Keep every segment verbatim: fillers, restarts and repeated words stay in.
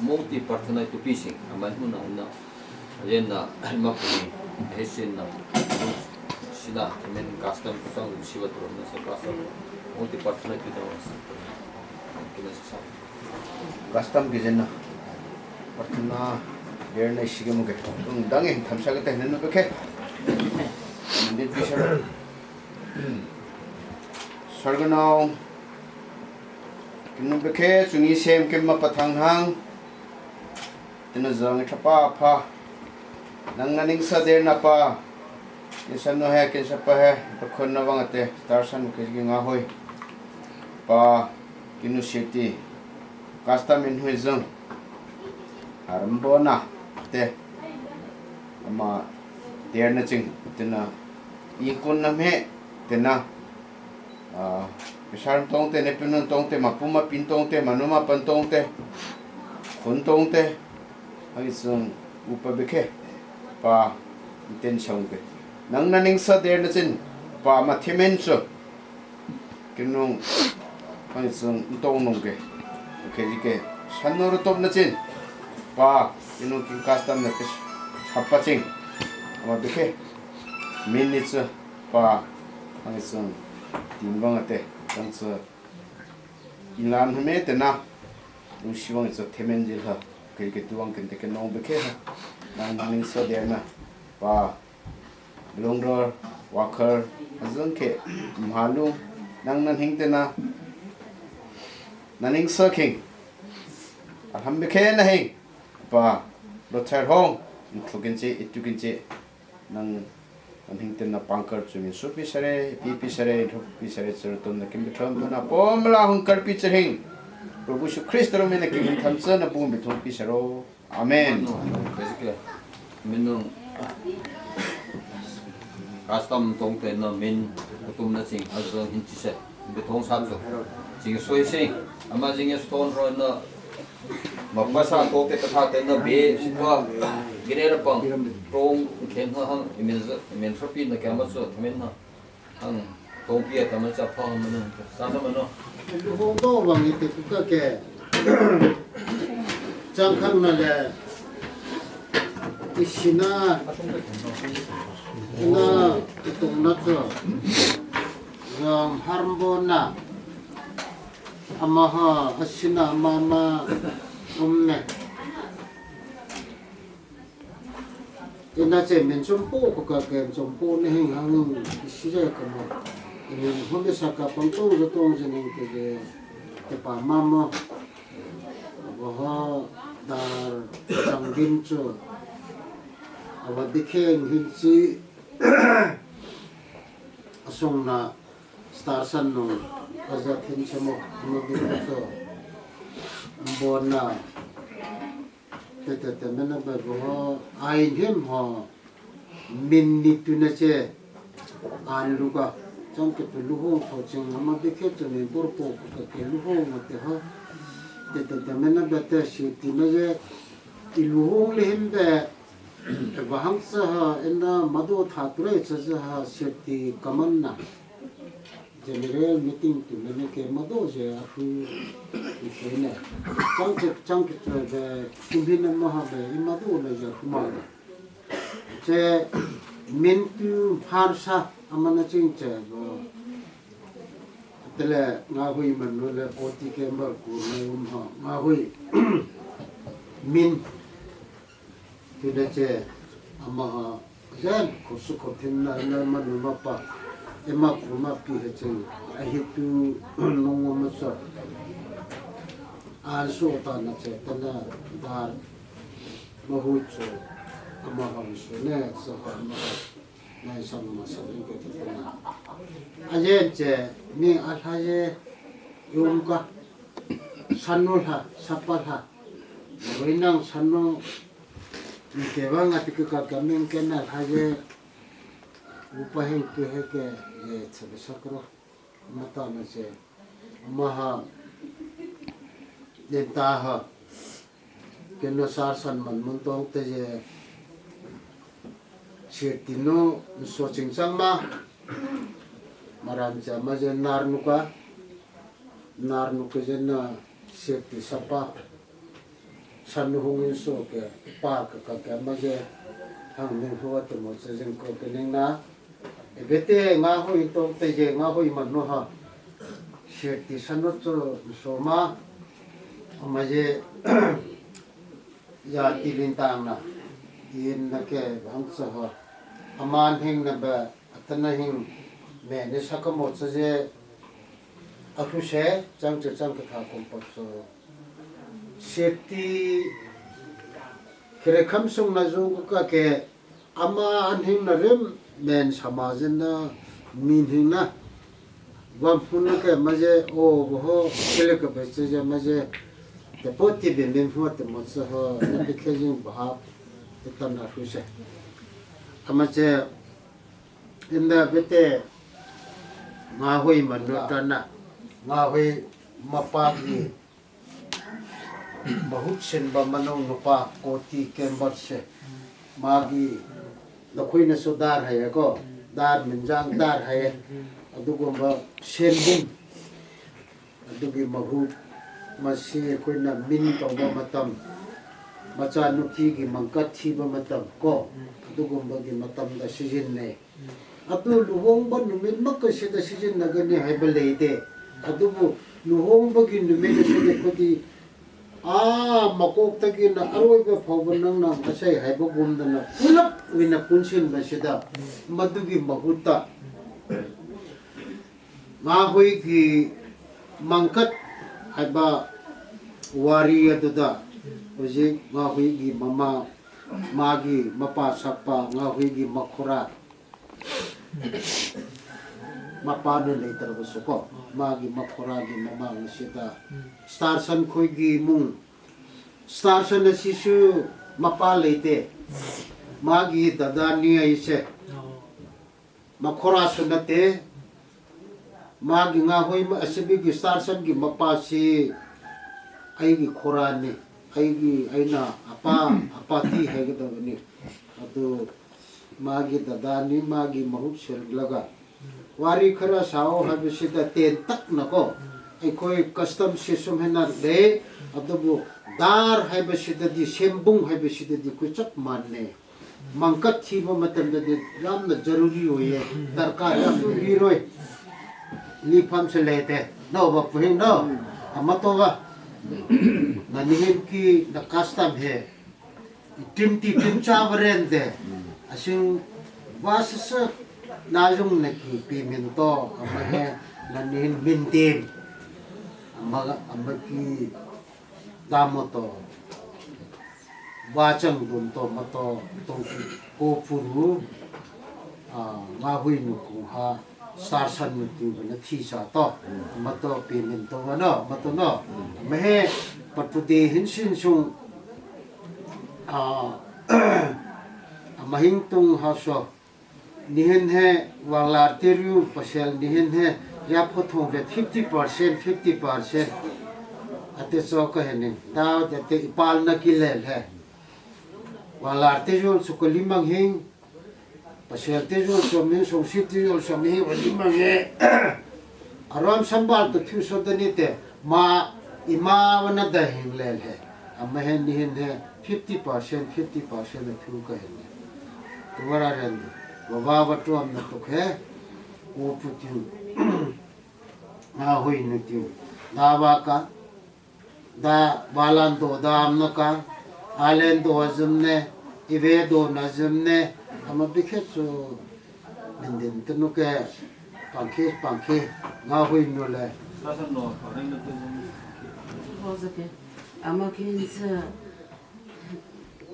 Multi partner to pising, aman huna huna. Ayen na, mapu ni, hesin na, sina, amen custom, kusang, siwa turo, na sa custom. Multi partner to daw, kina sa. Custom ki jen na. Partner, der na isi ke muke. Tung dang eh, tham sa ke te, nenu beke. Nendin pisar. Sarganau. Kinu beke, chungi sem kem ma pathang hang. Tina jong i thapa pha. Nang na ningsa der na pa. Kinsa no he, kinsa pa he. Pakhon na vang ate. Star san ke ki nga hoi. Pa. Kinu siti. Custom in hui jong. Haram bona. Te. Ama der na ching. Tina. I kun na me. Tina. Ah, Misar tongte, Nepinun tongte, Mapuma pin tongte, Manuma pan tongte, Khun tongte, hang isung upa bikhe, pa, iten songte. Nang na ningsa der na chin, pa, ma themen chu. Kinung, hang isung tong nung ke. Okay, jike. San no ru top na chin. Pa, kinung king custom na ke sapa ching. Ama bikhe. Min ni chu. Pa, hang isung, tin vang ate, hang chu, ilan hame tena, lungsi vang ichu themen jil ha, kei ke tuang ken te ke nong beke ha, nang nang ningsa der na, pa, belong dor, wakher, azung ke, mhalu, nang nan hing tena, na ningsa king, alham beke na hing, pa, lo ther hong, inthukin che, itukin che, nang, nang hing tena pangkar chu min supi sare, pipi sare, inthupi sare, chur tun na kim bithom tun na pom la hung karpi chur hing. Prabhu Yeshu Christ ro min na kim tham cha na bum bithom pi saro. Amen. Basically, min nung custom tong te na min kutum na ching, azo hin chi se. Bithom sa chu. Ching soi se. Ama jing stone ro na Mapasa ko te katha te na be, sipa, gire ra pang, tong, khen ha hang, imen za, imen sa pi na kya ma so, imen na, hang, tong pi ta ma cha pha ma na, sa na ma no. Lu hong do bang ite ku ka ke. Chang khang na le. Isina. Na, itong na to. Yang harm bo na. Amaha, asina mama, umme. Ina che min chompo ko ka ken chompo ne hing hang isi je ka mo. Ina home sa ka pang tong jo tong je ning ke je te pa mama. Abaha dar chang gin chu. Aba dikheng hin chi asong na Star san no, aja thin chamo, no bi so. Bona. Te te te mena ba bo, ai him ho. Min ni tu na che. An lu ka. Chang ke tu lu hong tho ching, ama bi khe tu ni bor po ka ke lu hong ma te ha. Te te te mena ba te si ti na je. I lu hong le him be. Vahang sa ha, ena mado tha tu re cha cha ha, safety kaman na. General meeting tu mene ke mado je a hu, i ke ne. Chang che, chang ke che be, kum hin na ma ha be, i mado le je hu ma. Che, min tu phar sa, amana ching che bo. Tele, nga hui man no le, O T ke mbar ku na um ha, nga hui. Min. Tuna che, amaha, jen, khosu khothin na, na manu mapa, ema pu ma pi he chen, ahi tu, nong ma so. An so ta na che, ta na, dar, ma hu cho, amaha so ne, so ha ma, na sa ma sa ne ke ta na. A jen che, ni a lha je, yum ka, sanu lha, sapa lha, Rui nang sanu, Kevang ati ke ka kaming ke na lha je, upa hing tu he ke, je chabe sakro, mata na che, maha, nen ta ha, ke no sar san man mun tong te je, sir ti no, so ching chang ma, maran cha ma je nar nu ka, nar nu ke je na, sir ti sapa, San hung in so ke, pa ka ka ke ma je, hang min hua te mo che jing ko ke ning na. E bete nga hui to te je, nga hui man no ha. Sir ti san no cho so ma. Ma je, ya ti lin tang na. In na ke hang sa ha. Aman hing na ba, atana hing me ni sa ka mo che je. A khu se, chang che chang ke tha kom pa so. Seti, khere kham sung na zu ka ke, ama an hing na rem, men sama jin na, min hing na. Vam hun na ke ma je, o, bo ho, kele ke be che je ma je. Te po ti be min ho te mo che ho, na pe khe jing ba ha, te tan na khu se. Ama che, inda bete, nga hui man no ta na, nga hui ma pa gi. Mahut sin ba manung nupa koti kembat se. Magi, na khui na su dar hai ko. Dar minjang dar hai. Adugum ba sen bum. Adugi mahut. Masi khui na min tong ba matam. Macha nupi gi mangkat thi ba matam ko. Adugum ba gi matam da season ne. Atu luhong ba numit ma ka sida season na gani hai ba lei de. Atu bu luhong ba gi numit na sida kodi. A, makok ta gi na aroi ba phau ba nang nang ka sai hai ba gum da na. Pulap wi na kun sin ba sida. Madugi mahuta. Nga hui gi mangkat hai ba wari atu da. Uji nga hui gi mama magi mapa sapa nga hui gi makhura. Mapa ne lei tar ba su ko. Magi makhura gi mama ngi sita. Star san khui gi mung. Star san na si su mapa lei te. Magi dada ni ai se. Makhura su na te. Magi nga hui ma asibi gi star san gi mapa si. Ai gi khura ni. Ai gi ai na apa apa ti hai gi da ni. Atu Magi dada ni magi mahut sel laga. Wari khara sao hai ba sida ten tak na ko. Ai koi custom si sum hena de. Atu bu dar hai ba sida di sembung hai ba sida di ku chak man ne. Mangkat thi ba matam da di ram na jaruri ho ye. Darkar ram na hi roi. Li pham se le te. No ba pu hing no. Ama to ba. Na ni hin ki na custom he. Tim ti tim cha varen te. Asing va sa sa na jung na ki pi min to ama he na nin min tim. Ama ama ki damo to. Va chang dum to ma to tong ki ko puru. A nga hui nu kung ha. Star san nu tu na thi sa to. Ma to payment to no, ma to no. Ma he patu de hin sin sung. A ma hing tung ha so. Ni hin he wanglar te riu pasel ni hin he ya pho thong ve fifty percent, fifty percent. Ate so ka he ni. Tao te te ipal na ki lel he. Wanglar te jol su ko limang hing. Pasel te jol som hin, songsi te jol som hin, wali mange. Aram sambal to thiu so dani te, ma, ima wana da hin lel he. Ama hen ni hin he, fifty percent, fifty percent a thiu ka hin he. Tumara ren, wa wa wa tuam na tuk he, u pu tiu, na hui nu tiu. Da wa ka, Da balan do dam na ka, alen do azum ne, ive do na azum ne, ama bikhe chu min din tu nu ke, pangkhe, pangkhe, nga hui nu le. Rosa ke, ama ke insa,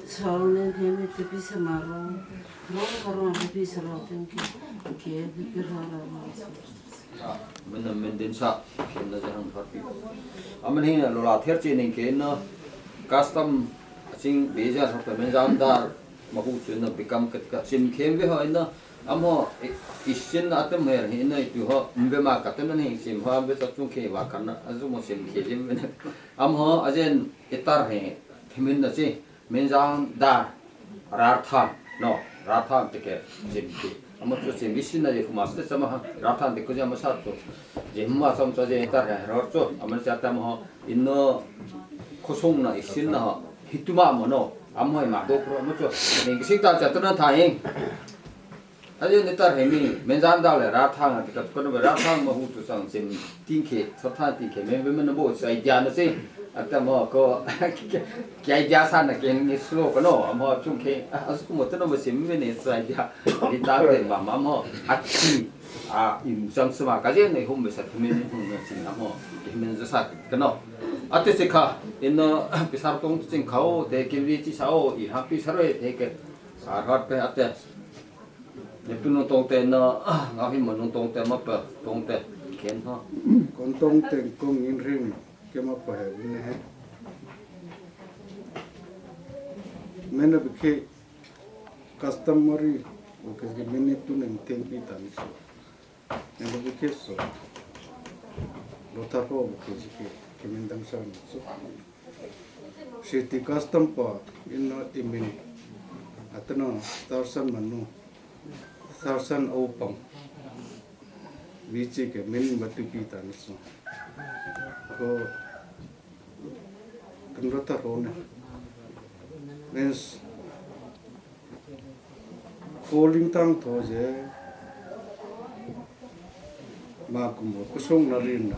Saul ne theme te pi sa ma ro, ro ka ro te pi sa ro ten ke, ke pi pi ro ro ro. Min na min din sa, kin na jahang thar pi. Aman hi na lola ther che ning ke na custom aching be ja sa pe min jam dar ma hu chu na bikam kat ka sim khem ve ho na am ho i sin na atam her hi na i tu ho mbe ma ka tan na hi sim ho mbe sa chung ke wa kan na azu mo sim ke jim na am ho ajen itar he thimin na che. Minjang dar, rar than, no, rar than te ke jim ki. Ama chu jim isin na je kuma ste chama ha, rar than te ko jama sa chu. Jim ma cham cha je tar ha, rar chu, ama cha tam ho, inno khosung na isin na ho. Hituma mo no. Amhoi ma do pro mo cho. Ning sing ta cha tu na tha ing. Aje ni tar he mi. Men jan da le ra thang ti ka ko no ra thang ma hu tu sang sim ting khe, sa tha ting khe. Men men bo sai dia na se. Ata mo ko. Ki ai dia sa na ke ni slo ko no. Amo chung khe. As ku mo tu no mo sim men ni sai dia. Ni ta te ma ma mo. Ati. A, in chang sema ka je nei hum be sa themin hum na sin na mo. Themin ja sa ka no. Ate se kha, in no, pisar tong ching khao, te kin vi chi sao, i ha pisar ve te ke. Sa hat pe ate. Ne pinu tong te no, nga hi mo nung tong te ma pe, tong te. Ken ho. Kon tong te kong in ring, ke ma pe he, ne he. Mena bikhe customary, okay, mena tu nem ten pi tan so. Eng bukhi so. Lotha ho bukhi jike, kimin dang sa ni so. Siti custom pa, in no imin. Atano, Starsan manu. Starsan opang. Vichi ke min batu pi tan so. Ko, kan lotha ho ne. Means, Calling tang tho je. Ma kum mo kusung na rin na.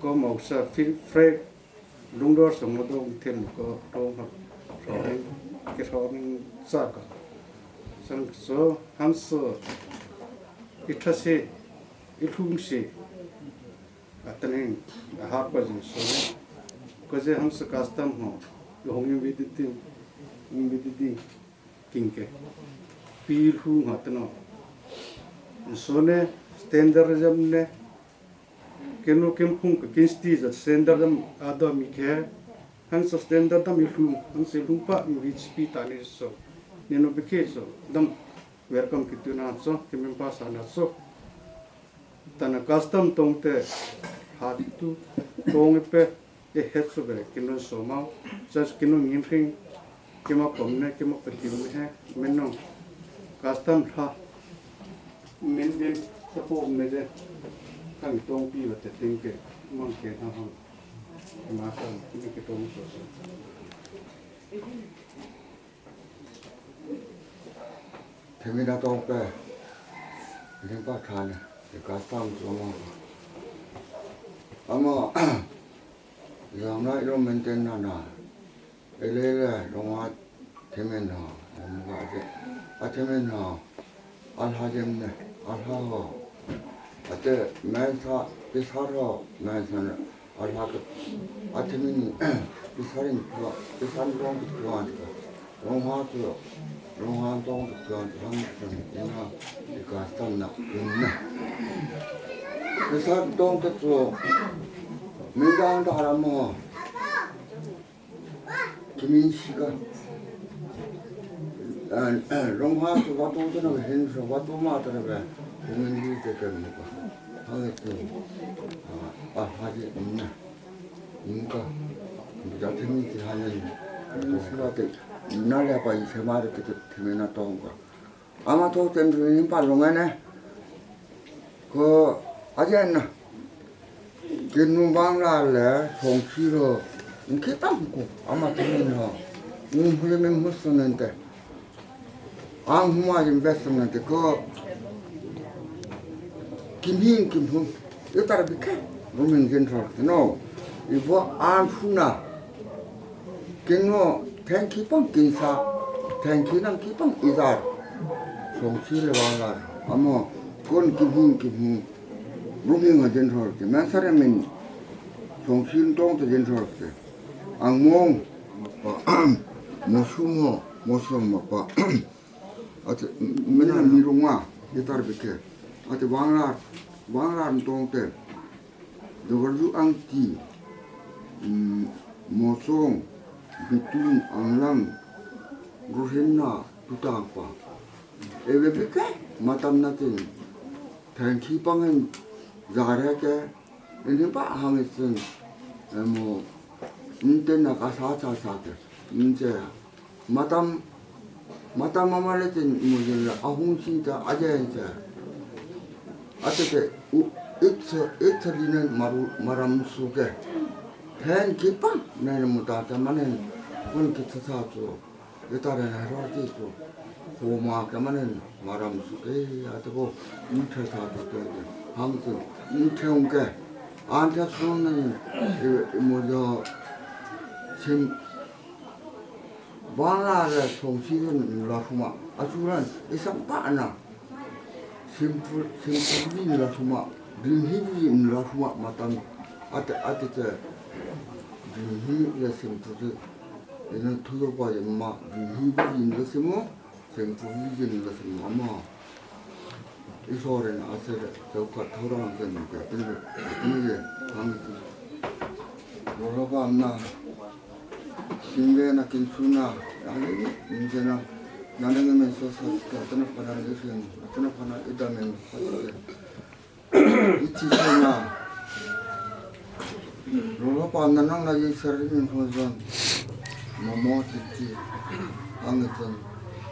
Ko mo sa fi-, fre-, lungdor song mo dong them ko dong ha. Throning, ke throning sa ka. Sang so, han so. I tha se, i lhung se. Atan heng, a ha pa jing so ne. Ko je hang sa custom ho. Lo hong invite ding, invite ding. King ke. Pi lhung ha tano. So ne, standard jam ne. Kenu kem phung ka kin sti ja standard jam a do mi ke. Hang sa standard jam i lhung, hang sa lhung pa mi H P ta ni so. Ni no bikhe so. Dam welcome ki tu na so, ki mem pa sa na so. Tana custom tong te, ha tu, tong e pe, e het so be, kin no so mau, just kin no ngin ring, kima pom ne, kima pa tiu ne he, men no. Custom ha, men din, sa po ne je, kang tong pi ba te ting ke, mang ke ha ha. Ma sa, ni ke tong so so. Themina tong pe. Ling pa tha ne. Te custom so mo. Ama, yang na ilo maintain na na. Ele le, long a themin ho. Em ga je. A themin ho. Alha jem ne. Alha ho. Ate, men sa, pisar ho. Men sa ne. Alha ka, a themin, pisarin tua, pisan tong ki tua tika. Longha tua, longha tong ki tua tika, ham san ina, tika san na, ina. Pisan tong ki tua, mi dang da ra mo. Kimin sika. Longha tua tu tu na hin so, wa tu ma ta na ba. Kimin di te ka mi ka. Ha tu. A, ha ji, ina. Inka, ja themi ti hanen. Sila te, na le pa i se ma te themi na tong ka. Ama to tem ni pa long ne. Ko, aja na. Ke nu bang la le, song si lo. Inki tam ko, ama themi no. Un hu le men hu so nen te. Ang huma investment te ko. Kim hing kim hung. Itar bikhe. Rumin gen thor. No. Ibo ang huna. Kin no. Thank you pang kin sa. Thank you nang ki pang izar. Song si le wala. Amo. Kon kim hing kim hung. Rumin gen thor. Te men sare min. Song si tong te gen thor. Te. Ang mong. Mo su mo. Mo su mo pa. Ate, mena mi runga, itar bikhe. Ate wanglar, wanglar tong te. Dogarju angti, mm, mosong, bitung, anglang, ruhenna, tutang pa. Eve bikhe, matam natin. Thank you pangen, zare ke, Ini pa hang isin, emo, nte na ka sa sa sa te, nte, matam, matam mama le tin mo yin la, ahung si ta, aje nte. Ate te, u, itse, itse linen maru, maram su ke. Hen ki pa, nene mo ta ta manen, Kun kitha tha chu, itaren hero ti chu, khoma kamanin, maram su ke, ate bo, in the tha tu te, hang tu, in the ung ke, an the sun na in, i, i mo jo, sim, bang la le, song si in la khuma, a chu ran, i sam pa na. Simple, simple ni la suma, ding hi ni la suma matan, ate, ate te, ding hi la simple te, ina thulo pa ye ma, ding hi ni la simo, simple ni la simo ama. Isoren asere, tau ka thora ang ken ka, ken ka, ken ye, ang ken. Lolo pa amna. Singve na kinsuna, nang ni, ni jena, nang ni men so sa, sa, tana pana ni sing, tana pana ida men, sa, sa. Iti sena. Lolo pa na nang na ye sar ni ko zon. Momo titi. Ang zon.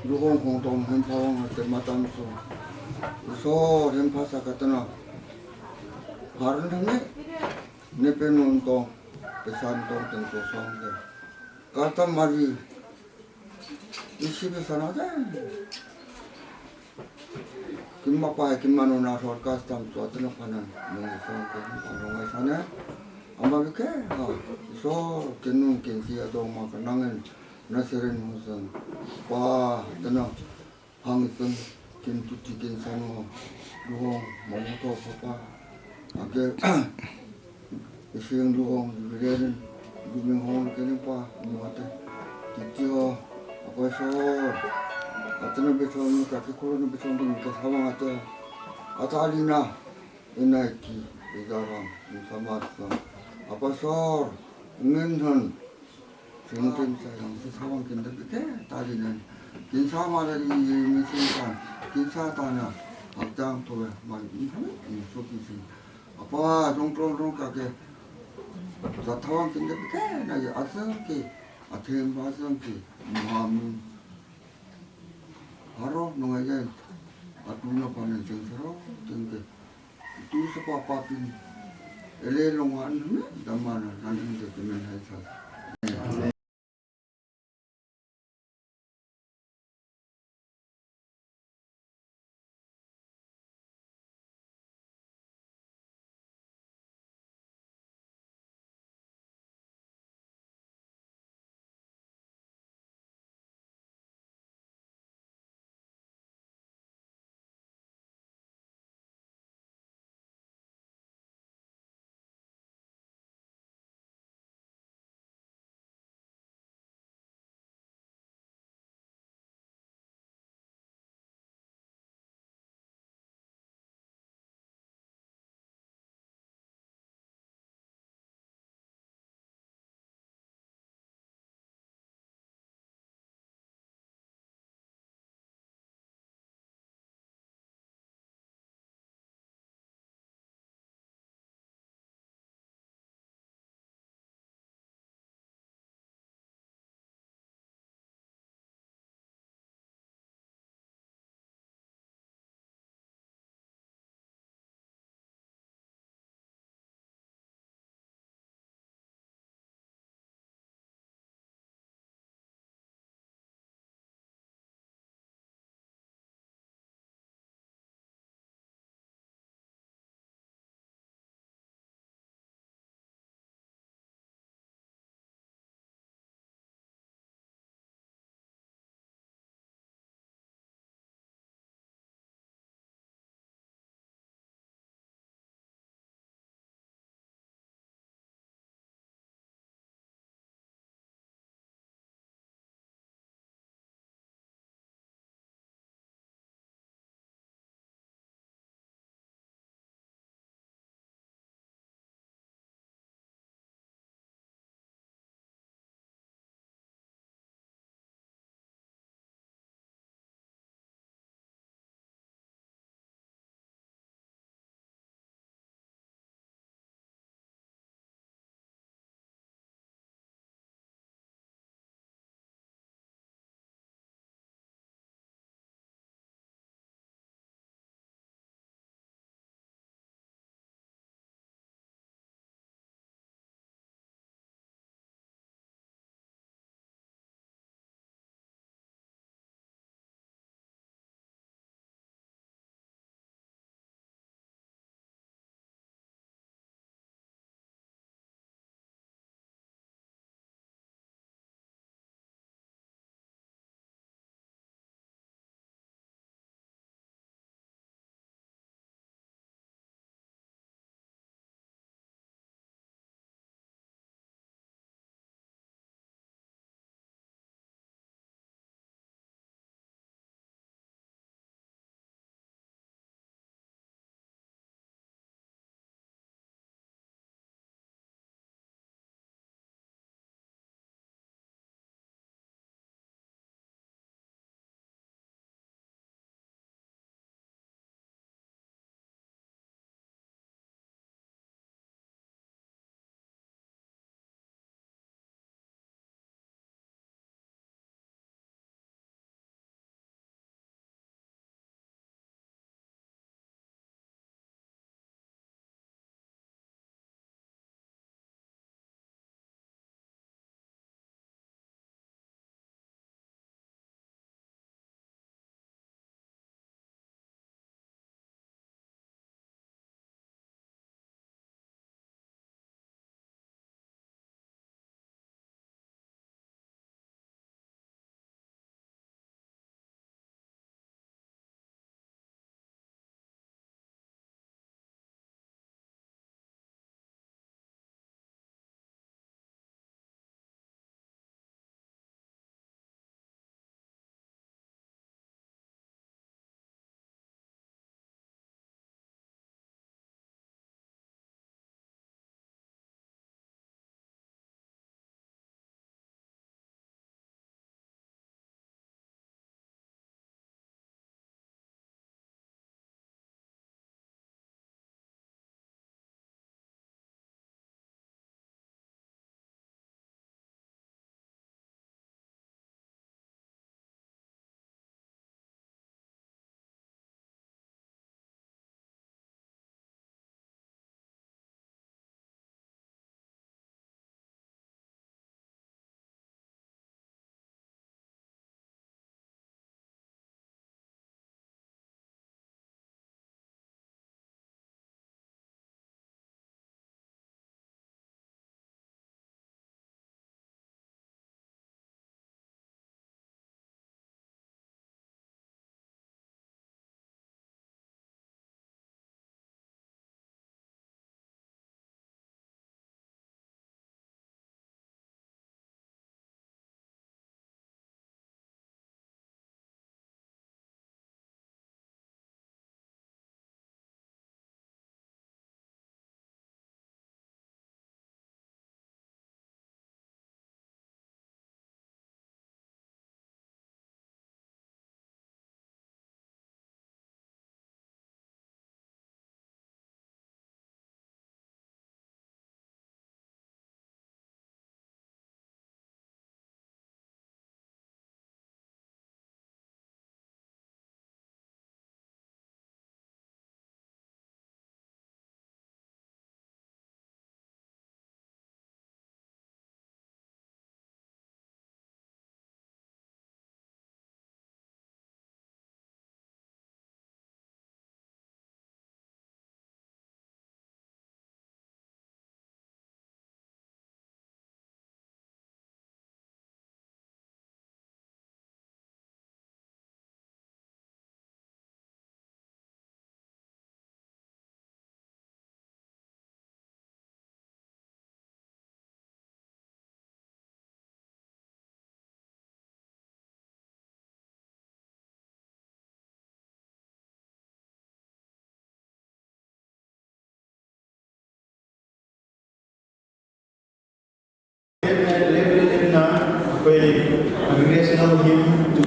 Lukong kong tong hem pa wang te matan so. So hem pa sa katana. Har ni ne pe nun tong. Pesan tong teng ko song ke. Customary. Isi pesan ate. Kimma pa, kimma nuna sor custom tu ate na panan. Nung song ke, nung ai sana. Ama ke, ha. So, kinung kinsi adong ma kanangen. Na seren musan. Pa, tena. Hang isan, kin tuti kin sanu, luhong, momo to papa. Ake, ising luhong, dividend, luming hong, kin pa, mate. Titi ho, apa so, atana beton, kaki kuro na beton, kin kasama ate. Atalina, inaiki, idaram, insama sa. Apa so, ngin han, Singtin sa yang si sawang kin da ke ta di nan. Kin sa ma da di mi si ta. Kin sa ta na. Ak tang to ma di kami in so kin si. Apa jong tro ro ka ke. Sa thawang kin da ke na ya asang ke. Athem ba asang ke. Muhammad. Haro nungai jan. Atu na pa nan sing saro. Kin ke. Tu sa pa pa pin. Ele long an me. Damana nan ke men hai sa.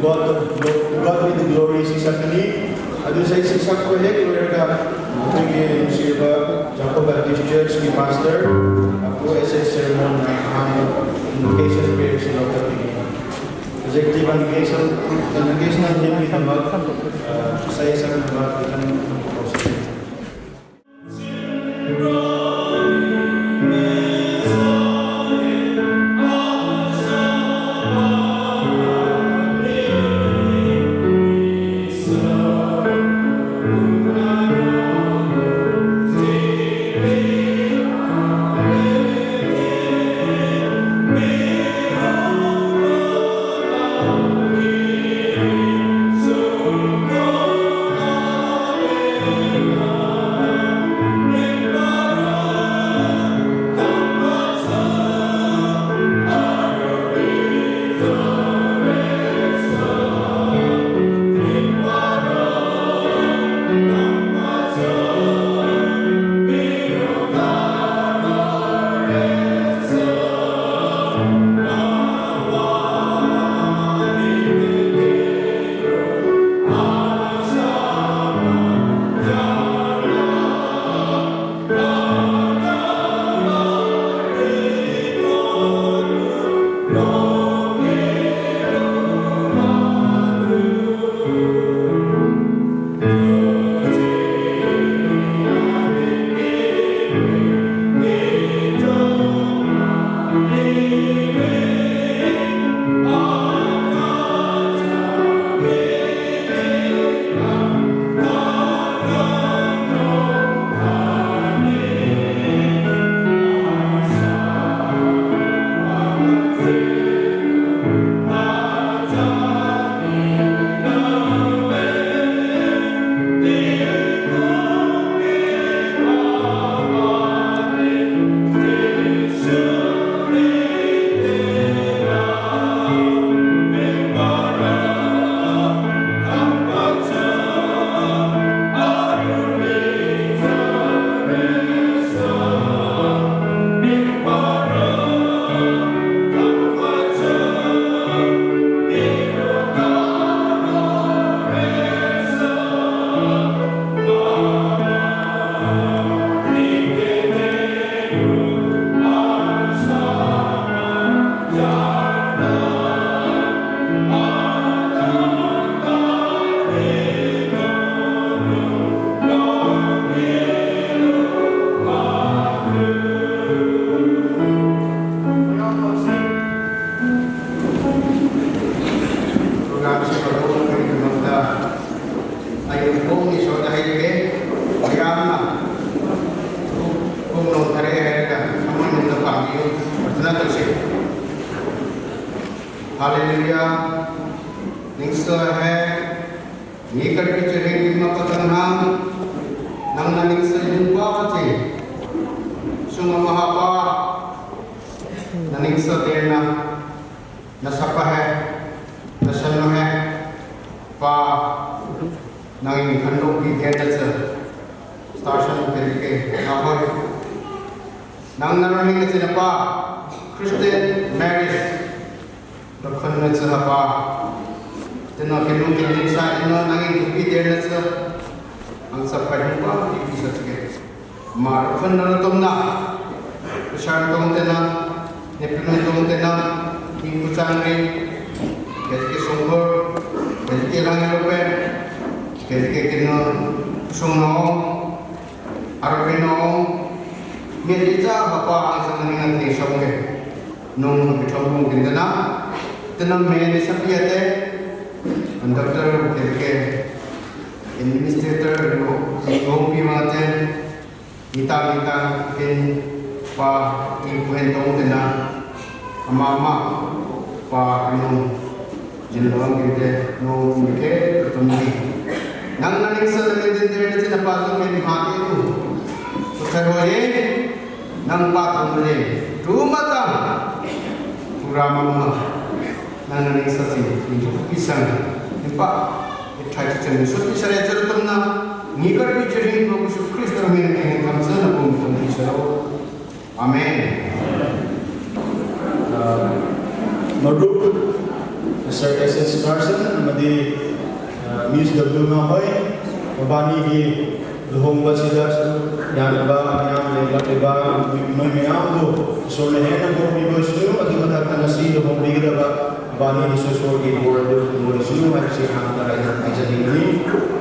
God, to God be the glory, seisak kani. Adu sei seisak ko hek loiraga, akoigi nungsiba Jacob Baptist Church ki pastor, apu S S sermon na ham invocation prayer silo kani. Executive invocation, invocation hymn kidangba, uh, seisaknaba, ikan Program si pagawang kami ng mga ay yung kong iso dahil ke, kaya na, kung nung tare ay ka, naman yung napangyo, at nato siya. Hallelujah. Ningso hai, ngi karpi chu heng kim ma patang ham, nang na ningso yung pa che. Suma mahapa, na ningso derna, na sapa hai, na sanu hai, pa, nang in khandong pi derna che. Station ke ke, na hoi. Nang na ningso na pa, Christian marriage. Rakhon na chu hapa. Tena kinu kinu sa ina nangin kupi der na chu. Ang sa pa yung pa, ipi sa sige. Ma rakhon na tom na. Kushan tong tena, nepinu tong tena, ni kuchang ri. Kati ke songkor, kati ke lang erope, kati ke kinu song no. Arveno, mi ti cha hapa ang sa ni ngan ni sa nge. Nung bi thong nung kin dana. Tena me ni sa pi ate. Conductor ke ke. Administrator no, ni hong pi ma te. Ni ta ni ta kin pa ni ku hen tong tena. Ama ama pa no. Jin lawang kinte, no mike, tum ni. Nang na ningso na min din der na china pa tu min ha ke tu. Tu thai ho ye, nang pa tu le. Tu mata. Pura mama. Nang na ningso si, ni tu pisang. Ni pa, ni thai tu chen so pisare chen tum na. Ni kar pi chiri ko Jisu Kristo min ke kam sa na kum tum pisaro. Amen. Uh, Maruk, Sir S H Carson, amadi, ah, Miss W Ngahoi, mabani hi luhongba chida, yanaba, mayam, lenglakba, mui mayam bu, Isorna hena bor piboi chu, adu mathah tah a si luhongbi gidaba, mabani hi soso ki bor du, bor chu, haisi hangtah a, haisi ding ni.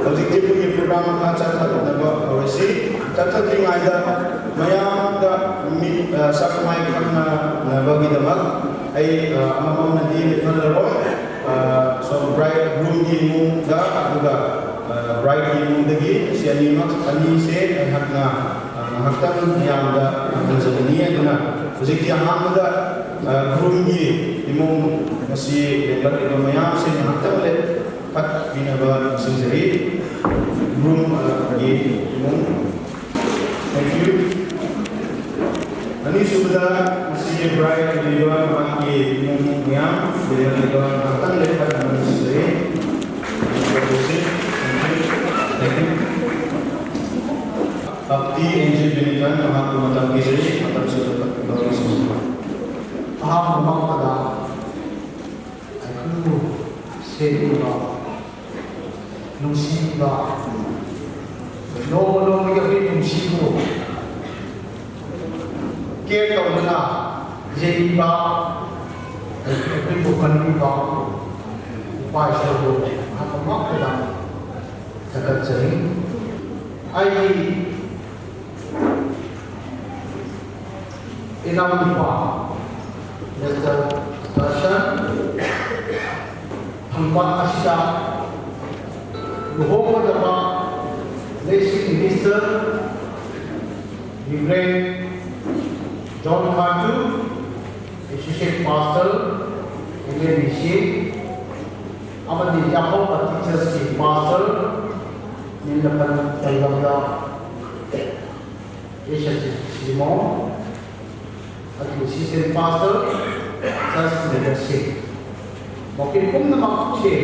Hojik te puni program kha chatthah naba, haisi, chatthah ding ngaida, mayam da, mi, ah, sakmai khangna, naba gidaba, Ai, ah, amamam nadi le nal ro, ah, so bride groom ki mung da, aduga, ah, bride ki mung dagi, si ani mak, ani se, ai hakna, ah, haktan yam da, haktan jani aduna. Hojik ki aham da, ah, groom ki mung si le nal le mayam se haktan le, khat mina ba sing jari, groom, ah, ki mung. Thank you. Ani subada, masi bride, liba, maki, mung, yang, dia, liba, matang, lepa, dan, masi. Thank you. Thank you. Bhakti, Angel, Binikan, maha, matam, kisri, matam, sudah, matam, kisri. Aha, matam, pada. Ai, kunu, seri, ba. Nungsiba. Nomo nomo ya hui nungsibo. Care touna, jeiba. Hui bu panbiba. Upai sobo. Hapa mak da. Takat jai. Ai, Inam pa, Mister Sasha, Thangpa Ashita, Luhongpa Dapa, Leisi Minister, Reverend John Khatu, Associate Pastor, M A B C, amadi Yaphao Baptist Church ki Pastor, Ninlapan Tailapda, Asia Simon, atu Assistant Pastor, Church Leadership. Mokin pumna mak che,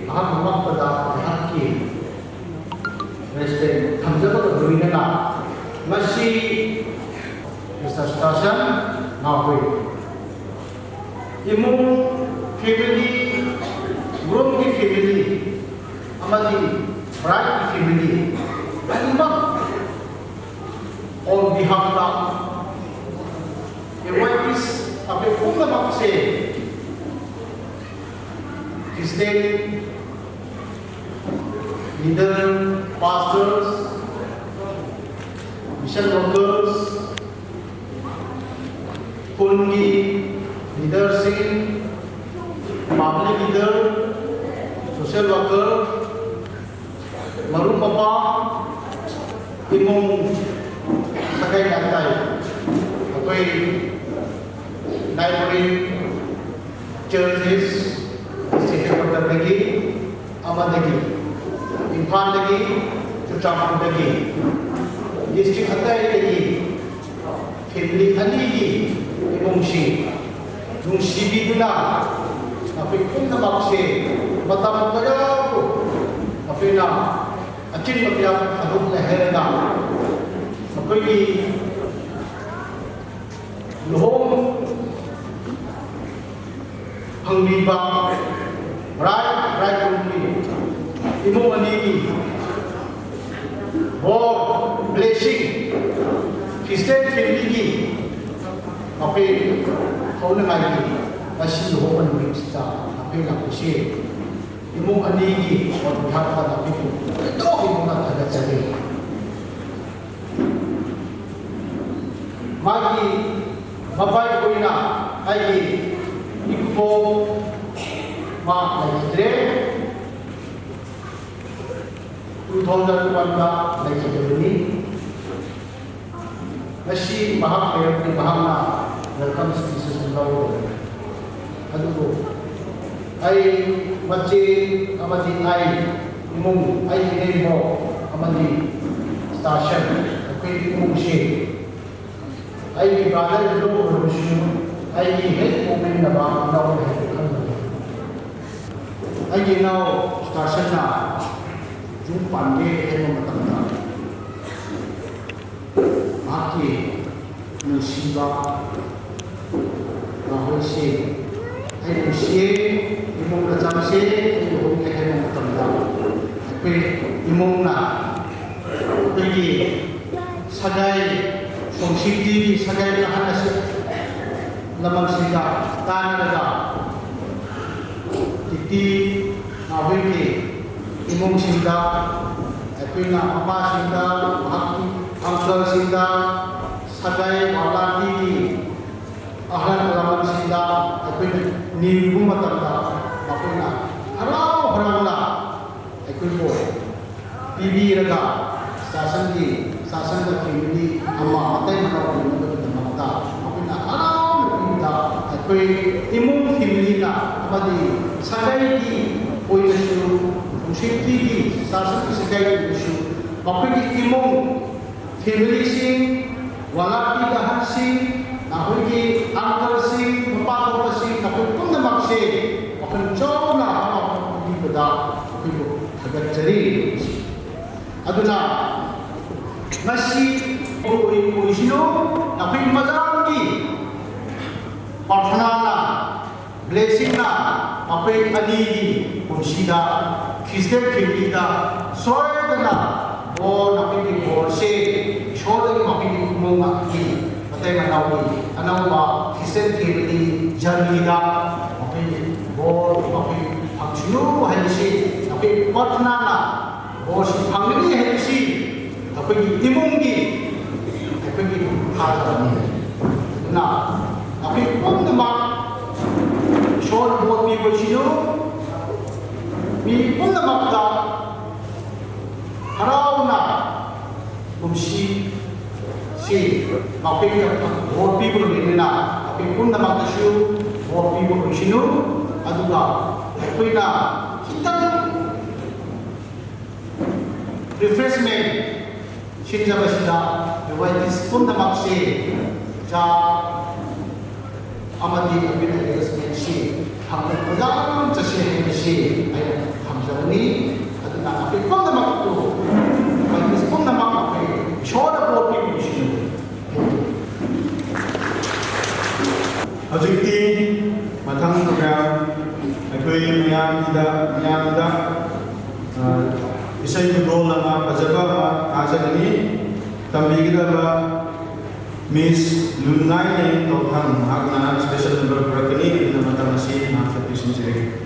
ahak mak pada, ahak ki. Respect, thamja ka lui na na. Ngasi, Mister Station, na hui. Imung family, groom ki family, amadi bride ki family, animak on behalf of the Y Ps, ape kumna mak se, Christian leader, pastors, mission workers, Khun ki leader sing, family leader, social worker, maru mapa, imung sakai natai, akwai neighboring churches, district headquarter dagi, Amandagi, Imphal dagi, Churachandpur dagi, district atai dagi, family ani ki imung sing, nungsibi duna, api kumna mak se, matam kaya ko, api na, achin matia, abuk na herna, api ki, Luhong phangbi pa, bride, bridegroom ki, imung ani ki, bor, blessing, Christian family ki, ape, kau na ngai ki, asi luhong ani ki sita, ape la kusi, imung ani ki, on behalf of the people, to imung na thaga chale. Magi, mapai koina, ai, ikupo, ma, ai, tre, two thousand one da, ai, tre ni. Nasi, mahak, ai, mahak na, welcome speeches, and all. Aduko. Ai, machi, amadi ai, imung, ai, inei mo, amadi, station, akwai imung si. Ai, brother, lo, lo, shi, ai, hei, ko, min, na, ba, na, o, hei, kan, na. Ai, na, station, na, jung, pan, de, hei, mo, matan, na. Aki, nungsiba, Ngahoi Sing, Imu si, imung na cham si, imu hung ke hemung tam da. Kui imung na, kui ki sagai, song si ti ki sagai na hana si, lamang si da, ta na da. Iti, na hui ki, imung si da, kui na mama si da, uncle si da, sagai, wala ti ki, Ahlan alaman sila, akwina ni bu matamda, akwina harau harau la, akwi bo. Bibi raga, sasan di, sasan da family, ama matai mana bu matamda, akwina harau na da, akwi imung family na, ama di, sakai di, koi na su, kung siti di, sasan di sakai di su, akwina imung, Family sing, wala pi da han sing, na hui ki uncle sing, mapa ko pa sing, na hui kum na mak se, wa kan chau na ha ma ko di ko da, hui ko thagat jari. Aduna, ngasi, ko ui, ko ui sino, na hui mazang ki, prarthana na, Blessing na, akwei ani di, kumsi da, Christian family da, soi da na, bo na akwei di bo se, soi da akwei di kumong na ki, patay na na akwei, ana ba, Christian family, jani da, akwei di bo, akwei, pang sinu, hai si, akwei, prarthana na, Bo si phang ni hai si, akwei ki imung ki, akwei ki pha ta ni. Na, akwei pum na mak, shon bo pi bo si no, mi pum na mak ta, harau na, kum si, si, akwei ki bo pi bo ni na, akwei pum na mak ta si, bo pi bo si no, aduga, akwei na, kita, Refreshment, sin jaba sida, devices pum na mak se, ja, amati abin refreshment si, ham na pajam cha si, hem si, ai, ham jaba ni, aduna api pum na mak tu, devices pum na mak api, shoda po pi pi si. Hojikti, mathang program, akwei mayam ida, mayam ida, ah, isai tu role lama, pajaba ma, aja kani, tambi kida ba, Miss Lungai ne, to thang, hakna, special number program kani, ina mathang si, na sa pisin jiri.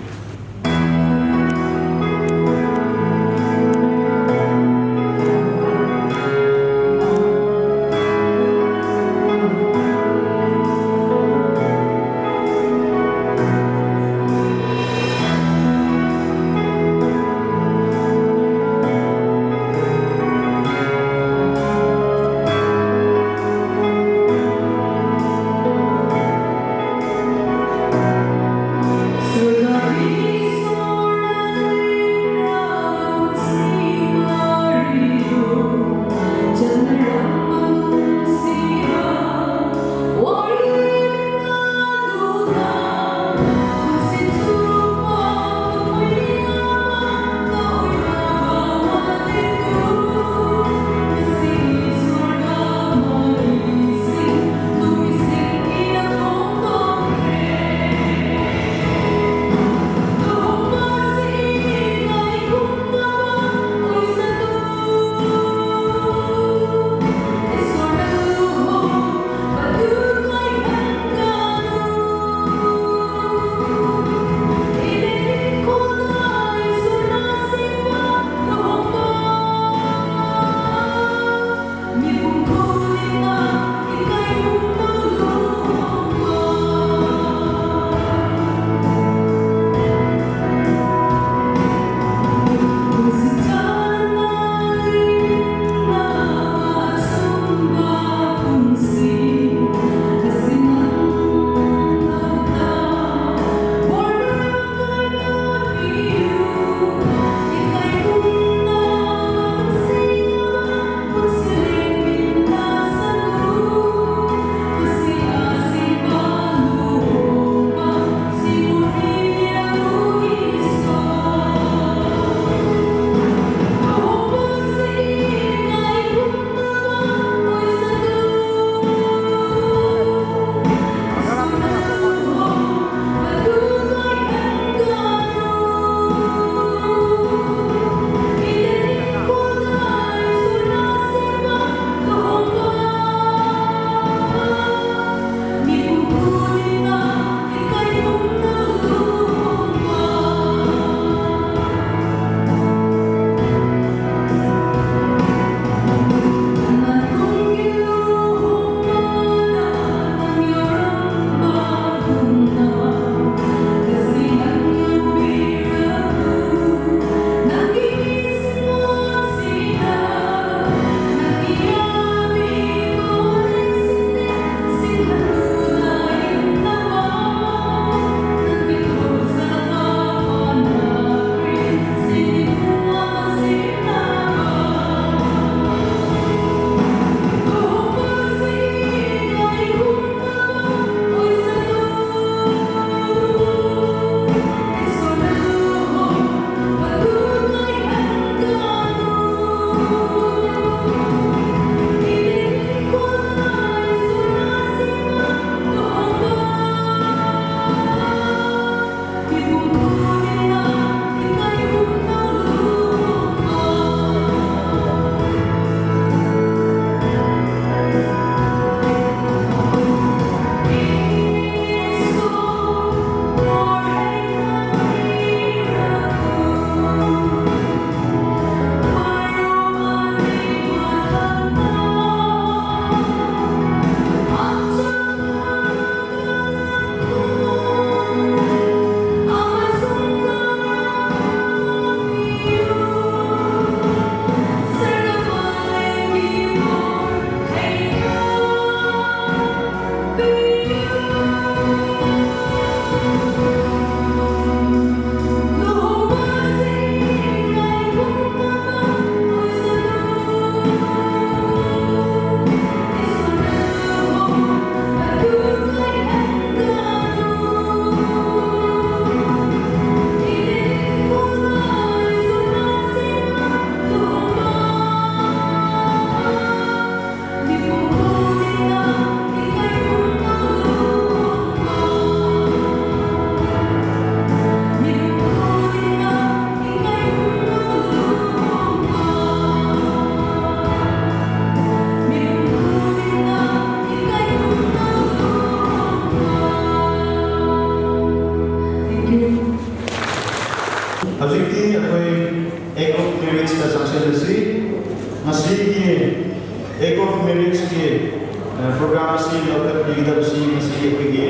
ꯄꯤꯒꯗꯕꯁꯤ ꯉꯁꯤ ꯑꯩꯈꯣꯏꯒꯤ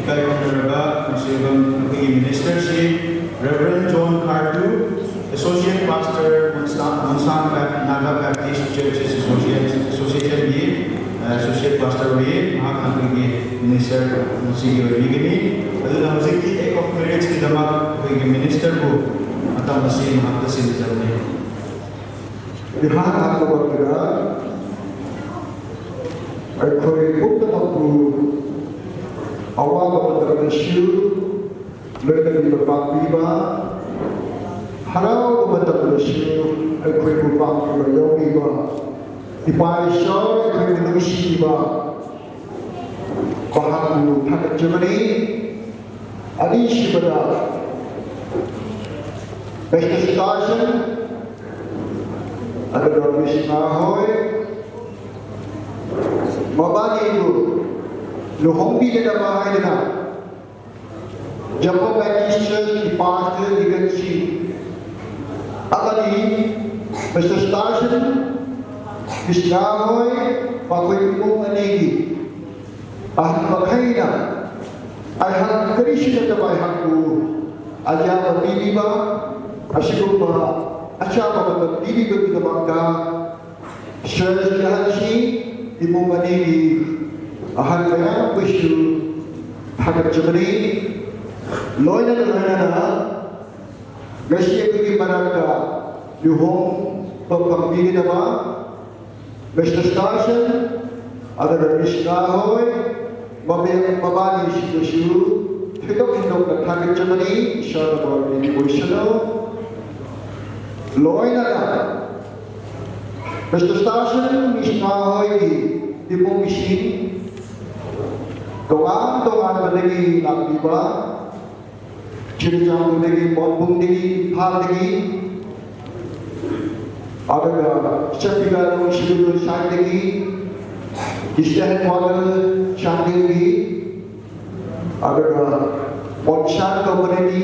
ꯏꯀꯥꯏ ꯈꯨꯝꯅꯔꯕ ꯅꯨꯡꯁꯤꯔꯕ ꯑꯩꯈꯣꯏꯒꯤ ꯃꯤꯅꯤꯁꯇꯔꯁꯤ Reverend John Khartu, Associate Pastor, Monsang, Monsang Bap-, Naga Baptist Churches Association, Associationꯒꯤ, ꯑ, Associate Pastor ꯑꯣꯏꯌꯦ꯫ ꯃꯍꯥꯛꯅ ꯑꯩꯈꯣꯏꯒꯤ ꯃꯤꯅꯤꯁꯇꯔ ꯉꯁꯤꯒꯤ ꯑꯣꯏꯕꯤꯒꯅꯤ꯫ ꯑꯗꯨꯅ ꯍꯧꯖꯤꯛꯀꯤ Act of Marriageꯀꯤꯗꯃꯛ ꯑꯩꯈꯣꯏꯒꯤ ꯃꯤꯅꯤꯁꯇꯔꯕꯨ ꯃꯇꯝ ꯑꯁꯤ ꯃꯍꯥꯛꯇ ꯁꯤꯟꯅꯖꯕꯅꯤ꯫ ꯑꯩꯍꯥꯛꯅ ꯍꯧꯔꯛꯄꯗ ꯑꯩꯈꯣꯏ ꯄꯨꯝꯅꯃꯛꯄꯨ ꯑꯋꯥꯕ ꯃꯇꯝꯗꯁꯨ ꯂꯣꯏꯅꯕꯤꯕ ꯄꯥꯡꯕꯤꯕ, ꯍꯔꯥꯎꯕ ꯃꯇꯝꯗꯁꯨ ꯑꯩꯈꯣꯏꯕꯨ ꯄꯥꯡꯕꯤꯕ ꯌꯥꯎꯕꯤꯕ ꯏꯄꯥ ꯏꯁꯣꯔ ꯑꯩꯈꯣꯏꯕꯨ ꯅꯨꯡꯁꯤꯕꯤꯕ ꯃꯍꯥꯛꯄꯨ ꯊꯥꯒꯠꯆꯕꯅꯤ꯫ ꯑꯅꯤꯁꯨꯕꯗ, Mister Station ꯑꯗꯨꯒ Miss ꯉꯥꯍꯣꯏ ꯃꯕꯥꯅꯤꯕꯨ ꯂꯨꯍꯣꯡꯕꯤꯒꯗꯕ ꯍꯥꯏꯗꯅ Jacob Baptist Churchꯀꯤ pastor deaconꯁꯤꯡ ꯑꯃꯗꯤ Mister Station, Miss ꯉꯥꯍꯣꯏ, ꯃꯈꯣꯏ ꯏꯃꯨꯡ ꯑꯅꯤꯒꯤ ꯑꯍꯟ ꯃꯈꯩꯅ ꯑꯩꯍꯥꯛ ꯀꯔꯤꯁꯨ ꯅꯠꯇꯕ ꯑꯩꯍꯥꯛꯄꯨ ꯑꯌꯥꯕ ꯄꯤꯕꯤꯕ, ꯑꯁꯤꯒꯨꯝꯕ ꯑꯆꯥꯕ ꯃꯇꯝ ꯄꯤꯕꯤꯕꯒꯤꯗꯃꯛꯇ churchꯀꯤ ꯑꯍꯟꯁꯤꯡ, ꯏꯃꯨꯡ ꯑꯅꯤꯒꯤ ꯑꯍꯟ ꯃꯌꯥꯝꯕꯨꯁꯨ ꯊꯥꯒꯠꯆꯕꯅꯤ꯫ ꯂꯣꯏꯅꯅ ꯂꯣꯏꯅꯅ ꯉꯁꯤ ꯑꯩꯈꯣꯏꯒꯤ ꯃꯔꯛꯇ ꯂꯨꯍꯣꯡꯕ ꯐꯪꯕꯤꯒꯗꯕ Mister Station ꯑꯗꯨꯒ Miss ꯉꯥꯍꯣꯏ ꯃꯕꯦ-, ꯃꯕꯥꯅꯤꯁꯤꯕꯨꯁꯨ ꯊꯣꯏꯗꯣꯛ ꯍꯦꯟꯗꯣꯛꯅ ꯊꯥꯒꯠꯆꯕꯅꯤ꯫ ꯏꯁꯣꯔꯅ ꯃꯕꯥꯅꯤꯕꯨ ꯑꯣꯏꯁꯅꯨ꯫ ꯂꯣꯏꯅꯅ Mister Station, Miss ꯉꯥꯍꯣꯏꯒꯤ ꯏꯃꯨꯡꯁꯤꯡ ꯇꯣꯉꯥꯟ ꯇꯣꯉꯥꯟꯕꯗꯒꯤ ꯂꯥꯛꯄꯤꯕ, ꯆꯨꯔꯆꯥꯟꯄꯨꯔꯗꯒꯤ, ꯃꯣꯟꯕꯨꯡꯗꯒꯤ, ꯏꯝꯐꯥꯜꯗꯒꯤ, ꯑꯗꯨꯒ ꯆꯠꯄꯤꯒ ꯂꯣꯡꯁꯤꯂꯨ ꯁꯥꯏꯗꯒꯤ, ꯏꯁꯇꯔꯟ ꯃꯣꯗꯦꯜ ꯆꯥꯟꯗꯦꯜꯒꯤ, ꯑꯗꯨꯒ ꯄꯣꯠꯁꯥꯟ ꯀꯝꯄꯅꯤꯒꯤ,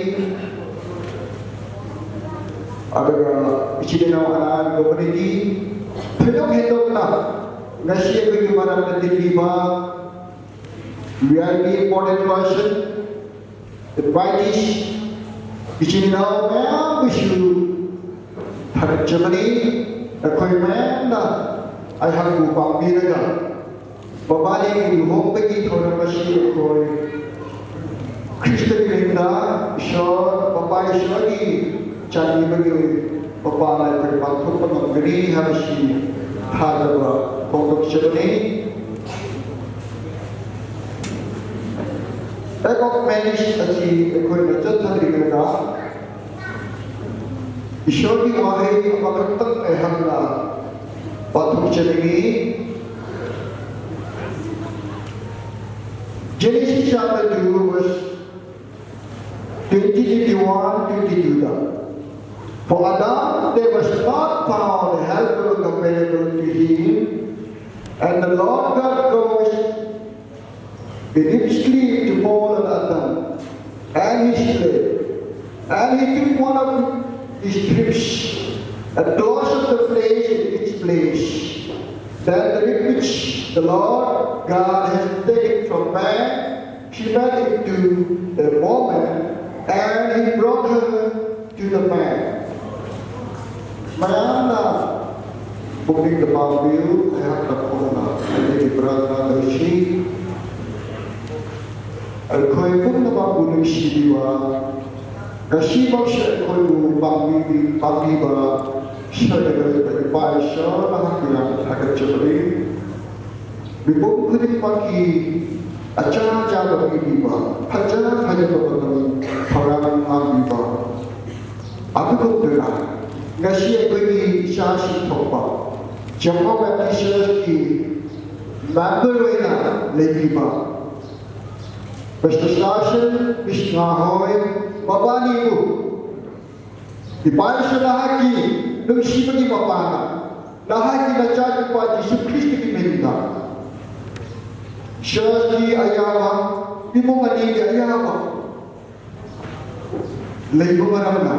ꯑꯗꯨꯒ ꯏꯆꯤꯟ ꯏꯅꯥꯎ ꯑꯅꯥꯟ ꯀꯝꯄꯅꯤꯒꯤ, ꯊꯣꯏꯗꯣꯛ ꯍꯦꯟꯗꯣꯛꯅ ꯉꯁꯤ ꯑꯩꯈꯣꯏꯒꯤ ꯃꯔꯛꯇ ꯇꯤꯟꯕꯤꯕ V I P important person, advisees, ꯏꯆꯤꯟ ꯏꯅꯥꯎ ꯃꯌꯥꯝꯕꯨꯁꯨ ꯊꯥꯒꯠꯆꯕꯅꯤ꯫ ꯑꯩꯈꯣꯏ ꯃꯌꯥꯝꯅ ꯑꯩꯍꯥꯛꯄꯨ ꯄꯥꯝꯕꯤꯔꯒ ꯃꯕꯥꯅꯤꯒꯤ ꯂꯨꯍꯣꯡꯕꯒꯤ ꯊꯧꯔꯝ ꯑꯁꯤ ꯑꯩꯈꯣꯏ ꯈ꯭ꯔꯤꯁꯇꯒꯤ ꯃꯤꯡꯗ ꯏꯁꯣꯔ, ꯃꯄꯥ ꯏꯁꯣꯔꯒꯤ ꯆꯥꯟꯕꯤꯕꯒꯤ ꯃꯄꯥꯅ ꯑꯩꯈꯣꯏ ꯄꯥꯡꯊꯣꯛꯄ ꯉꯝꯒꯅꯤ ꯍꯥꯏꯕꯁꯤ ꯊꯥꯖꯕ ꯐꯣꯡꯗꯣꯛꯆꯕꯅꯤ꯫ Act of Marriage ꯑꯁꯤ ꯑꯩꯈꯣꯏꯅ ꯆꯠꯊꯗ꯭ꯔꯤꯉꯩꯗ ꯏꯁꯣꯔꯒꯤ ꯋꯥꯍꯩ ꯑꯃꯈꯛꯇꯪ ꯑꯩꯍꯥꯛꯅ ꯄꯥꯊꯣꯛꯆꯅꯤꯡꯏ꯫ Genesis chapter two, verse twenty, twenty-one, twenty-two. For Adam there was not found a helper comparable to him, and the Lord God caused a deep sleep to fall on Adam, and he slept. And he took one of his strips, and closed up the place in its place. Then the rib which the Lord God had taken from man, he made into a woman, and he brought her to the man. ꯃꯌꯥꯝꯅ ꯄꯨꯛꯅꯤꯡꯗ ꯄꯥꯎꯕꯤꯌꯨ, ꯑꯩꯍꯥꯛꯅ ꯐꯣꯡꯅ ꯑꯩꯒꯤ ꯄ꯭ꯔꯥꯔꯊꯅꯥ ꯇꯧꯁꯤ꯫ ꯑꯩꯈꯣꯏ ꯄꯨꯝꯅꯃꯛꯄꯨ ꯅꯨꯡꯁꯤꯕꯤꯕ, ꯉꯁꯤꯃꯛꯁꯨ ꯑꯩꯈꯣꯏꯕꯨ ꯄꯥꯡꯕꯤꯕꯤ-, ꯄꯥꯡꯕꯤꯕ ꯁꯣꯏꯗꯅ ꯂꯩꯕ ꯏꯄꯥ ꯏꯁꯣꯔ ꯅꯍꯥꯛꯄꯨ ꯌꯥꯝꯅ ꯊꯥꯒꯠꯆꯕꯅꯤ꯫ ꯃꯤꯄꯨꯝ ꯈꯨꯗꯤꯡꯃꯛꯀꯤ ꯑꯆꯥ ꯑꯆꯥꯕ ꯄꯤꯕꯤꯕ, ꯐꯖ ꯐꯖꯕ ꯃꯇꯝ ꯊꯧꯔꯥꯡ ꯍꯥꯡꯕꯤꯕ꯫ ꯑꯗꯨꯒꯨꯝꯅ ꯉꯁꯤ ꯑꯩꯈꯣꯏꯒꯤ ꯏꯆꯥꯁꯤꯡ ꯊꯣꯛꯄ ꯖꯦꯀꯣꯕ ꯕꯦꯞꯇꯤꯁ ꯆꯔꯆꯀꯤ ꯃꯦꯝꯕꯔ ꯑꯣꯏꯅ ꯂꯩꯕꯤꯕ ꯄꯥꯁꯇꯔ ꯁꯥꯁꯟ ꯃꯤꯁ ꯉꯥꯍꯣꯏ ꯃꯕꯥꯅꯤꯕꯨ ꯏꯄꯥ ꯏꯁꯣꯔ ꯅꯍꯥꯛꯀꯤ ꯅꯨꯡꯁꯤꯕꯒꯤ ꯃꯄꯥꯟꯅ, ꯅꯍꯥꯛꯀꯤ ꯅꯆꯥꯅꯨꯄꯥ ꯖꯤꯁꯨ ꯈ꯭ꯔꯤꯁꯇꯒꯤ ꯃꯤꯡꯗ, ꯆꯔꯆꯀꯤ ꯑꯌꯥꯕ, ꯏꯃꯨꯡ ꯑꯅꯤꯒꯤ ꯑꯌꯥꯕ ꯂꯩꯕ ꯃꯔꯝꯅ,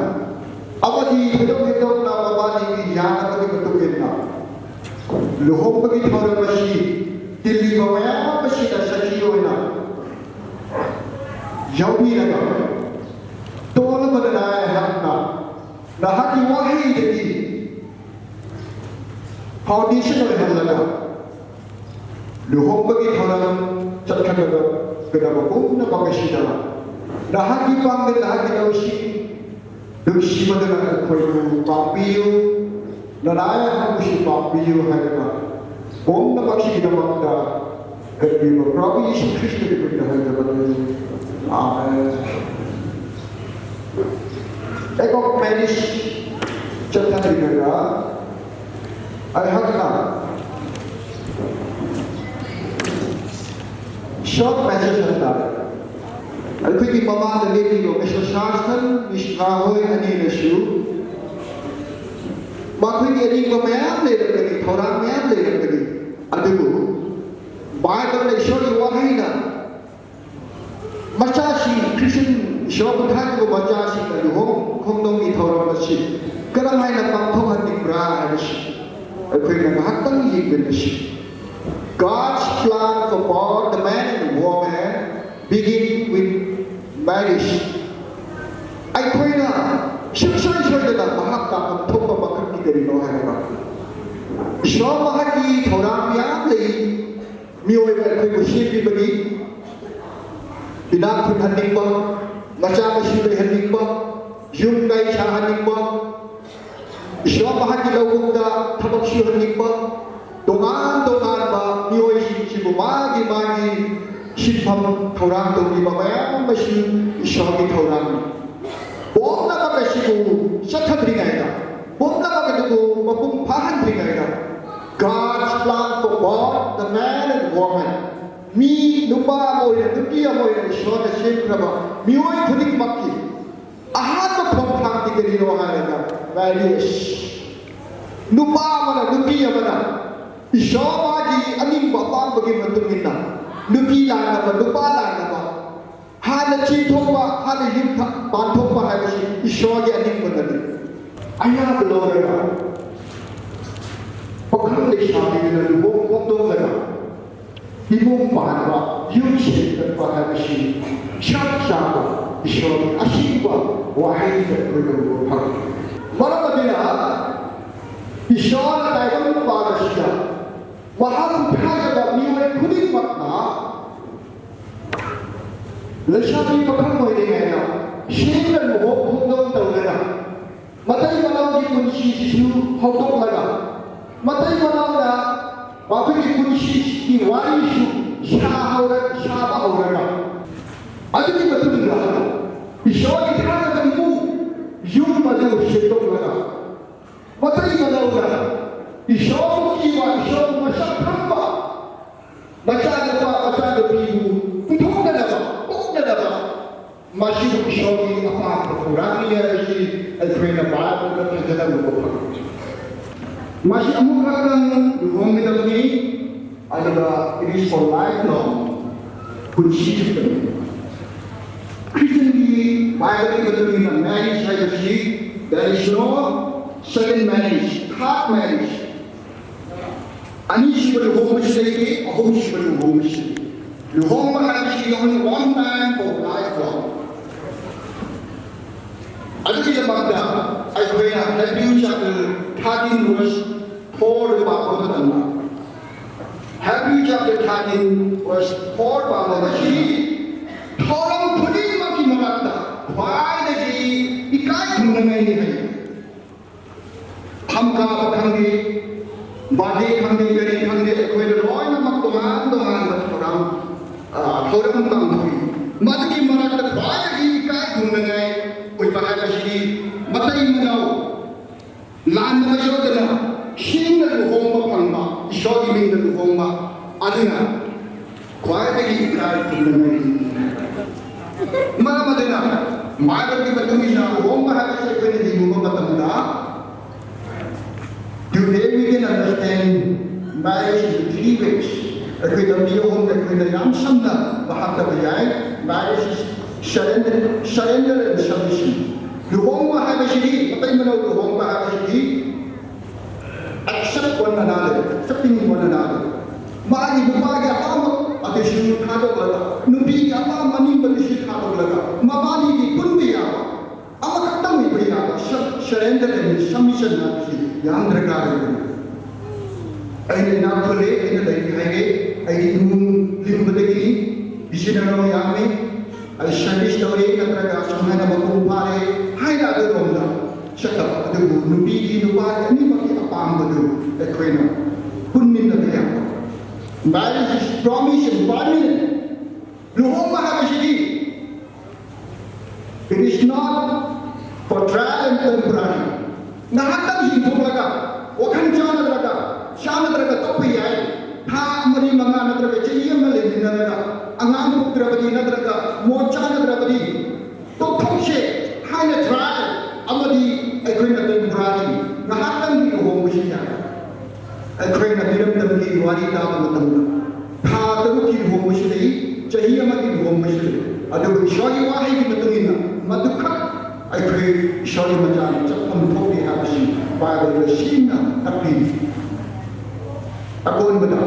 ꯑꯃꯗꯤ ꯊꯣꯏꯗꯣꯛ ꯍꯦꯟꯗꯣꯛꯅ ꯃꯕꯥꯅꯤꯒꯤ ꯌꯥꯅꯕꯒꯤ ꯃꯇꯨꯡ ꯏꯟꯅ, ꯂꯨꯍꯣꯡꯕꯒꯤ ꯊꯧꯔꯝ ꯑꯁꯤ Dil liba maya masi da saki oina. Yawi na ka. Tola ba da na ya hak na. Na haki wahi da ki. Foundation oi hak na ka. Luhong ba ki thoran chat khat na ka. Ka da ba kum na ba ka si da. Na haki pang da na haki da si. Dungsi madana koi ku papiu, lalaya hamusi papiu haidana. Bom na maksi na makta, kati ma Prabhu Yesu Kristo di pagda haidana. Amen. Ekok menis, chapter di kata, ai hakna. Short message haidana. ꯑꯩꯈꯣꯏꯒꯤ ꯃꯃꯥꯡꯗ ꯂꯦꯞꯄꯤꯕ ꯃꯤꯁꯇꯔ ꯁꯥꯔꯁꯟ, ꯃꯤꯁ ꯉꯥꯍꯣꯏ ꯑꯅꯤꯅꯁꯨ ꯃꯈꯣꯏꯒꯤ ꯑꯔꯤꯡꯕ ꯃꯌꯥꯝ ꯂꯩꯔꯝꯒꯅꯤ, ꯊꯧꯔꯥꯡ ꯃꯌꯥꯝ ꯂꯩꯔꯝꯒꯅꯤ꯫ ꯑꯗꯨꯕꯨ ꯕꯥꯏꯕꯜꯗ ꯏꯁꯣꯔꯒꯤ ꯋꯥꯍꯩꯅ ꯃꯆꯥꯁꯤꯡ, ꯈ꯭ꯔꯤꯁꯇꯤꯌꯟ ꯏꯁꯣꯔꯕꯨ ꯊꯥꯖꯕ ꯃꯆꯥꯁꯤꯡꯅ ꯂꯨꯍꯣꯡ ꯈꯣꯡꯗꯣꯡꯕꯒꯤ ꯊꯧꯔꯝ ꯑꯁꯤ ꯀꯔꯝ ꯍꯥꯏꯅ ꯄꯥꯡꯊꯣꯛꯍꯟꯅꯤꯡꯕ꯭ꯔꯥ ꯍꯥꯏꯕꯁꯤ ꯑꯩꯈꯣꯏꯅ ꯉꯥꯏꯍꯥꯛꯇꯪ ꯌꯦꯡꯃꯤꯟꯅꯁꯤ꯫ God's plan for both the man and woman begin with marriage. ꯑꯩꯈꯣꯏꯅ ꯁꯨꯡꯁꯣꯏ ꯁꯣꯏꯗꯅ ꯃꯍꯥꯛ ꯇꯥꯛꯐꯝ ꯊꯣꯛꯄ ꯃꯈꯛꯇꯤ ꯀꯔꯤꯅꯣ ꯍꯥꯏꯔꯒ, ꯏꯁꯣꯔ ꯃꯍꯥꯛꯀꯤ ꯊꯧꯔꯥꯡ ꯃꯌꯥꯝ ꯂꯩ꯫ ꯃꯤꯑꯣꯏꯕ ꯑꯩꯈꯣꯏꯕꯨ ꯁꯦꯝꯕꯤꯕꯅꯤ꯫ ꯏꯅꯥꯛ ꯈꯨꯟꯍꯟꯅꯤꯡꯕ, ꯃꯆꯥ ꯃꯁꯨ ꯂꯩꯍꯟꯅꯤꯡꯕ, ꯌꯨꯝ ꯀꯩ ꯁꯥꯍꯟꯅꯤꯡꯕ, ꯏꯁꯣꯔ ꯃꯍꯥꯛꯀꯤ ꯂꯧꯕꯨꯛꯇ ꯊꯕꯛ ꯁꯨꯍꯟꯅꯤꯡꯕ, ꯇꯣꯉꯥꯟ ꯇꯣꯉꯥꯟꯕ ꯃꯤꯑꯣꯏꯁꯤꯡꯁꯤꯕꯨ ꯃꯥꯒꯤ ꯃꯥꯒꯤ ꯁꯤꯟꯐꯝ ꯊꯧꯔꯥꯡ ꯇꯧꯕꯤꯕ ꯃꯌꯥꯝ ꯑꯃꯁꯨ ꯏꯁꯣꯔꯒꯤ ꯊꯧꯔꯥꯡꯅꯤ꯫ ꯄꯣꯛꯅꯕ ꯑꯁꯤꯕꯨ ꯆꯠꯊꯗ꯭ꯔꯤꯉꯩꯗ, ꯄꯣꯛꯅꯕ ꯑꯗꯨꯕꯨ ꯃꯄꯨꯡ ꯐꯥꯍꯟꯗ꯭ꯔꯤꯉꯩꯗ, God's plan for both the man and woman, ꯃꯤ ꯅꯨꯄꯥ ꯑꯃ ꯑꯣꯏꯅ ꯅꯨꯄꯤ ꯑꯃ ꯑꯣꯏꯅ ꯏꯁꯣꯔꯅ ꯁꯦꯝꯈ꯭ꯔꯕ ꯃꯤꯑꯣꯏ ꯈꯨꯗꯤꯡꯃꯛꯀꯤ ꯑꯍꯥꯟꯕ ꯈꯣꯡꯊꯥꯡꯗꯤ ꯀꯔꯤꯅꯣ ꯍꯥꯏꯔꯒ, marriage꯫ ꯅꯨꯄꯥ ꯑꯃꯅ, ꯅꯨꯄꯤ ꯑꯃꯅ ꯏꯁꯣꯔ ꯃꯥꯒꯤ ꯑꯅꯤꯡꯕ ꯑꯄꯥꯝꯕꯒꯤ ꯃꯇꯨꯡ ꯏꯟꯅ ꯅꯨꯄꯤ ꯂꯥꯛꯅꯕ, ꯅꯨꯄꯥ ꯂꯥꯛꯅꯕ, ꯍꯥꯟꯅ ꯆꯦꯟꯊꯣꯛꯄ, ꯍꯥꯟꯅ ꯌꯨꯝ ꯊ-, ꯄꯥꯟꯊꯣꯛꯄ ꯍꯥꯏꯕꯁꯤ ꯏꯁꯣꯔꯒꯤ ꯑꯅꯤꯡꯕꯅꯤ꯫ ꯑꯌꯥꯕ ꯂꯧꯔꯒ ꯄꯥꯈꯪ ꯂꯩꯁꯥꯕꯤꯅ ꯂꯨꯍꯣꯡ ꯈꯣꯡꯗꯣꯡꯂꯒ ꯏꯃꯨꯡ ꯄꯥꯟꯕ, ꯌꯨꯝ ꯁꯦꯝꯒꯠꯄ ꯍꯥꯏꯕꯁꯤ ꯆꯞ ꯆꯥꯕ ꯏꯁꯣꯔꯒꯤ ꯑꯁꯤꯒꯨꯝꯕ ꯋꯥꯍꯩꯗ ꯑꯩꯈꯣꯏꯅ ꯎꯕ ꯐꯪꯏ꯫ ꯃꯔꯝ ꯑꯗꯨꯅ ꯏꯁꯣꯔꯅ ꯇꯥꯏꯕꯪ ꯄꯥꯟ ꯑꯁꯤꯗ ꯃꯍꯥꯛꯄꯨ ꯊꯥꯖꯕ ꯃꯤꯑꯣꯏ ꯈꯨꯗꯤꯡꯃꯛꯅ ꯂꯩꯁꯥꯕꯤ ꯄꯥꯈꯪ ꯑꯣꯏꯔꯤꯉꯩꯗ ꯁꯦꯡꯅ ꯂꯨꯍꯣꯡ ꯈꯣꯡꯗꯣꯡ ꯇꯧꯗꯅ ꯃꯇꯩ ꯃꯅꯥꯎꯒꯤ ꯄꯨꯟꯁꯤꯁꯤꯁꯨ ꯍꯧꯗꯣꯛꯂꯒ, ꯃꯇꯩ ꯃꯅꯥꯎꯅ ꯃꯈꯣꯏꯒꯤ ꯄꯨꯟꯁꯤꯒꯤ ꯋꯥꯔꯤꯁꯨ ꯁꯥꯍꯧꯔ-, ꯁꯥꯕ ꯍꯧꯔꯒ, ꯑꯗꯨꯒꯤ ꯃꯇꯨꯡꯗ ꯏꯁꯣꯔꯒꯤ ꯊꯥꯖꯕ ꯏꯃꯨꯡ, ꯌꯨꯝ ꯑꯗꯨ ꯁꯦꯝꯗꯣꯛꯂꯒ, ꯃꯇꯩ ꯃꯅꯥꯎꯅ ꯏꯁꯣꯔꯕꯨ ꯀꯤꯕ, ꯏꯁꯣꯔꯕꯨ ꯃꯁꯛ ꯈꯪꯕ ꯃꯆꯥꯅꯨꯄꯥ, ꯃꯆꯥꯅꯨꯄꯤꯕꯨ ꯄꯨꯊꯣꯛꯅꯅꯕ, ꯄꯣꯛꯅꯅꯕ, ꯃꯁꯤꯕꯨ ꯏꯁꯣꯔꯒꯤ ꯑꯄꯥꯝꯕ ꯊꯧꯔꯥꯡꯅꯤ ꯍꯥꯏꯕꯁꯤ ꯑꯩꯈꯣꯏꯅ ꯕꯥꯏꯕꯜꯗ ꯐꯖꯅ ꯎꯕ ꯐꯪꯏ꯫ ꯃꯁꯤ ꯑꯃꯨꯛ ꯈꯛꯇꯪ ꯂꯨꯍꯣꯡꯒꯗꯕꯅꯤ, ꯑꯗꯨꯒ it is for lifelong, ꯄꯨꯟꯁꯤ ꯆꯨꯞꯄꯒꯤ꯫ ꯈ꯭ꯔꯤꯁꯇꯤꯌꯟꯒꯤ ꯕꯥꯏꯕꯜꯒꯤ ꯃꯇꯨꯡ ꯏꯟꯅ marriage ꯍꯥꯏꯕꯁꯤ there is no second marriage, third marriage꯫ ꯑꯅꯤꯁꯨꯕ ꯂꯨꯍꯣꯡꯕꯁꯨ ꯂꯩꯇꯦ, ꯑꯍꯨꯝꯁꯨꯕ ꯂꯨꯍꯣꯡꯕꯁꯨ ꯂꯩꯇꯦ꯫ ꯂꯨꯍꯣꯡꯕ ꯍꯥꯏꯕꯁꯤ only one time for lifelong꯫ ꯑꯗꯨꯒꯤꯗꯃꯛꯇ ꯑꯩꯈꯣꯏꯅ Hebrew chapter thirteen verse four ꯗ ꯄꯥꯕ ꯃꯇꯝꯗ, Hebrew chapter thirteen verse four ꯄꯥꯕ ꯑꯁꯤ ꯊꯧꯔꯝ ꯈꯨꯗꯤꯡꯃꯛꯀꯤ ꯃꯔꯛꯇ ꯈ꯭ꯋꯥꯏꯗꯒꯤ ꯏꯀꯥꯏ ꯈꯨꯝꯅꯉꯥꯏꯅꯤ ꯍꯥꯏ꯫ ꯊꯝꯀꯥꯕ ꯈꯪꯗꯦ, ꯕꯥꯔꯗꯦ ꯈꯪꯗꯦ, ꯀꯔꯤ ꯈꯪꯗꯦ, ꯑꯩꯈꯣꯏꯗ ꯂꯣꯏꯅꯃꯛ ꯇꯣꯉꯥꯟ ꯇꯣꯉꯥꯟꯕ ꯊꯧꯔꯝ, ꯑ, ꯊꯧꯔꯝ ꯄꯥꯡꯊꯣꯛꯏ꯫ ꯃꯗꯨꯒꯤ ꯃꯔꯛꯇ ꯈ꯭ꯋꯥꯏꯗꯒꯤ ꯏꯀꯥꯏ ꯈꯨꯝꯅꯉꯥꯏ ꯑꯣꯏꯕ ꯍꯥꯏꯕꯁꯤꯗꯤ ꯃꯇꯩ ꯃꯅꯥꯎ ꯂꯥꯟꯅ ꯃꯥꯏꯌꯣꯛꯅꯅ ꯁꯦꯡꯅ ꯂꯨꯍꯣꯡꯕ ꯐꯪꯕ, ꯏꯁꯣꯔꯒꯤ ꯃꯤꯡꯗ ꯂꯨꯍꯣꯡꯕ, ꯑꯗꯨꯅ ꯈ꯭ꯋꯥꯏꯗꯒꯤ ꯏꯀꯥꯏ ꯈꯨꯝꯅꯉꯥꯏꯅꯤ꯫ ꯃꯔꯝ ꯑꯗꯨꯅ ꯕꯥꯏꯕꯜꯒꯤ ꯃꯇꯨꯡ ꯏꯟꯅ ꯂꯨꯍꯣꯡꯕ ꯍꯥꯏꯕꯁꯤ ꯑꯩꯈꯣꯏꯅ ꯌꯦꯡꯉꯨꯕ ꯃꯇꯝꯗ, today we can understand marriage in three ways. ꯑꯩꯈꯣꯏ ꯂꯝꯕꯤ ꯑꯍꯨꯝꯗ ꯑꯩꯈꯣꯏꯅ ꯌꯥꯝ ꯁꯝꯅ ꯚꯥꯞ ꯇꯥꯕ ꯌꯥꯏ꯫ Marriage is surrender, surrender and submission. ꯂꯨꯍꯣꯡꯕ ꯍꯥꯏꯕꯁꯤꯗꯤ, ꯃꯇꯩ ꯃꯅꯥꯎ ꯂꯨꯍꯣꯡꯕ ꯍꯥꯏꯕꯁꯤꯗꯤ accept one another, accepting one another꯫ Mani nupagi apam ati shu thadok laga, nupigi apam maning bati shu thadok laga, mabani di pun biya ba, ama katam ni biya ba, surrender and submission na si yang draga. Aina ina khole, aina dai hai ge, ai di nung lim bati ni, bisi na rong yang ni, ai service tore, na draga, sung hai na makum pare, hai na de rong da. Shut up, ꯑꯗꯨꯕꯨ ꯅꯨꯄꯤꯒꯤ ꯅꯨꯄꯥꯒꯤ ꯑꯅꯤꯃꯛꯀꯤ ꯑꯄꯥꯝꯕꯗꯨ ꯑꯩꯈꯣꯏꯅ ꯄꯨꯟꯃꯤꯟꯅꯕ ꯌꯥꯕ꯫ Marriage is promise and permanent. ꯂꯨꯍꯣꯡꯕ ꯍꯥꯏꯕꯁꯤꯗꯤ, it is not for trial and temporary. ꯉꯥꯏꯍꯥꯛꯇꯪ ꯌꯦꯡꯊꯣꯛꯂꯒ, ꯋꯥꯈꯜ ꯆꯥꯟꯅꯗ꯭ꯔꯒ, ꯆꯥꯟꯅꯗ꯭ꯔꯒ ꯇꯣꯛꯄ ꯌꯥꯏ꯫ ꯊꯥ ꯃꯔꯤ ꯃꯉꯥ ꯅꯠꯇ꯭ꯔꯒ ꯆꯍꯤ ꯑꯃ ꯂꯩꯃꯤꯟꯅꯔꯒ, ꯑꯉꯥꯡ ꯄꯣꯛꯇ꯭ꯔꯕꯗꯤ ꯅꯠꯇ꯭ꯔꯒ ꯃꯣꯠ ꯆꯥꯟꯅꯗ꯭ꯔꯕꯗꯤ, ꯇꯣꯛꯊꯣꯛꯁꯦ ꯍꯥꯏꯅ try ꯑꯃꯗꯤ ꯑꯩꯈꯣꯏꯅ temporary ꯉꯥꯏꯍꯥꯛꯇꯪꯒꯤ ꯂꯨꯍꯣꯡꯕꯁꯤ ꯌꯥꯏ꯫ ꯑꯩꯈꯣꯏꯅ ꯃꯤꯔꯝꯗꯝꯒꯤ ꯋꯥꯔꯤ ꯇꯥꯕ ꯃꯇꯝꯗ ꯊꯥ ꯇꯔꯨꯛꯀꯤ ꯂꯨꯍꯣꯡꯕꯁꯨ ꯂꯩ, ꯆꯍꯤ ꯑꯃꯒꯤ ꯂꯨꯍꯣꯡꯕꯁꯨ ꯂꯩ꯫ ꯑꯗꯨꯕꯨ ꯏꯁꯣꯔꯒꯤ ꯋꯥꯍꯩꯒꯤ ꯃꯇꯨꯡ ꯏꯟꯅ ꯃꯗꯨꯈꯛ ꯑꯩꯈꯣꯏ ꯏꯁꯣꯔꯒꯤ ꯃꯆꯥꯅ ꯆꯠꯐꯝ ꯊꯣꯛꯇꯦ ꯍꯥꯏꯕꯁꯤ ꯕꯥꯏꯕꯜꯗ ꯁꯦꯡꯅ ꯇꯥꯛꯄꯤꯔꯤ꯫ ꯑꯀꯣꯟꯕꯗ,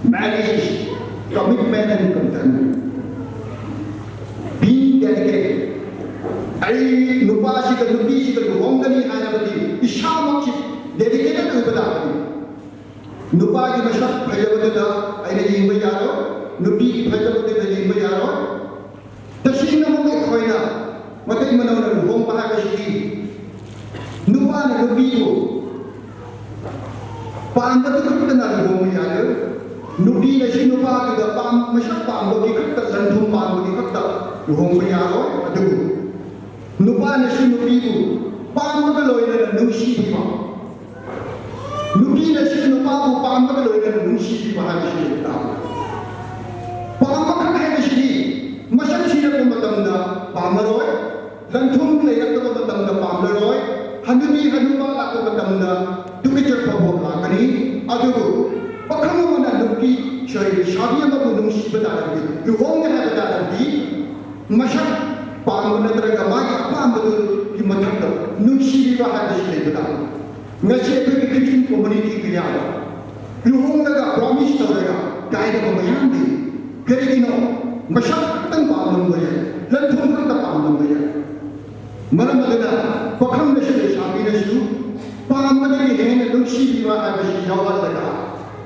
marriage is commitment and contentment. Being dedicated. ꯑꯩ ꯅꯨꯄꯥꯁꯤꯒ ꯅꯨꯄꯤꯁꯤꯒ ꯂꯨꯍꯣꯡꯒꯅꯤ ꯍꯥꯏꯔꯕꯗꯤ ꯏꯁꯥꯃꯛꯁꯤ dedicated ꯑꯣꯏꯕ ꯇꯥꯕꯅꯤ꯫ ꯅꯨꯄꯥꯒꯤ ꯃꯁꯛ ꯐꯖꯕꯗꯨꯗ ꯑꯩꯅ ꯌꯦꯡꯕ ꯌꯥꯔꯣꯏ, ꯅꯨꯄꯤꯒꯤ ꯐꯖꯕꯗꯨꯗ ꯌꯦꯡꯕ ꯌꯥꯔꯣꯏ꯫ ꯇꯁꯦꯡꯅꯃꯛ ꯑꯩꯈꯣꯏꯅ ꯃꯇꯩ ꯃꯅꯥꯎꯅ ꯂꯨꯍꯣꯡꯕ ꯍꯥꯏꯕꯁꯤꯗꯤ ꯅꯨꯄꯥꯅ ꯅꯨꯄꯤꯕꯨ ꯄꯥꯝꯕꯗꯨ ꯈꯛꯇꯅ ꯂꯨꯍꯣꯡꯕ ꯌꯥꯔꯣꯏ꯫ ꯅꯨꯄꯤꯅꯁꯨ ꯅꯨꯄꯥꯗꯨꯗ ꯄꯥꯝ-, ꯃꯁꯛ ꯄꯥꯝꯕꯒꯤ ꯈꯛꯇ, ꯂꯟ-ꯊꯨꯝ ꯄꯥꯝꯕꯒꯤ ꯈꯛꯇ ꯂꯨꯍꯣꯡꯕ ꯌꯥꯔꯣꯏ꯫ ꯑꯗꯨꯕꯨ ꯅꯨꯄꯥꯅꯁꯨ ꯅꯨꯄꯤꯕꯨ ꯄꯥꯝꯕꯒ ꯂꯣꯏꯅꯅ ꯅꯨꯡꯁꯤꯕꯤꯕ, ꯅꯨꯄꯤꯅꯁꯨ ꯅꯨꯄꯥꯕꯨ ꯄꯥꯝꯕꯒ ꯂꯣꯏꯅꯅ ꯅꯨꯡꯁꯤꯕꯤꯕ ꯍꯥꯏꯕꯁꯤ ꯂꯩꯕ ꯇꯥꯕꯅꯤ꯫ ꯄꯥꯝꯕ ꯈꯛ ꯍꯥꯏꯕꯁꯤꯗꯤ ꯃꯁꯛ ꯊꯤꯔꯛꯄ ꯃꯇꯝꯗ ꯄꯥꯝꯃꯔꯣꯏ, ꯂꯟ-ꯊꯨꯝ ꯂꯩꯔꯛꯇꯕ ꯃꯇꯝꯗ ꯄꯥꯝꯂꯔꯣꯏ, ꯍꯅꯨꯕꯤ ꯍꯅꯨꯕ ꯂꯥꯛꯄ ꯃꯇꯝꯗ ꯇꯨꯀꯠꯆꯕ ꯐꯥꯎꯕ ꯂꯥꯛꯀꯅꯤ꯫ ꯑꯗꯨꯕꯨ ꯄꯥꯈꯪ ꯑꯃꯅ ꯅꯨꯄꯤ, sorry, ꯂꯩꯁꯥꯕꯤ ꯑꯃꯕꯨ ꯅꯨꯡꯁꯤꯕ ꯇꯥꯔꯕꯗꯤ, ꯂꯨꯍꯣꯡꯒꯦ ꯍꯥꯏꯕ ꯇꯥꯔꯕꯗꯤ, ꯃꯁꯛ ꯄꯥꯝꯕ ꯅꯠꯇ꯭ꯔꯒ ꯃꯥꯒꯤ ꯑꯄꯥꯝꯕꯗꯨꯒꯤ ꯃꯊꯛꯇ ꯅꯨꯡꯁꯤꯕꯤꯕ ꯍꯥꯏꯕꯁꯤ ꯂꯩꯕ ꯇꯥꯕꯅꯤ꯫ ꯉꯁꯤ ꯑꯩꯈꯣꯏꯒꯤ Christian community ꯀꯌꯥꯗ ꯂꯨꯍꯣꯡꯂꯒ promise ꯇꯧꯔꯒ ꯀꯥꯏꯅꯕ ꯃꯌꯥꯝ ꯂꯩ꯫ ꯀꯔꯤꯒꯤꯅꯣ? ꯃꯁꯛ ꯈꯛꯇꯪ ꯄꯥꯝꯂꯝꯕ ꯌꯥꯏ, ꯂꯟ-ꯊꯨꯝ ꯈꯛꯇ ꯄꯥꯝꯂꯝꯕ ꯌꯥꯏ꯫ ꯃꯔꯝ ꯑꯗꯨꯅ ꯄꯥꯈꯪꯅꯁꯨ ꯂꯩꯁꯥꯕꯤꯅꯁꯨ ꯄꯥꯝꯕꯗꯒꯤ ꯍꯦꯟꯅ ꯅꯨꯡꯁꯤꯕꯤꯕ ꯍꯥꯏꯕꯁꯤ ꯌꯥꯎꯍꯜꯂꯒ,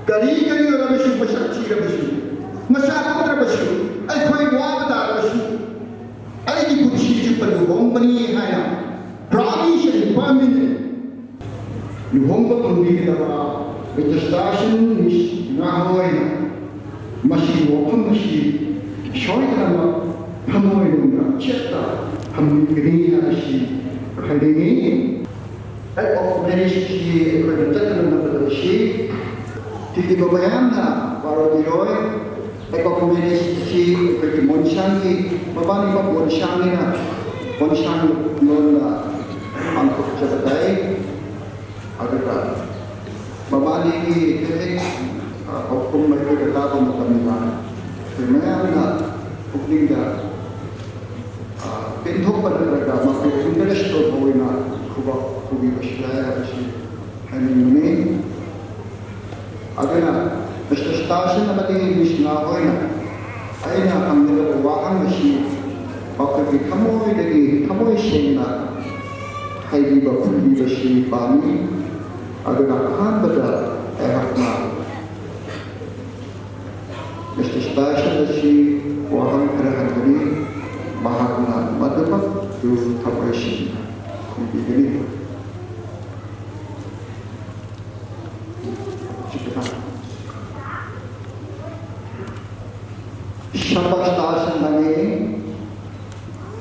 ꯀꯔꯤ ꯀꯔꯤ ꯑꯣꯏꯔꯕꯁꯨ, ꯃꯁꯛ ꯊꯤꯔꯕꯁꯨ, ꯃꯆꯥ ꯄꯣꯛꯇ꯭ꯔꯕꯁꯨ, ꯑꯩꯈꯣꯏ ꯋꯥꯕ ꯇꯥꯔꯕꯁꯨ, ꯑꯩꯒꯤ ꯄꯨꯟꯁꯤ ꯆꯨꯞꯄ ꯂꯨꯍꯣꯡꯕꯅꯤ ꯍꯥꯏꯅ promise and permanent ꯂꯨꯍꯣꯡꯕ ꯐꯪꯕꯤꯒꯗꯕ Mister Starson, Miss Ngahoina ꯃꯁꯤꯒꯤ ꯋꯥꯐꯝ ꯑꯁꯤ ꯁꯣꯏꯗꯅꯃꯛ ꯊꯃꯣꯏꯅꯨꯡꯗ ꯆꯦꯠꯅ ꯊꯝꯕꯤꯒꯅꯤ ꯍꯥꯏꯕꯁꯤ ꯍꯥꯏꯅꯤꯡꯏ꯫ Act of marriage ꯑꯁꯤ ꯑꯩꯈꯣꯏꯅ ꯆꯠꯀꯗꯕ ꯃꯇꯝ ꯑꯁꯤ ꯇꯤꯚꯤꯗ ꯃꯌꯥꯝꯅ ꯄꯥꯔꯣꯗꯤꯔꯣꯏ꯫ Act of marriage ꯑꯁꯤ ꯑꯩꯈꯣꯏꯒꯤ ꯃꯣꯟꯁꯥꯡꯒꯤ ꯃꯕꯥꯅꯤꯃꯛ ꯃꯣꯟꯁꯥꯡꯅꯤꯅ ꯃꯣꯟꯁꯥꯡ ꯂꯣꯟꯗ ꯄꯥꯡꯊꯣꯛꯆꯕ ꯇꯥꯏ꯫ ꯑꯗꯨꯒ ꯃꯕꯥꯅꯤꯒꯤ ꯍꯦꯛ ꯍꯦꯛ, ꯑ, ꯄꯥꯎꯈꯨꯝ ꯑꯩꯈꯣꯏꯗ ꯇꯥꯕ ꯃꯇꯝꯗ ꯑꯩꯈꯣꯏ ꯃꯌꯥꯝꯅ ꯄꯨꯛꯅꯤꯡꯗ, ꯑ, ꯄꯦꯟꯊꯣꯛꯄ ꯅꯠꯇ꯭ꯔꯒ ꯃꯈꯣꯏ encourage ꯇꯧꯕ ꯑꯣꯏꯅ ꯈꯨꯕꯥꯛ ꯈꯨꯕꯤꯕꯁꯨ ꯌꯥꯏ ꯍꯥꯏꯕꯁꯤ ꯍꯥꯏꯅꯤꯡꯕꯅꯤ꯫ ꯑꯗꯨꯅ Mister Starson ꯑꯃꯗꯤ Miss Ngahoina ꯑꯩꯅ ꯍꯪꯒꯗꯕ ꯋꯥꯍꯪ ꯑꯁꯤ ꯃꯈꯣꯏꯒꯤ ꯊꯃꯣꯏꯗꯒꯤ, ꯊꯃꯣꯏ ꯁꯦꯡꯅ ꯍꯥꯏꯕꯤꯕ, ꯈꯨꯝꯕꯤꯕꯁꯤ ꯄꯥꯝꯃꯤ꯫ ꯑꯗꯨꯅ ꯑꯍꯥꯟꯕꯗ ꯑꯩꯍꯥꯛꯅ Mister Starson ꯑꯁꯤ ꯋꯥꯍꯪ ꯈꯔ ꯍꯪꯒꯅꯤ, ꯃꯍꯥꯛꯅ ꯃꯗꯨꯃꯛꯇꯨ ꯊꯃꯣꯏ ꯁꯦꯡꯅ ꯈꯨꯝꯕꯤꯒꯅꯤ꯫ Mister Starson, ꯅꯪꯒꯤ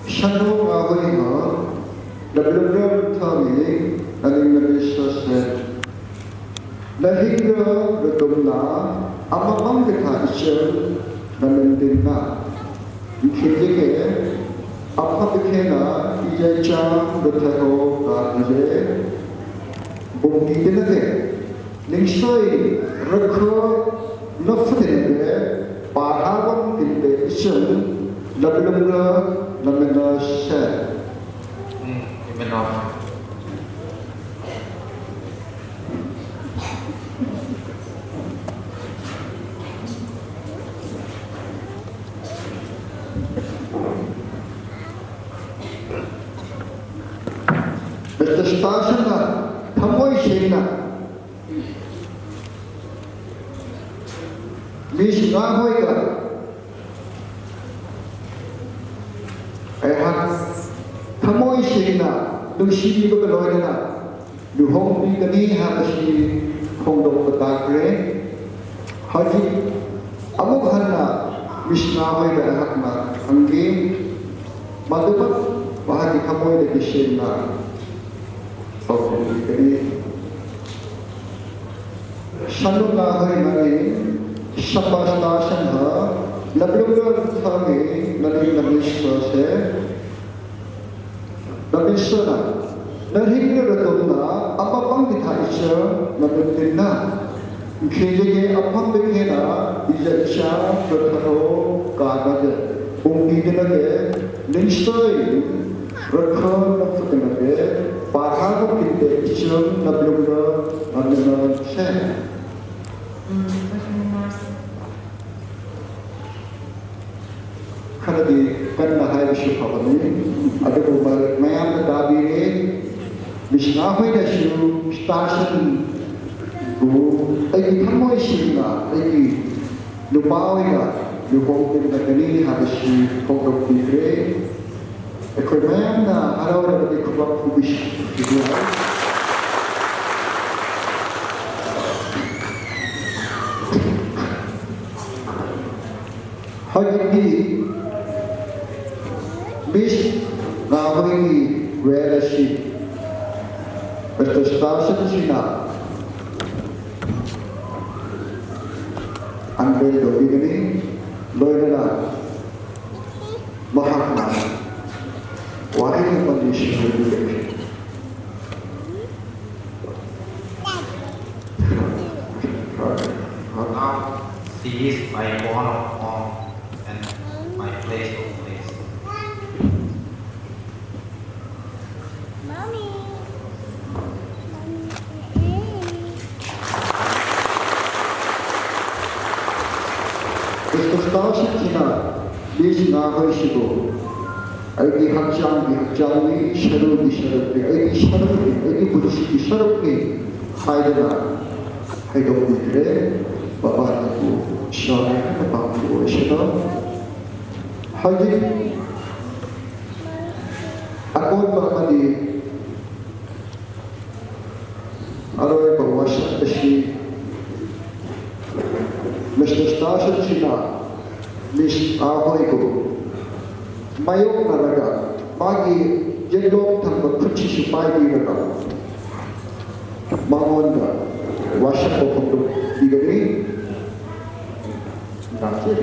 ꯏꯁꯥꯗꯣ ꯉꯥꯎꯍꯜꯂꯤꯕ ꯂꯝꯂꯝꯂꯕ ꯊꯥꯒꯤ ꯑꯅꯤꯡꯕ ꯂꯩꯁꯥꯁꯦ, ꯂꯥꯏꯍꯤꯡꯗ ꯂꯨꯞꯂꯨꯝꯅ ꯑꯃꯃꯝꯒꯤ ꯊꯥ ꯏꯆꯦꯜ ꯂꯝꯂꯝꯗꯤꯟꯅ ꯏꯈꯤꯜꯂꯤꯒꯦ, ꯑꯐꯕ ꯈꯦꯅ ꯏꯌꯥꯏꯆꯥ ꯂꯨꯊꯥꯏꯍꯣ ꯀꯥꯟꯅꯗꯦ꯫ ꯕꯨꯝꯕꯤꯗꯅꯗꯦ, ꯅꯤꯡꯁꯣꯏ ꯔꯈꯣ ꯅꯐꯨꯗꯅꯗꯦ, ꯄꯥꯔꯍꯥꯕꯝ ꯇꯤꯟꯗꯦ ꯏꯆꯝ, ꯂꯕꯂꯝꯒ ꯂꯃꯅꯁꯦ꯫ ꯎꯝ, ꯏꯃꯅꯣ꯫ Mister Starson na thamoi sengna Miss Ngahoi ga, aihak thamoi sengna nungsipi baka loinana luhongpi kani ha kahi phongdoh kata kre. Hajik amuk hanna Miss Ngahoi ga aihakna angge, maduba, mahaki thamoi da kisengna phongdoh kani. Sanu Ngahoi nangin, Superstar Sanu ha, nablung lou thami, nanin namin sose, namin sona, nahing na ratumna, apapang kitha icha, namin tinna. Khejege apam bekhe na, ija icha, ratharo, ka na de, umpi de na de, ninsoi, rakha, na phutina de, Pathar ko kinte ichung na blung na na na na se. Khanadi kanna hai bisu phabani. Adugu ma-, mayam na dabi ne. Miss Ngahoi na shu station. Gu, aiki thamoi sengna, aiki Nupa hoina, nupa hoina kani ha kahi phongdoh kit e. Eikhoi mayamna harauna kati khubak khubishi kiti hai. Hajiki Miss Ngahoi ki wela shi. Mister Starson Sina. Unveil doh kit ni, loinana, mahakna, wahina pani shi. Now, she is my bone of bone and my flesh of flesh. Mommy. Mommy. Mister Starson Sina, Miss Ngahoi Shibo. Aiki hakchang ki hakchang ni, sharu ki sharu ni, aiki sharu ni, aiki bunsi ki sharu ni. Haidana, haidok ni kre, baba ni ku, shara ni baba ku, shara. Haidi. Akon ba madi. Aroi ba washak tashi. Mister Starson Sina, Miss Ahoi ko. Mayok na raga, magi yellow thang ba kuchi sipai di raga. Mangon da, washak ko kundo, di gani. That's it.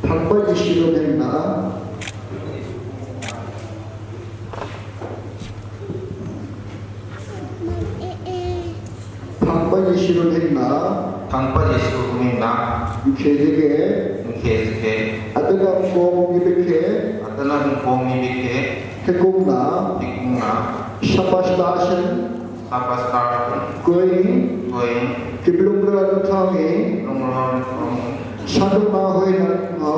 Thangpa Jesu lunghenna. Thangpa Jesu lunghenna. Thangpa Jesu lunghenna. Nkhe jike. Nkhe jike. Atana kong ni bikhe. Atana kong ni bikhe. Hekungna. Hekungna. Superstar Sina. Superstar Sina. Koi. Koi. Kiblung ra thami. Blung ra thami. Sanu Ngahoi na nga.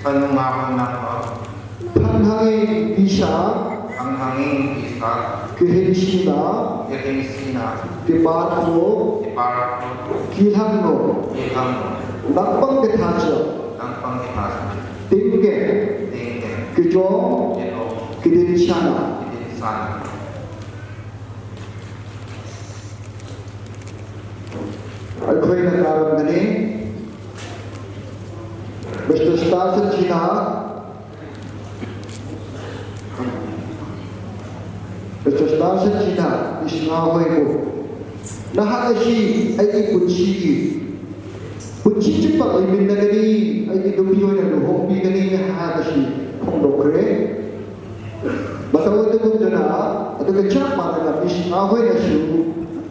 Sanu Ngahoi na nga. Thanghang in bisa. Thanghang in bisa. Kihin sina. Kihin sina. Kipat ko. Kipat ko. Kilhang no. Kilhang no. Nangpang kitha cha. Nangpang kitha cha. Tingke. Tingke. Kijong. Kijong. Kidin sana. Kidin sana. Eikhoi na karam nani. Mister Starson Sina. Mister Starson Sina, Miss Ngahoi ko. Naha kahi, aiki bunsi ki. Bunsi chipah imin na kani, aiki dupi hoi na luhongpi kani, naha kahi, phongdoh kre. Batawa tu kum tu na, atu kachap mana na Miss Ngahoi na shu,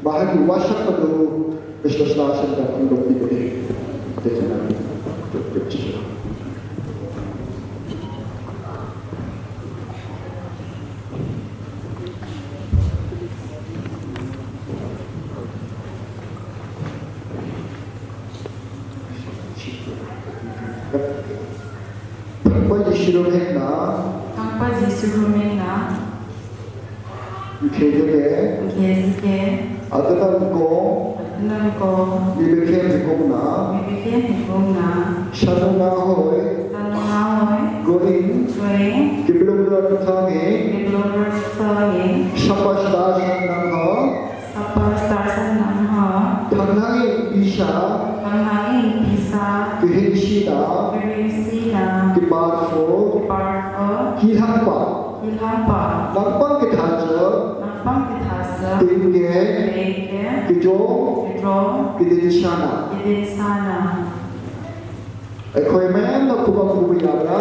bahagi washak padu, Mister Starson ka phongdoh kit e. Thangpa Jesu lunghenna. Thangpa Jesu lunghenna. Nkhei jing e. Nkhei jing e. Atanam kong. Atanam kong. Mi bekhem hi kong na. Mi bekhem hi kong na. Sanu nga hoi. Sanu nga hoi. Go in. Go in. Kibilung rat thang e. Kibilung rat thang e. Sapa star san nang ho. Sapa star san nang ho. Thangnang in pisa. Thangnang in pisa. Kihin sina. Kihin sina. Kiparfo. Kiparfo. Kilhangpa. Kilhangpa. Nangpang kitha cha. Nangpang kitha cha. Tengke. Tengke. Kijong. Kijong. Kidin sana. Kidin sana. ꯑꯩꯈꯣꯏ ꯃꯌꯥꯝꯅ ꯈꯨꯕꯥꯛ ꯈꯨꯕ ꯌꯥꯕ꯭ꯔꯥ?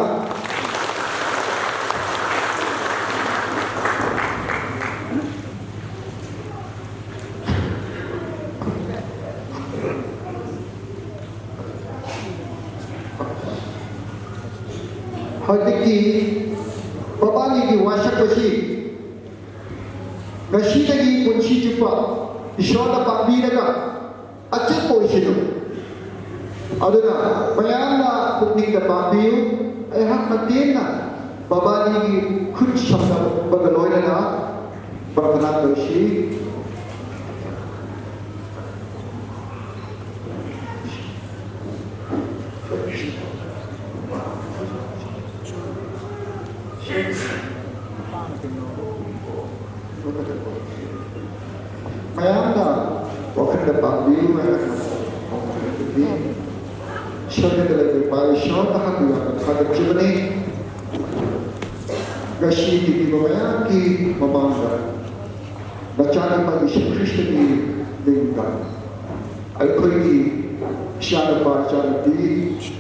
ꯍꯧꯖꯤꯛꯇꯤ ꯃꯕꯥꯅꯤꯒꯤ ꯋꯥꯁꯛꯄꯁꯤ ꯉꯁꯤꯗꯒꯤ ꯄꯨꯟꯁꯤ ꯆꯨꯞꯄ ꯏꯁꯣꯔꯅ ꯄꯥꯝꯕꯤꯔꯒ ꯑꯆꯦꯠꯄ ꯑꯣꯏꯁꯅꯨ꯫ ꯑꯗꯨꯅ ꯃꯌꯥꯝꯅ ꯄꯨꯛꯅꯤꯡꯗ ꯄꯥꯝꯕꯤꯌꯨ꯫ ꯑꯩꯍꯥꯛꯅ ꯇꯦꯟꯅ ꯃꯕꯥꯅꯤꯒꯤ ꯈꯨꯠ ꯁꯝꯅꯕꯒ ꯂꯣꯏꯅꯅ ꯄ꯭ꯔꯥꯔꯊꯅꯥ ꯇꯧꯁꯤ꯫ ꯃꯌꯥꯝꯅ ꯋꯥꯈꯜꯗ ꯄꯥꯝꯕꯤꯌꯨ ꯍꯥꯏꯅ ꯈꯟꯕꯤ꯫ ꯏꯁꯣꯔꯗ ꯂꯩꯕ ꯏꯄꯥ ꯏꯁꯣꯔ ꯅꯍꯥꯛꯄꯨ ꯌꯥꯝꯅ ꯊꯥꯒꯠꯆꯕꯅꯤ꯫ ꯉꯁꯤ ꯇꯤꯚꯤꯕ ꯃꯌꯥꯝꯒꯤ ꯃꯃꯥꯡꯗ ꯅꯆꯥꯅꯨꯄꯥ ꯌꯤꯁꯨ ꯈ꯭ꯔꯤꯁꯇꯒꯤ ꯃꯤꯡꯗ ꯑꯩꯈꯣꯏꯒꯤ ꯏꯆꯥꯅꯨꯄꯥ, ꯏꯆꯥꯅꯨꯄꯤ,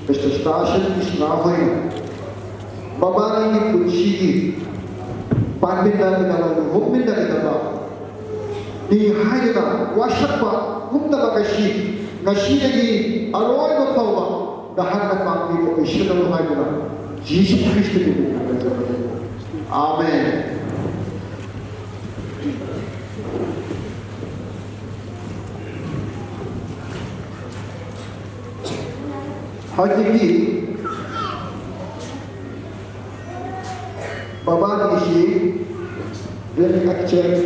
ꯃꯤꯁꯇꯔ ꯁ꯭ꯇꯥꯔꯁꯟ ꯀ꯭ꯔꯤꯁꯅꯥ ꯍꯣꯏꯅ ꯃꯕꯥꯅꯤꯒꯤ ꯄꯨꯟꯁꯤꯒꯤ ꯄꯥꯟꯃꯤꯟꯅꯒꯗꯕ, ꯂꯨꯍꯣꯡꯃꯤꯟꯅꯒꯗꯕ ꯃꯤ ꯍꯥꯏꯗꯨꯅ ꯋꯥꯁꯛꯄ ꯄꯨꯝꯅꯃꯛ ꯑꯁꯤ ꯉꯁꯤꯗꯒꯤ ꯑꯔꯣꯏꯕ ꯐꯥꯎꯕ ꯅꯍꯥꯛꯅ ꯄꯥꯝꯕꯤꯕ ꯑꯣꯏꯁꯅꯨ ꯍꯥꯏꯗꯨꯅ ꯖꯤꯁꯨ ꯈ꯭ꯔꯤꯁꯇꯒꯤ ꯃꯤꯡꯗ ꯍꯥꯏꯖꯕꯅꯤ꯫ ꯑꯥꯃꯦꯟ꯫ ꯍꯧꯖꯤꯛꯇꯤ ꯃꯕꯥꯅꯤꯁꯤ ring exchange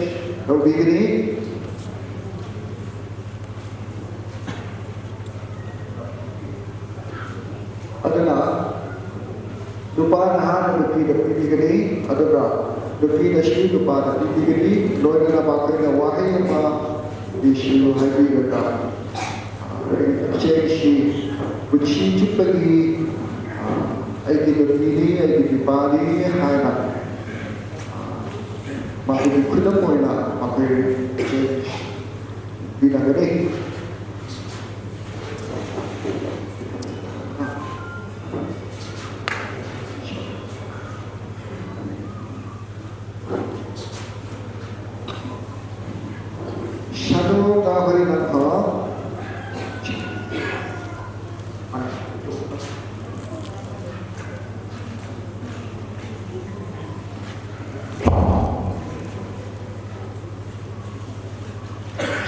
ꯇꯧꯕꯤꯒꯅꯤ꯫ ꯑꯗꯨꯅ ꯅꯨꯄꯥꯅ ꯍꯥꯟꯅ ꯅꯨꯄꯤꯗ ꯄꯤꯕꯤꯒꯅꯤ, ꯑꯗꯨꯒ ꯅꯨꯄꯤꯅꯁꯨ ꯅꯨꯄꯥꯗ ꯄꯤꯕꯤꯒꯅꯤ꯫ ꯂꯣꯏꯅꯅ ꯃꯈꯣꯏꯅ ꯋꯥꯍꯩ ꯑꯃ ꯏꯁꯨ ꯍꯥꯏꯕꯤꯔꯒ, ꯏꯆꯦꯁꯤ ꯄꯨꯟꯁꯤ ꯆꯨꯞꯄꯒꯤ, ꯑ, ꯑꯩꯒꯤ ꯅꯨꯄꯤꯅꯤ, ꯑꯩꯒꯤ ꯅꯨꯄꯥꯅꯤ ꯍꯥꯏꯅ, ꯑ, ꯃꯈꯣꯏꯒꯤ ꯈꯨꯗꯝ ꯑꯣꯏꯅ ꯃꯈꯣꯏ ꯏꯆꯦ ꯄꯤꯅꯒꯅꯤ꯫ Shadow covering of her.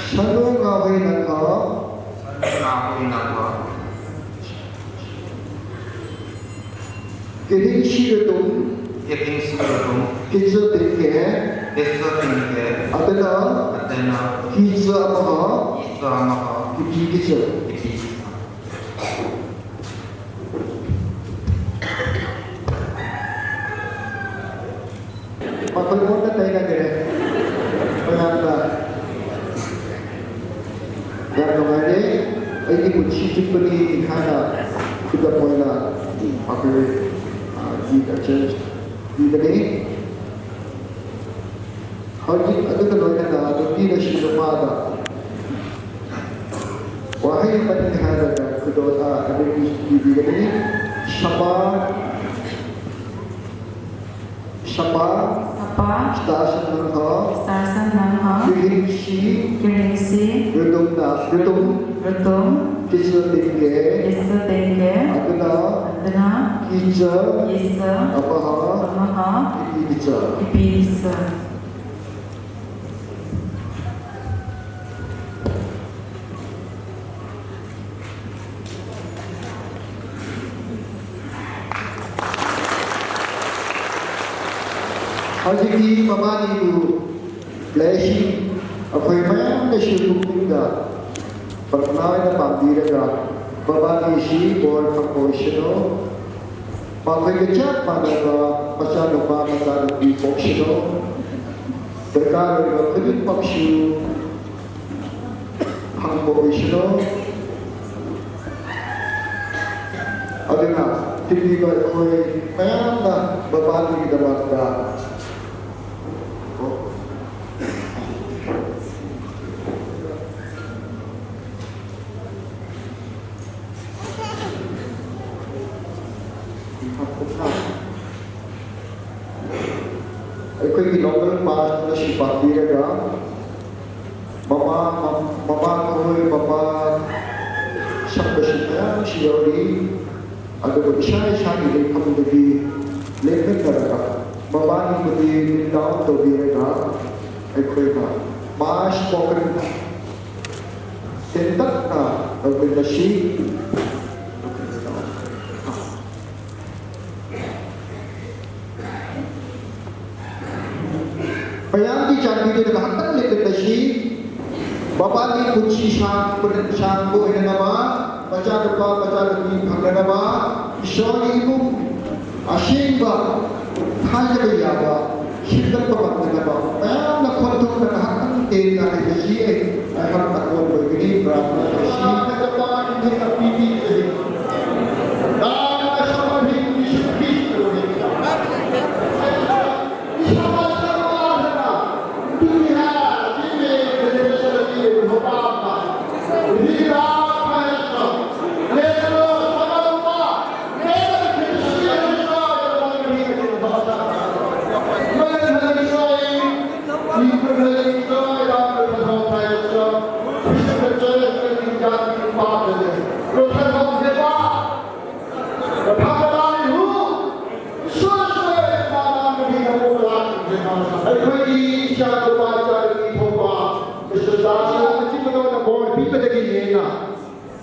Shadow covering of her. Shadow covering of her. Kiringsi lutum. Kiringsi lutum. Kicha tingke. Kicha tingke. Atena. Atena. Kicha amaha. Kicha amaha. Kipi kicha. Kipi kicha. ꯃꯈꯣꯏ ꯃꯣꯠꯅ ꯇꯩꯅꯈ꯭ꯔꯦ꯫ ꯃꯌꯥꯝꯅ ꯌꯥꯝ ꯅꯨꯡꯉꯥꯏꯔꯦ꯫ ꯑꯩꯒꯤ ꯄꯨꯟꯁꯤ ꯆꯨꯞꯄꯒꯤ ꯍꯥꯏꯅ ꯈꯨꯗꯝ ꯑꯣꯏꯅ ꯃꯈꯣꯏ, ꯑ, ꯒꯤ ꯑꯆꯦꯟ ꯄꯤꯕꯅꯤ꯫ ꯍꯧꯖꯤꯛ ꯑꯗꯨꯒ ꯂꯣꯏꯅꯅ ꯅꯨꯄꯤꯅꯁꯨ ꯅꯨꯄꯥꯗ ꯋꯥꯍꯩ ꯑꯃꯅꯤ ꯍꯥꯏꯔꯒ ꯈꯨꯗꯣꯜ, ꯑ, ꯑꯗꯨꯒꯤ ꯄꯤꯕꯤꯒꯅꯤ꯫ ꯁꯄꯥ Sapa. Sapa. Star san nang ho. Star san nang ho. Kiringsi. Kiringsi. Rutum na. Rutum. Rutum. Kicha tingke. Kicha tingke. Atena. Atena. Kicha. Kicha. Amaha. Amaha. Kipi kicha. Kipi kicha. Hajiki mabani bu leshi akhoi mayam leshi bu kunda. Patnai na pambi rega mabani shi bor pakoi shino. Pakhoi kechat pada ba macha no ba macha no bi pok shino. Berkar rega kudin pakshu. Hangpo isino. Aduna, tindi ba koi mayam na babani da magda. Akhoi ki local pastor na sipa pi rega. Mama, ma-, mama koi, mama, sakta si kaya, si yori, ado ko isa, isa ni le kamu de bi, le pen da ka. Mama ni ko di, ni down to bi re ka, ai koi ka. Mas poker, tentak ka, ado ko si. Payam ki chan ki tu na hatan le ta shi. Baba ni kunshi shang, kun shang ko ina na ba. Bacha ka pa, bacha ka pi phang na ba. Ishwar ni ibu. Ashin ba. Thaja ba ya ba. Shirkan pa ba na ba. Payam na khon thok na hatan te na ai shi ai. Ai ham ta ko ko ni pra. Shi ka pa ni ka pi pi.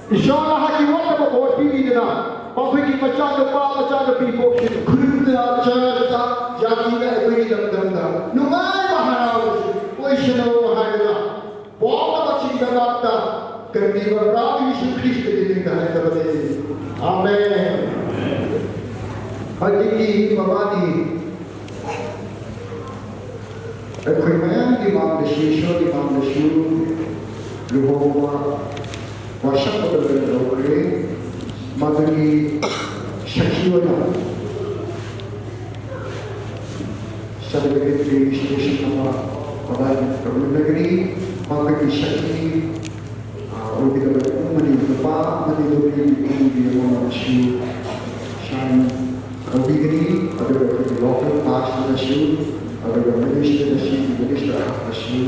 Ishwar na haki wata ba bor pi ni na. Ba khoi ki macha no pa, macha no pi bok shi. Khun na cha ta, ya ki na khoi ki dam dam da. Nungai ba hara wo shi. Oi shi na wo hara da. Bom na ba chi da da da. Kan ni ba ra Yesu Christ ki ni da da da. Amen. Hadi ki mama ni. Akhoi mayam ki mang da shi, sho ki mang da shi. Lu ho wa. Wa shak ko da da lo kre. Madani shakhi wa na. Certificate registration number, padai, Nagari, Makati Shakti, ah, Urbi Dabai, Umani, Napa, Mani Dobi, Umani, Mama Shu, Shine, Urbi Gani, other local pastor Shu, other minister Shu, minister Shu,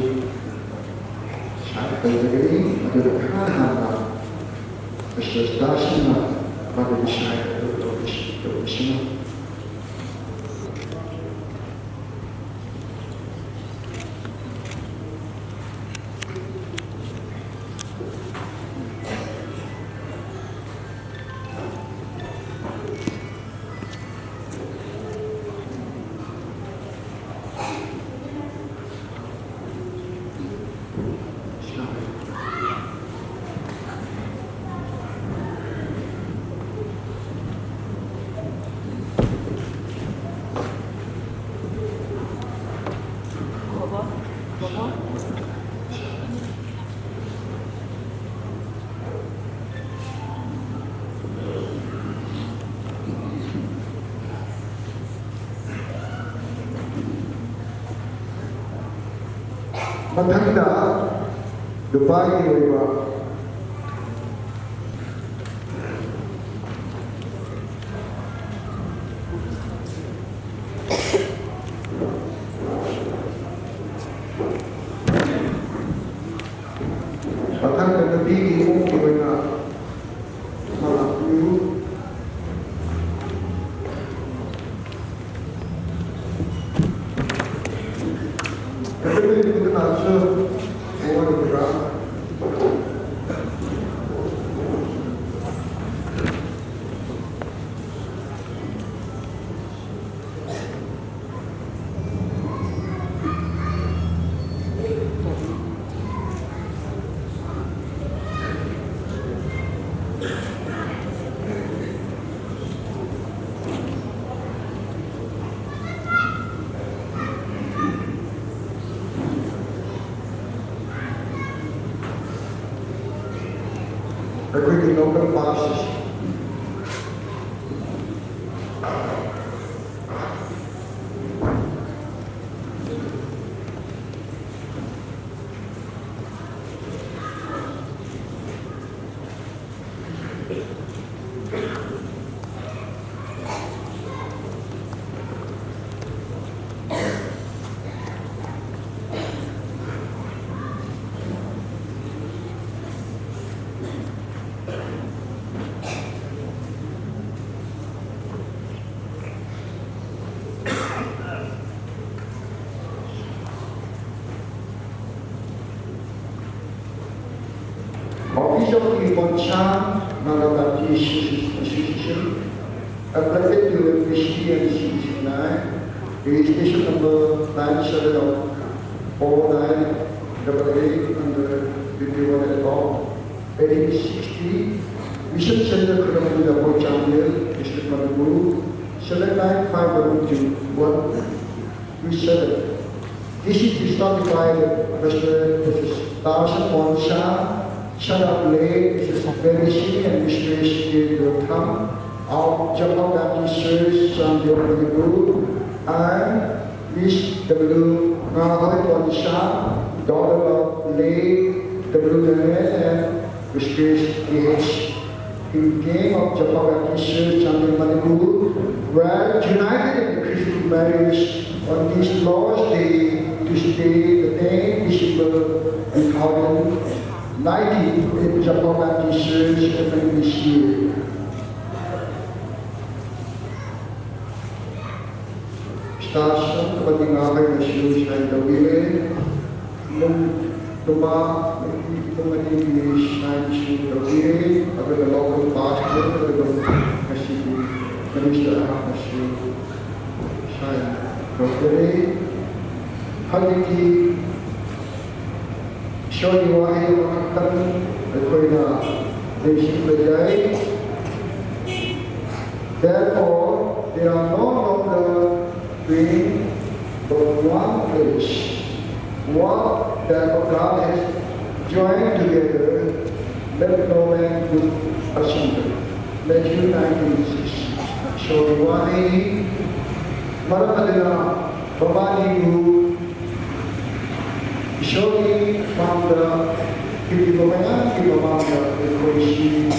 Shine, Urbi Gani, other Kahana, Mister Dashina, Mother Shine, Shine. Mathangda, Dubai ni oiba. Mathangda, Dubai ni oiba. We're going to local pastors. Office of the Bonchan Naga Baptist Association, appointed to the Christian C C nine, registration number nine seven four nine double eight under fifty-one at all. Eighteen sixty, Mission Center, Kharangpur, Bonchan Hill, District Manipur, seven nine five one two one. This is established by Mister Tarshan Bonchan, son of late Missus Berishini and Mister Shri Dotham of Japan Baptist Church, Chandel, Manipur, and Miss W Ngahoi Bonchan, daughter of late W Daniel and Mister H in name of Japan Baptist Church, Chandel, Manipur, were united in Christian marriage on this Lord's Day, Tuesday, the tenth December two thousand nineteen, in Japan Baptist Church, opening this year. Station, pati nga kai na siu shine tau bile. Nung, numa, nung ani ni shine siu tau bile. Aga da local pastor, aga da kasi ni, minister ha na siu shine tau bile. Hadi ki Shoni wahei amakhatang akoina leising lejai. Therefore, they are no longer twin, but one flesh. What therefore God has joined together, let no man put asunder. Matthew nineteen six. Shoni wahei, mara kadena, babani gu, Ishorni mangda, kiti ko maya, kiti ko mangda, ko ishi.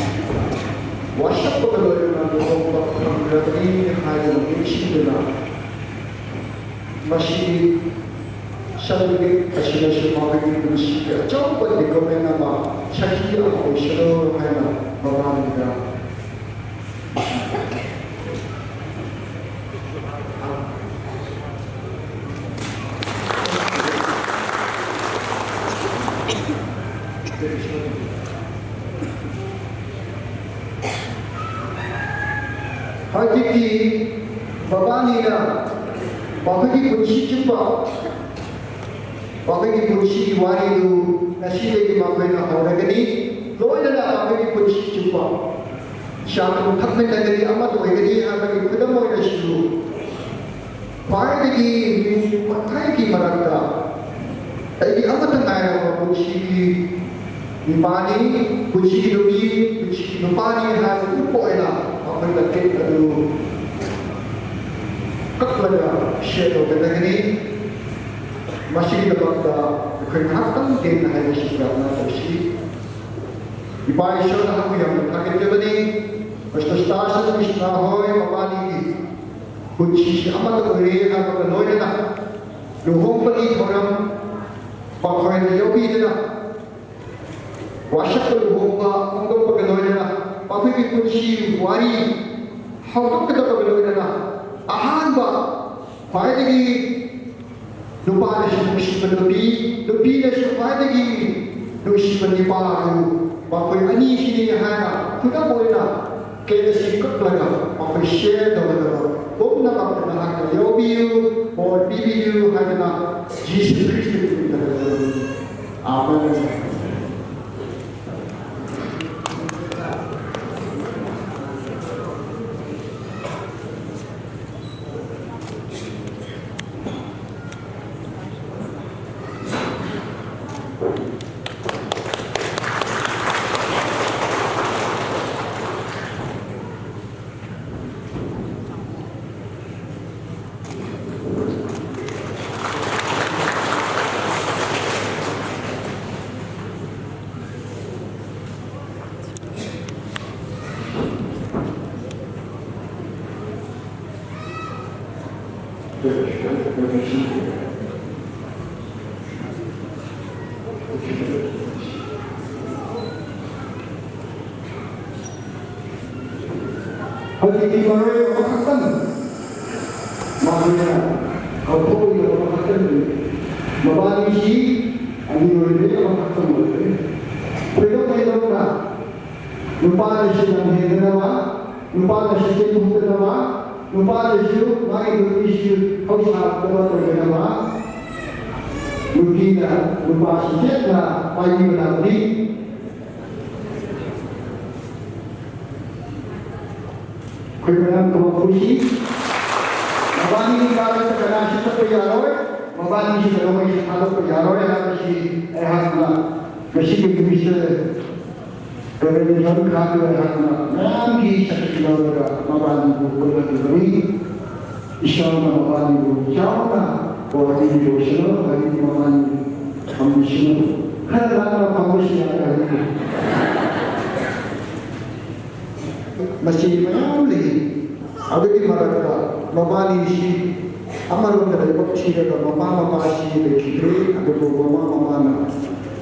Washa ko lo na ko ko ko ni hai lo ni shi na. Mashi, shal ni, ashi na shi ma ni shi. Chau ko ni ko mena ma, shaki a ko shalo hai na, mama ni da. Hajiki, babani na, babaki punshi chupa. Makoigi punshi iwari lu, nasi le makoina hauragani, loina la makoigi punshi chupa. Shakun thakmen nagani ama toigani, hamagi kudamo ina shiru. Paidagi, makai ki marakta. Aigi ama tangai ma punshi ki, nipani, punshi ki lubi, punshi ki nupani, ha upo ina, makoina ke adu. Kaklaga, share to nagani. Masi ki tabak ta, koi ngahak tang din na hai masi ka na to si. Ipa Isor na haku yang ta ke te bani, Pastor Station Mishnah hoi, mabani ki. Kunshi si ama to koi re, ha ka loi na. Luhong pati thoram, pa koi na yobi na. Washak ka luhong pa, ungkam pa ka loi na. Pa koi ki kunshi wari, hau to ka to ka loi na. Ahan ba, Khwaidagi nupa na shi nungsipa nupi, nupi na shi khwaidagi nungsipa nipa lu, makhoi ani shi ni haina, khuda boina, kei na shi kaklaga, makhoi share da da da, bom na kap na hak na yobiu, or bibiu, haina, Jesus Christ ni da da da. Amen. Hajiki maroi pakhat tah. Maroi na. Kau thoi na pakhat tah. Mabani hi, ani roi pakhat tah. Pero kayo na. Nupa le shi lam he na ba. Nupa le shi ke tu na ba. Nupa le shi, mai tu ni shi, hausa na ba tu na ba. Nupi na, nupa shi ke na, pai ni na ni. Koi ko yang ko khushi. Mabani ni ka ta kana shi ta ko yaroi. Mabani shi ta ko shi ta ko yaroi. Ha shi, eh, ha na. Ka shi ke khushi. Ka re ni ram ka ko ha na. Nam ki shi ta ko yaroi. Mabani ko ko na ko ni. Isham na mabani ko. Isham na. Ko ni ko shi na. Ko ni mabani. Kam shi na. Kana na kam shi na. Masi mayam lei, adugi maraka, mabani shi, amarunda leibak thilakha, mama, mama shi leikhitre, adugu mama, mama na,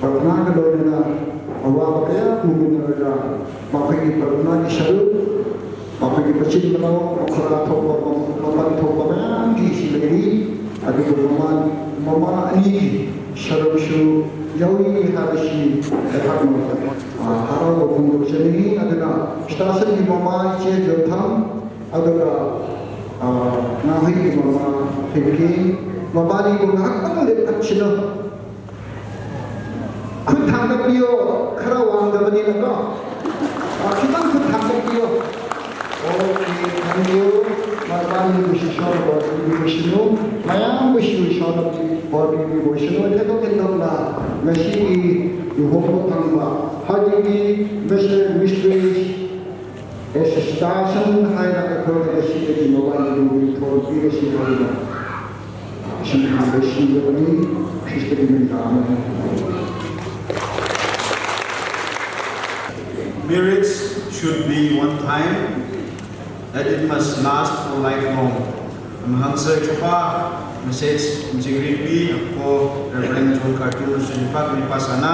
prarthana kaloina, awa bakaya, muminaraga, mapagi prarthana ki sharu, mapagi pachin mano, makara thopa, mapan thopa, mayam ki shi lei, adugu mama, mama ani ki, sharu shu, yawi ni hada shi, leibak mano. Ah, harau ba phung dok chani, aduna, station ni mama che jo tham, aduna, ah, nga hui ni mama, phiki, mabani ko nga hak pang le achina. Khut thang ka pio, khara wang da bani na ko. Ah, khitang khut thang ka pio. Okay, thank you. Mabani ko shi shor ba, ni ko shinu. Mayam ko shi shor ba, ni ko shinu. Te ko ken dok na, na shi ni, ni ho ko thang ba. Hajiki, Mister Mistress, Mistress Starson, hai na ka ko na shi ni mo ba ni mo ko pi na shi ko na. Shi ni ko shi ni ko ni, Krista ni mo na. Marriage should be one time, that it must last for lifelong. Mahang sa chapa, message, message pi, ako, Reverend John Cartoon, sa chapa, kami pa sana.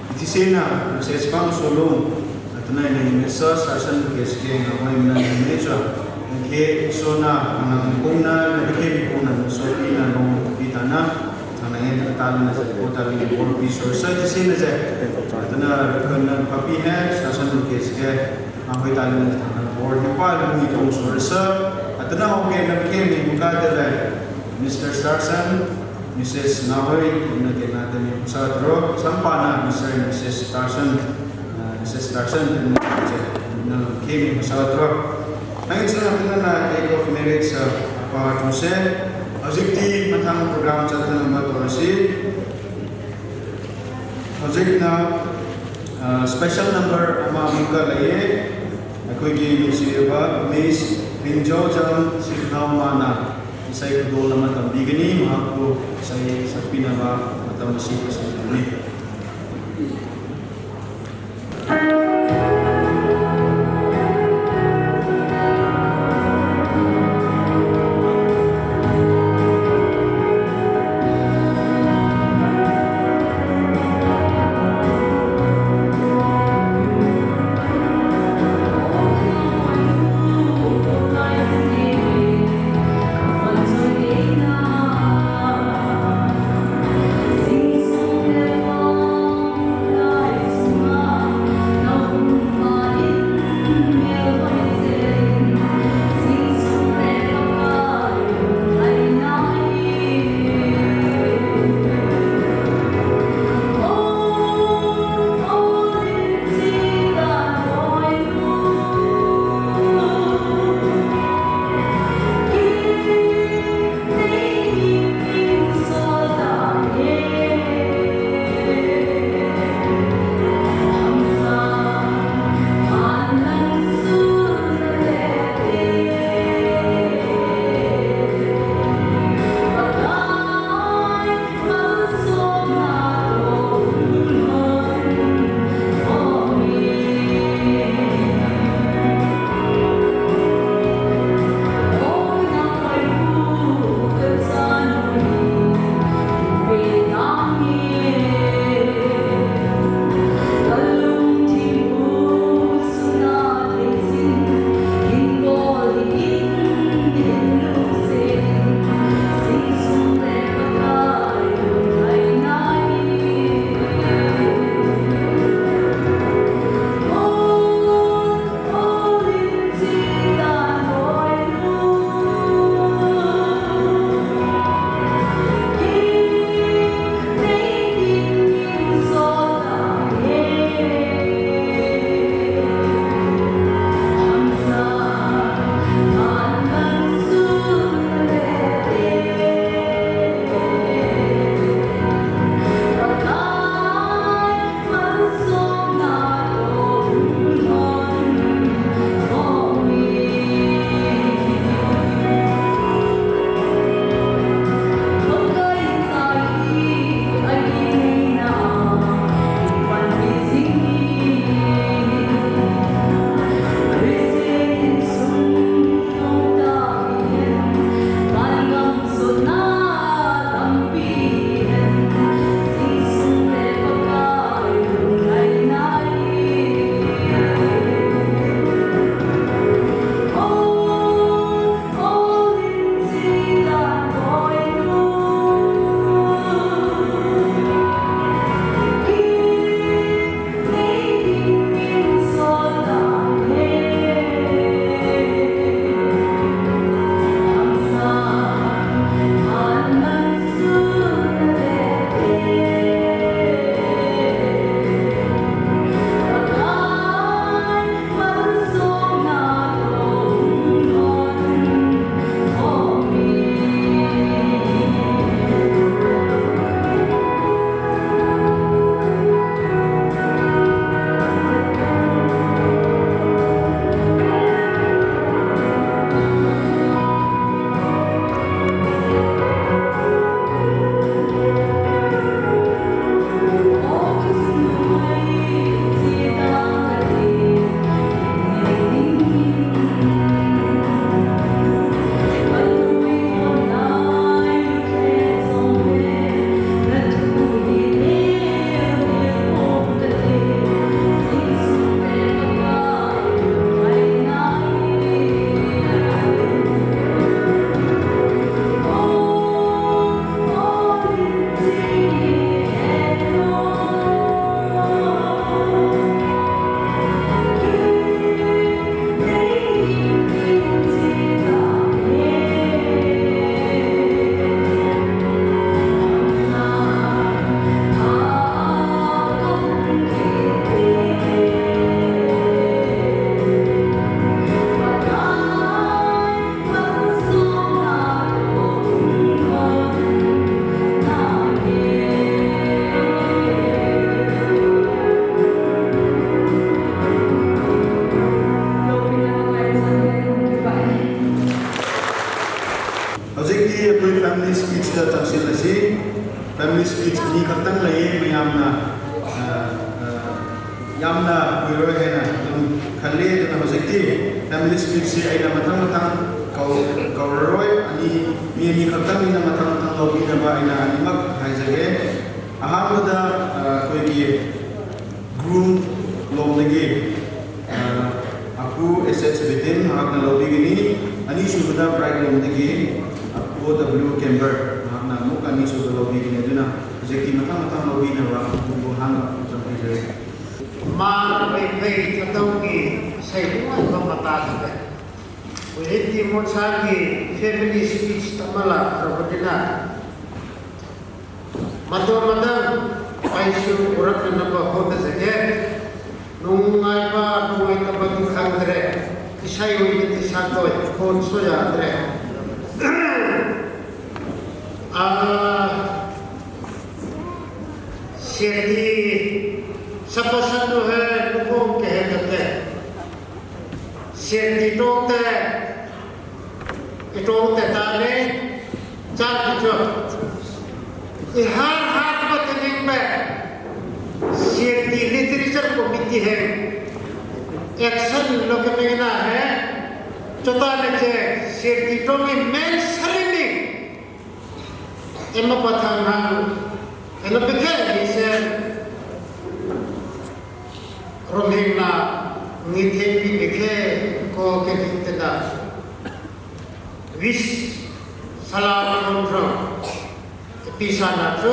Iti sena, message pang solo. Atana ini message, sa san ke ske, ngawai mina ni mecha. Ke sona, ngawai kona, ke kona, so ina long, pi tana. Ana yen ka tali na sa ko tali bol pi so sa iti sena sa. Atana, kana papi hai, sa san ke ske. Ahoi tali na thang na bor ni pa lu ni tong sor sa. Atana ho ke na ke ni muka de le. Mister Starson, Missus Ngahoi, na ke na tani sa tro, sampa na Mister and Missus Starson, ah, Missus Starson, na ke na ke ni sa tro. Hangin sa na na take of marriage sa pa tu se. Hojik ti mathang program sa na ma to si. Hojikna, ah, special number ama amuka laiye, ꯑꯩꯈꯣꯏꯒꯤ ꯅꯨꯡꯁꯤꯔꯕ Miss Ringjojam Singnaomana ꯏꯁꯩ ꯈꯨꯗꯣꯜ ꯑꯃ ꯇꯝꯕꯤꯒꯅꯤ꯫ ꯃꯍꯥꯛꯄꯨ ꯏꯁꯩ ꯁꯛꯄꯤꯅꯕ ꯃꯇꯝ ꯑꯁꯤ ꯄꯤꯁꯤꯟꯖꯕꯅꯤ꯫ Family speech ni khatang lei, mayamna, ah, ah, yamna kuiroi hena, adung khalle, adung hojikti family speech se eina mathang mathang kau, kauroi, ani, mi ani khatang eina mathang mathang loupina ba eina animak haijage. Ahamada, ah, koiki groom lomdagi, ah, Apu S H Betin, mahakna loubigani, anisubada bride lomdagi, Apu W Camber, mahakna amuk anisubada loubigani, aduna, hojikti mathang mathang loubina ba, Apu Bohang, Apu Champhai Jai. Ma, mei, mei, tatong ki, sei, mei, mei, mata, mei. Hiti mo sa ki, family speech tamala, Rabadina. Mato madam, paisu urak na naba ho ta sake. Nungai ba, nungai ta ba tu khang tre. Isai ui ni ti sa toi, kon so ya tre. Ah, seti, sapa satu hai, lukong ke hai kate. Seti tong te, Itong te tale, chang kicho. Ihar har pa tening pe, C N T Literature Committee he, action lo ke mengna he, chota le che, C N T tong in men salimi. Ema pathang hang, ena pe ke ni se, Romhingna, ngithenpi bikhe ko ke ding te da. Wish, salam control. Pisa na chu.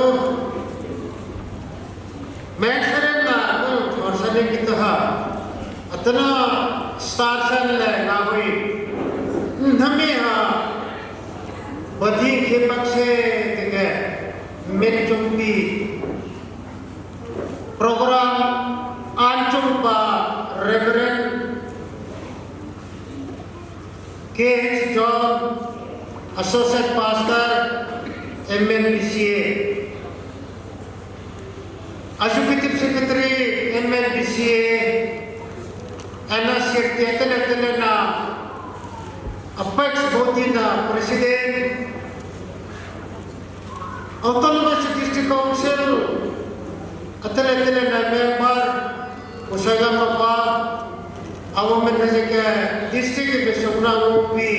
Mensarin na, no, thorsa ne kita ha. Atana star san le na hui. Nami ha. Badi ke pakse te ke. Menchumpi. Program anchung pa Reverend K H John, Associate Pastor, M N B C A, Executive Secretary, M N B C A, N S C F T, tele tele na, Apex Body na President, Autonomous District Council, atele tele na member, usagam apa, awo men na jeke district ke sokna ngopi,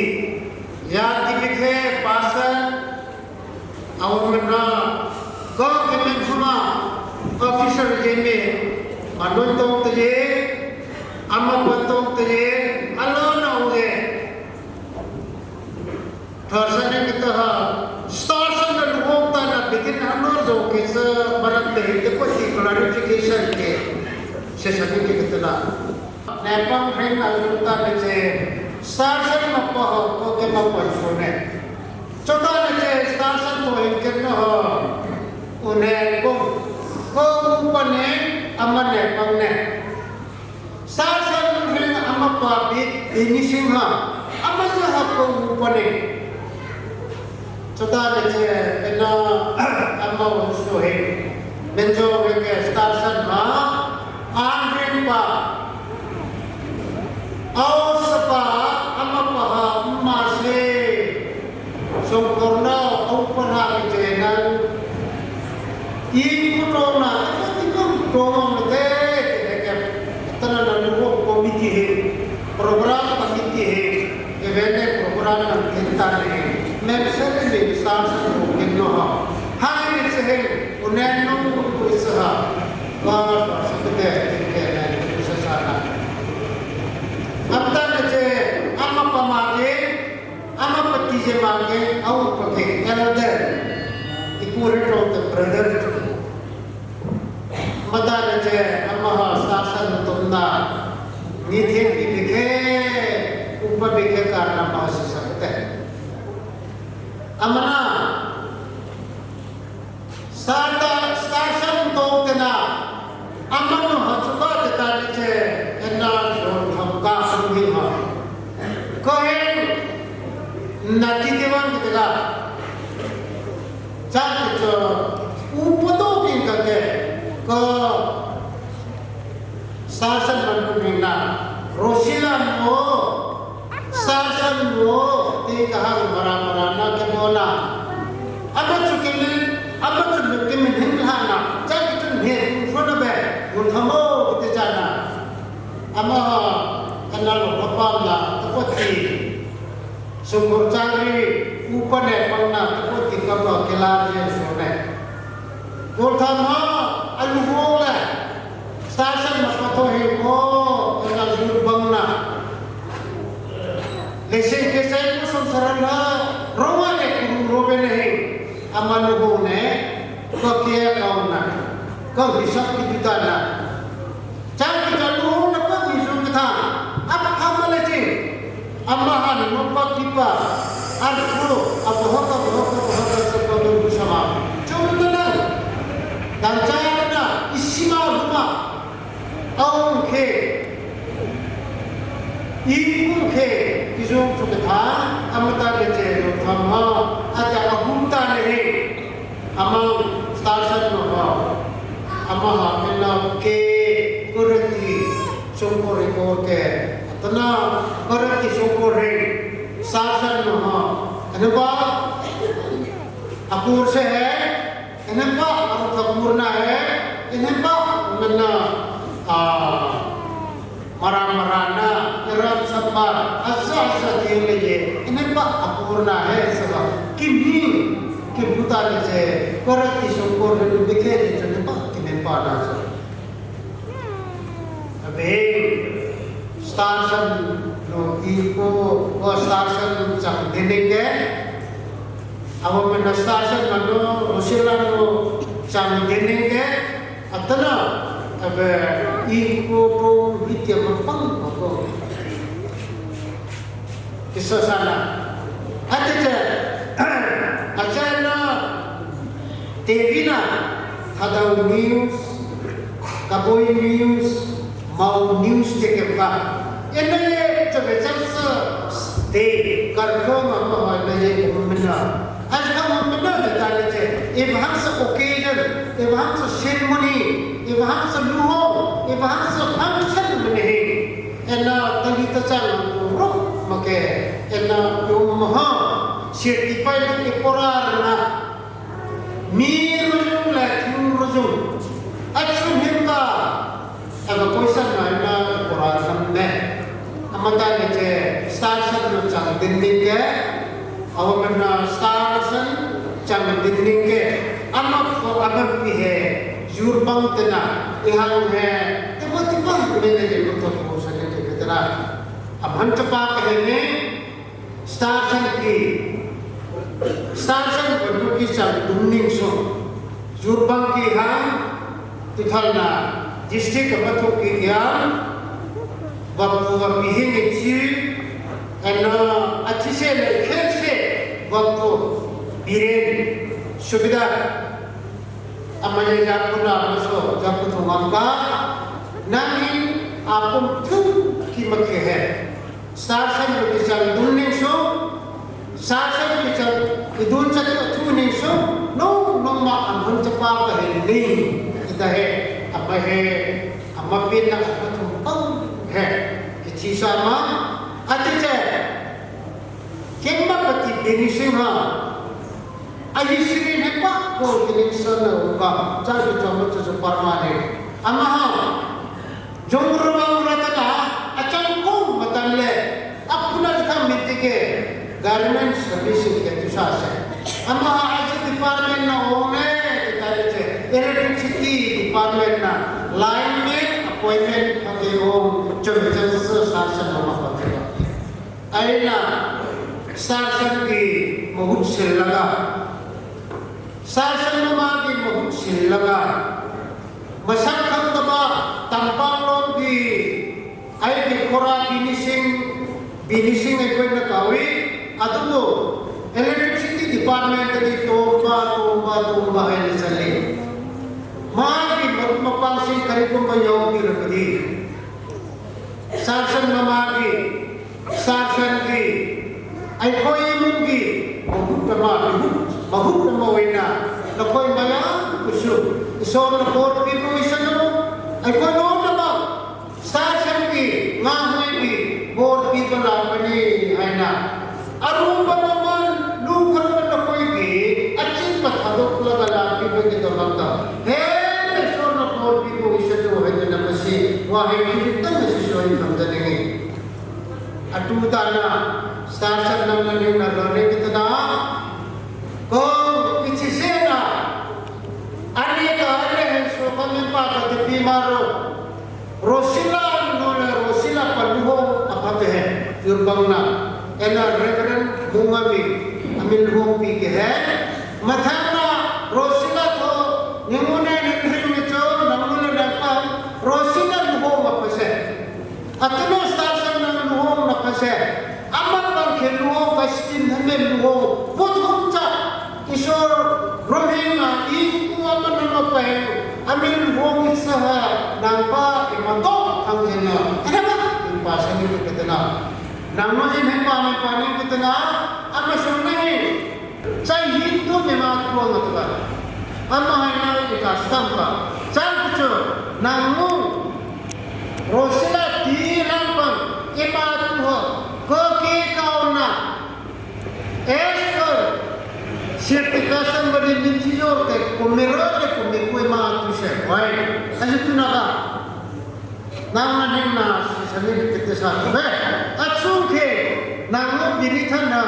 ya tibike pastor, awo men na government huma officer jeme, anun tong tele, ama pa tong tele, alona uge. Thorsa ne kita ha, star san na luhong ta na bitin hanor jo ke sa barat te hite ko si clarification ke, se sa ke kita na. Nepang ring na luta ne che, star san ma pa ho, ko ke ma pa so ne. Chota ne che, star san to hin ke na ho, une ko, ko upa ne, ama Nepang ne. Star san ring ama pa bi, ini singha, ama sa ha ko upane. Chota ne che, ena, ama usu he. Menjo he ke star san ha, an ring pa. Au sapa, ama pa ha, ma se. Songkornao, aupana kiche nan. Ipu tona, ati kang tona mate, teke. Tana na lugo committee he, program committee he, event program na kinta he. Memsere le star sa ko kinno ha. Ha ni se he, unen no ko isa ha. Wa sa kete, kete, kete, sa sa na. Apta na che, ama pamage, Ama pati je ma ke, au pa ke, elder. Ipu re tong te brother chu. Mata na che, ama ha star san tumna. Ni theng bi bikhe, upa bikhe karna ma si sakte. Amana, Star ta, star san tong tena, amanu ha chuka te ta ni che, ena lon ham ka sum hi ha. Ko hen, na ti te wan ki te ga. Cha ki cho, u pu to kin ka ke, ko, Star san man pu ning na. Rosila mo. Star san mo. Ti ka hang mara mara na ke mo na. Ama chu ke ni. Ama chun kimin hin lhana, chaki chun he, phone be, gun thamo, kiti chana. Ama, ana lo papam na, tapoti. Sungkur chari, upane pangna, tapoti kapa, kila je, sone. Gun thamo, alu ho le. Station ma patho hi ko, ana jur bang na. Lesson ke sai ko som saran na, roma ne kuru robe ne hi. Amanu ho ne, ko ke kauna. Ko hisab ki bita na. Chang ki chang nu ho na ko hisab ki tha. Ap ham le ching. Amahan nopa kipa, arthu, abohok, abohok, abohok, sa pabon bu sama. Chum na na, dan chaya na, isima luma, aung khe, ikung khe, izung chukatha, amata le che, lo tham ha, ata ahum ta le he. Amang station no ho. Amaha ena ke kurati sungkor ko ke. Atana kurati sungkor he. Station no ho. Ena ba? Akur se he. Ena ba? Akur na he. Ena ba? Mana, ah, Mara mara na, iram samba, asa asa dile ye, ine pa apurna he saba, kimi, kibuta le je, korati sungkor le bikhe le je, ne pa, kine pa na je. Abe, station no iko, o station chang dine ke, awo mena station mano, Rusila no chang dine ke, Atana, abe, iko to hitia mapang ko. Kisa sana. Ate che, achana, T V na, Thadou News, Kaboi News, Mao News te ke pa. Ena ye, chabe chang sa, te, karkhong apa ho, ena ye, umna. Aji kha mun na ta le che, ivahang sa occasion, ivahang sa ceremony, ivahang sa luhong, ivahang sa function mene he. Ena tali ta chang tu ro make, ena yung maha, sirti pai ni porar na. Mi rujung la thing rujung. Achun him ka, Aga question na ina Quran sam ne. Amata ne che station no chang din din ke. Awa mana station chang din din ke. Ama ko ama pi he. Jur bang tena. Ihang he. Tebo tibang ne ne ko to ko sa ne ke tera. Amhan chapa ka he ne. Station ki, station ko tu ki chang dum ning so. Jur bang ki hang, tu thal na, district ka tu ki yang, vapu vapi hing ichi, and, uh, achi se le khel se, vapu, biren, subida, Amale jaku na maso, jaku thongam ka, nangin apum thum ki makhe he. Station ki chang dun ning so, station ki chang idun chang thu ning so, no, no ma amun chapa ka he ning, ita he, apa he, ama pin na apa thum pang he. Kichi sama, ati che, ken ma pati bini sing ha. A history ne pa ko kini sana uka, cha ki chama cha cha parmane. Ama ha, jong ruwa ura ta na, a chang ko matan le, a puna ka mitike, garment service ke tu sa se. Ama ha, a ji department na ong ne, kita le che, electricity department na, line man, appointment, pake ong, chong chang sa sa sa na ma pa ke. Aina, station ki mahut sil laga. Station mama ki mahut sil laga. Masak khang taba, tampang lom ki, ai ki khora finishing, finishing ai koi na kawi, atubu, electricity department ki tomba, tomba, tomba ai ni sali. Ma ki mahut mapang sing kari kumba yau ki rakudi. Station mama ki, station ki, ai koi mung ki, mahut nama, mahut, mahut nama wena, na koi maya, kusu, iso na bor pi ko isano, ai koi no nama, station ki, nga hui ki, bor pi ko la pani, aina. Aru ba naman, lu kar ba na koi ki, achin ba thadok la gala, Tu tana, star chat nam na ning na lo ring kita na. Ko, ichi se na. Ani ka ani hen so ka min pa ka te pi ma ro. Rosila no le Rosila pa luhong apa te he. Yurbang na. Ena Reverend Mungami. Amin luhong pi ke he. Mathang na Rosila to. Ni mu ne ni ring ni cho. Na mu ne na pa. Rosila luhong apa se. Atunu star chat nam luhong na pa se. Ama pang khe luhong ka skin hame luhong. Put hum cha. Isor romhing na i ku ama na ma pa he. Amin luhong isa ha. Nang pa i ma to thang jena. Ena ba? In pa sa ni ke tena. Nang ma jin he pa me pa ni ke tena. Ama sung na he. Chai hin tu mi ma tu ang tu ba. Ama hai na i ka stam ka. Chang ku chu nang mu. Rosila ti lang pang i ma tu ho. Ko ke kau na. Esther. Sirti ka sambari min ji jor ke kumiro ke kumiku i ma tu se. Wai. Aji tu na ka. Nang na ning na si sa ni kiti sa tu he. Achung ke nang no bini than na.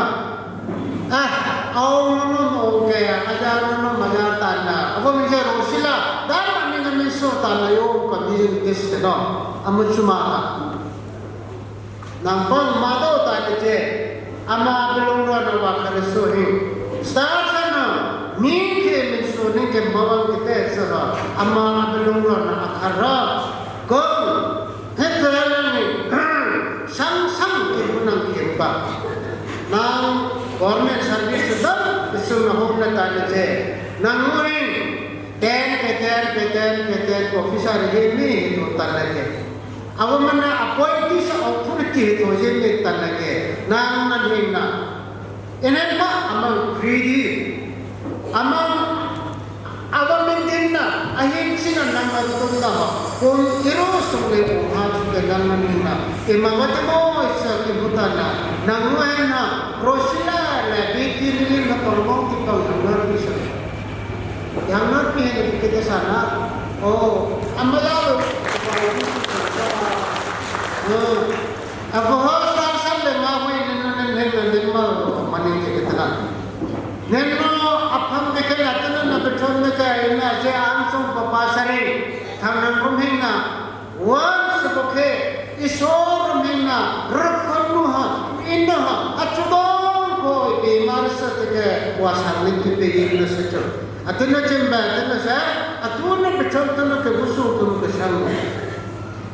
Ah, au no no mo ke, aja no no maja tan na. Abo mi je Rosila, dan na ni na min so tan na yo ka bi ni kis ke no. Amu chuma. Nang pang ma do ta ke je. Ama belong ro na wa kare so hi. Star chat nam, mi ke min so ni ke ma wang ke te sa ba. Ama belong ro na a kara. Ko, he te la ni. Sang sang ke bu nang ke ba. Nang government service da, so na ho na ta ke je. Nang mu ni. Ten ke ten ke ten ke ten officer he mi he to tan na ke. Awo mana appointee sa authority he to je mi tan na ke. Nang na hing na. Enen pa amang greedy. Amang awa min din na. Ahin sina nang na tum na ha. Kung iro sung le kung ha su ke nang na hing na. Ima wate mo isa ki buta na. Nang wa na. Rosila le B T ni na pang mong ki pang nang na bisa. Yang na pi ni kita sana. Oh, amala lo. Hmm. Ako ho sa sa le ma ho ni na ni ni ni ma lo ma ni ke kita na. Ni no apam ke ke na tu na beton ne ka ina je ang song pa pa sari. Thang nang kum hing na. Wan se bokhe, Isor mina, rakhon nu ha, inna ha, achudong ko ipi mar sa te ke, wa sang ni ki pe yin na sa cho. Atuna chim ba, atuna sa, atuna pe chon tuna ke busu tuna ke sang.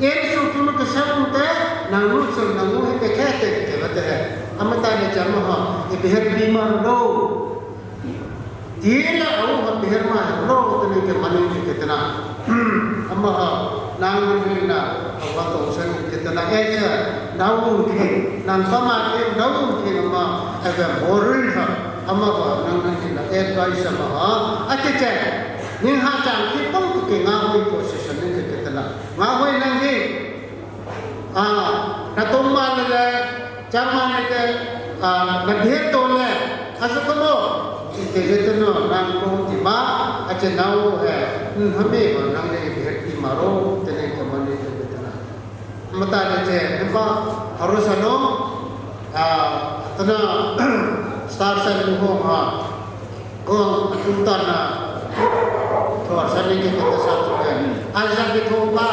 Yen su tuna ke sang te, nang nu sang nang nu he ke ke te ke ba te he. Amata ne chama ha, ipi he pi mar lo. Tila au ha biher ma he lo tene ke mani ke tena. Ama ha nang ni na awa to san ke tena. Echa nau ke nang kama ke nau ke ma ave boril ha. Ama ha nang ni na advice ama ha. Ate che. Ni ha chang ki pang ke nga hoi position ni ke tena. Nga hoi nang ni. Ah, na tong ma le le, chang ma le ke, ah, na bhet to le, asa ko mo, ke je to no, nang ko ti ma, a che nau he, hmm, hame ma, nang le bhet ti ma ro, te ne ka ma ne te te na. Mata le che, ne pa, haru sa no, ah, tana, star sa lu ho ma, Ko, atum tana, thua sa ni ke kita sa tu ke. Aja ke thua ba,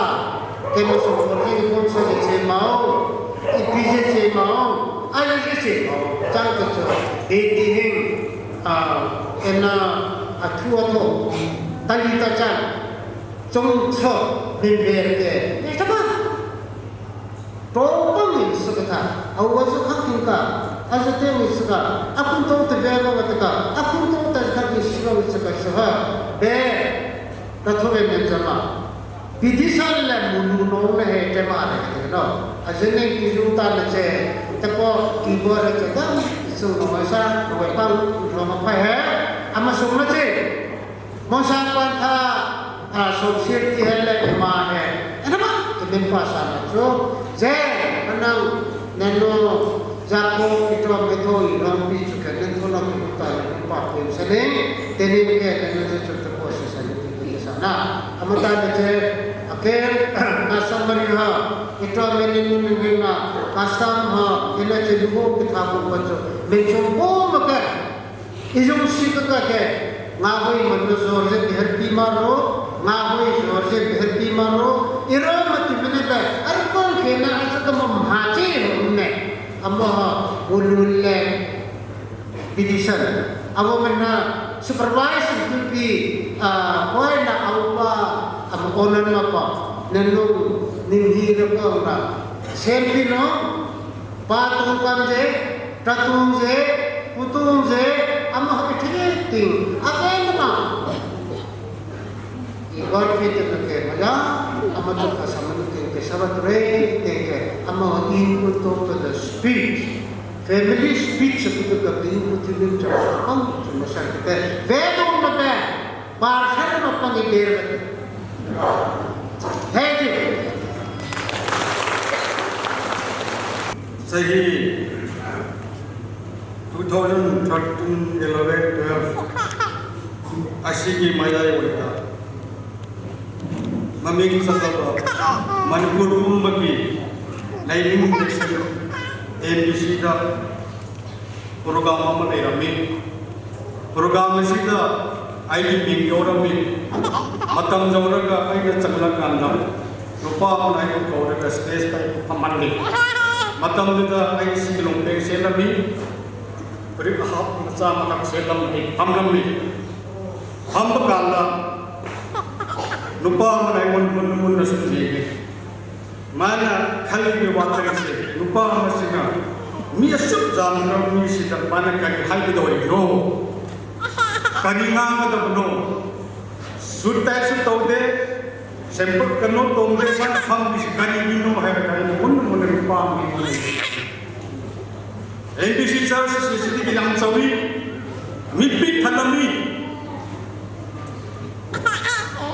ke mo so ko ni ko sa je che mau, ipi je che mau, aja je che mau, chang ke cho, de ti hing, a, ena, a thua tho, tali ta chang, chung cho, min ver ke, ni ta ba. Topang in sukatha, awa ju khak in ka, aja teng in suka, akhun to te ve lo te ka, akhun to te khak in suka in suka suha, be, ka thove men jama. Bidisal le munu no le he te ma le te no. Aja ne ki ju ta le che, te ko ki bo le che dam, su no sa, ko pang, no ma pha he, ama sung le che. Mosang pantha, a, som sir ti hen le ima he. Ena ma, ti min pa sa na chu. Je, anang, nenu, jako, ito, meto, i ram pi chu ke, nen thona ku ta, nen pa pi sa ne, te ni ke, nenu je chu te ko se sa ne, ti ke sa na. Amata ne je, a Ken, customary ha, ito meni ni ni na, custom ha, ina che dugo kitha ko pa cho, men cho ko ma ka, ijong si ka ka ke, nga hoi man no George Herpi Maro, nga hoi George Herpi Maro, iro ma ti mene ba, ar kon ke na asa ka ma ha che ho ne, amo ha, ulul le, Division. Abo mana supervise tupi, ah, koi na aupa, am onan mapa, nanung, ning hi na pa na. Sempi no, pa tung pan je, ta tung je, pu tung je, ama ha kiti ting, apa nama? Igor Peter na ke maya, ama tu kasama na ke, ke sabat re, ke, ke, ama input to the speech. Family speech sa tu ka input to the speech. Ang tu masa ke, vedo na ke, parsa na pang iber. Thank you. Sahi. Two thousand thirteen, eleven, twelve, asigi mayai waita. Maming sa taba, Manipur pumba ki, naining election, M D C da, program ama nei rami. Program asida, aini ming jorami. Matam joraga, aina changla kanda. Rupa pun aini joraga, stage tai pamanni. Matam nida, aini silong peng selami. Rik hap macha matak selam ni pamnam ni. Pam bakal la. Nupa manai mun mun mun na sum ni. Mana khali ni watan se. Nupa masina. Mi asuk jam na mi si da mana kari hai ki doi ro. Kari nga ma da no. Sut tai sut tau de. Sempur kanu tong de san pam ni si kari ni no hai kari mun mun nupa mi. N B C Church Society ki yang chawi, mipi thanami.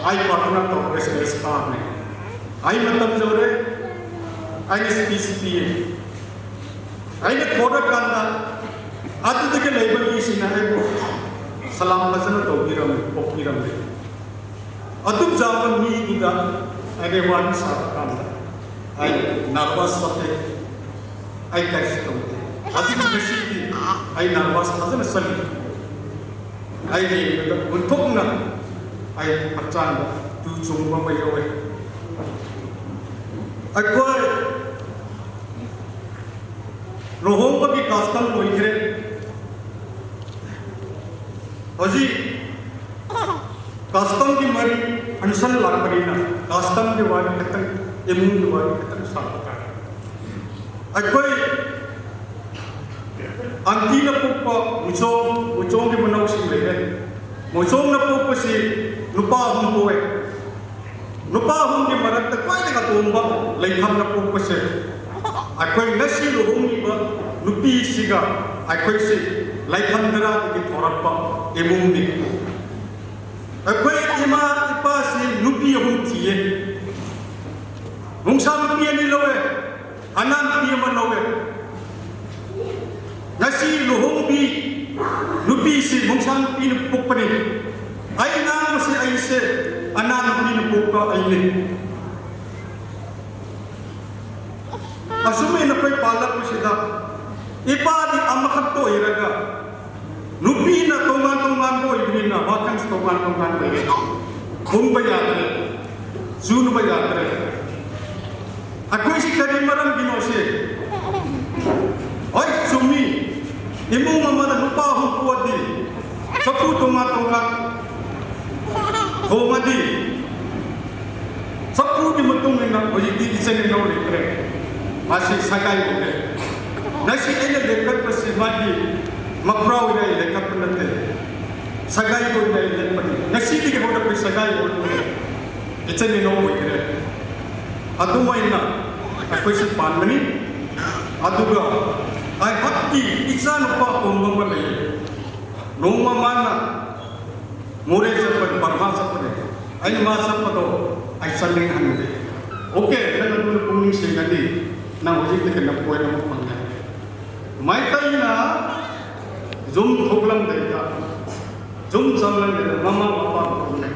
Ai partner to S S pa ne. Ai matam jore. Ai S P C P. Ai ne koda kanda. Atu de ke label ni sina ai ko. Salam pasana to kiram, ko kiram. Atum japa mi ni da, ai ke wan sa kam da. Ai nervous pate, ai kai si tong. Atum ni si di, ai nervous pate na sali. Ai ke da, mun thok na, ai pachan da, tu chung ba mai oi. Ai koi, Rohong pa ki custom koi kre. Aji, custom ki mari, ansan lag mari na, custom ki wari katan, imun ki wari katan sa katan. Akoi, anti na pupa, muchong, muchong ki manau si mai ne. Muchong na pupa si, nupa hung ko e. Nupa hung ki marat ta koi de ka tumba, lai tham na pupa si. Akoi na si lu hung ni ba, nupi si ga, akoi si, lai tham dara ki thorat pa, imun ni. Akwei ima ipa si nupi ahung thi e. Mungsang nupi ani lou e. Ana nupi ama lou e. Ngasi luhung pi nupi si mungsang nupi nupuk pani. Ai nang si ai se ana nupi nupuk pa ai ni. Asumi na koi palak ko sida. Ipa di amakhat to iraga. Nupi na tongan tongan ko ibini na, wakang tongan tongan ko ibini. Hung ba yadre. Sun ba yadre. Akoi si kadi maram gino si. Oi, sumi. Imu mama na nupa hung kuat di. Sapu tongan tongan. Homa di. Sapu di matung ina, oji di isen ina ole kre. Masi sagai ole. Nasi ina lekat pasi madi. Maprau ina lekat panate. Sagai ko ina lekat pani. Nasi di ke hoda pe sagai ole. Isen ina ole kre. Atu mai na. Akoi si pan mani. Atu ga. Ai hakti. Isa nupa ko mama le. Numa mana. Mure sa pa, Burma sa pa de. Ai ma sa pa to, ai sa leng han de. Okay, na na na pung sing na di. Na hoji te na poi na pang na. Mai tai na, zum thok lang de ta. Zum sam lang de, mama papa ko ne.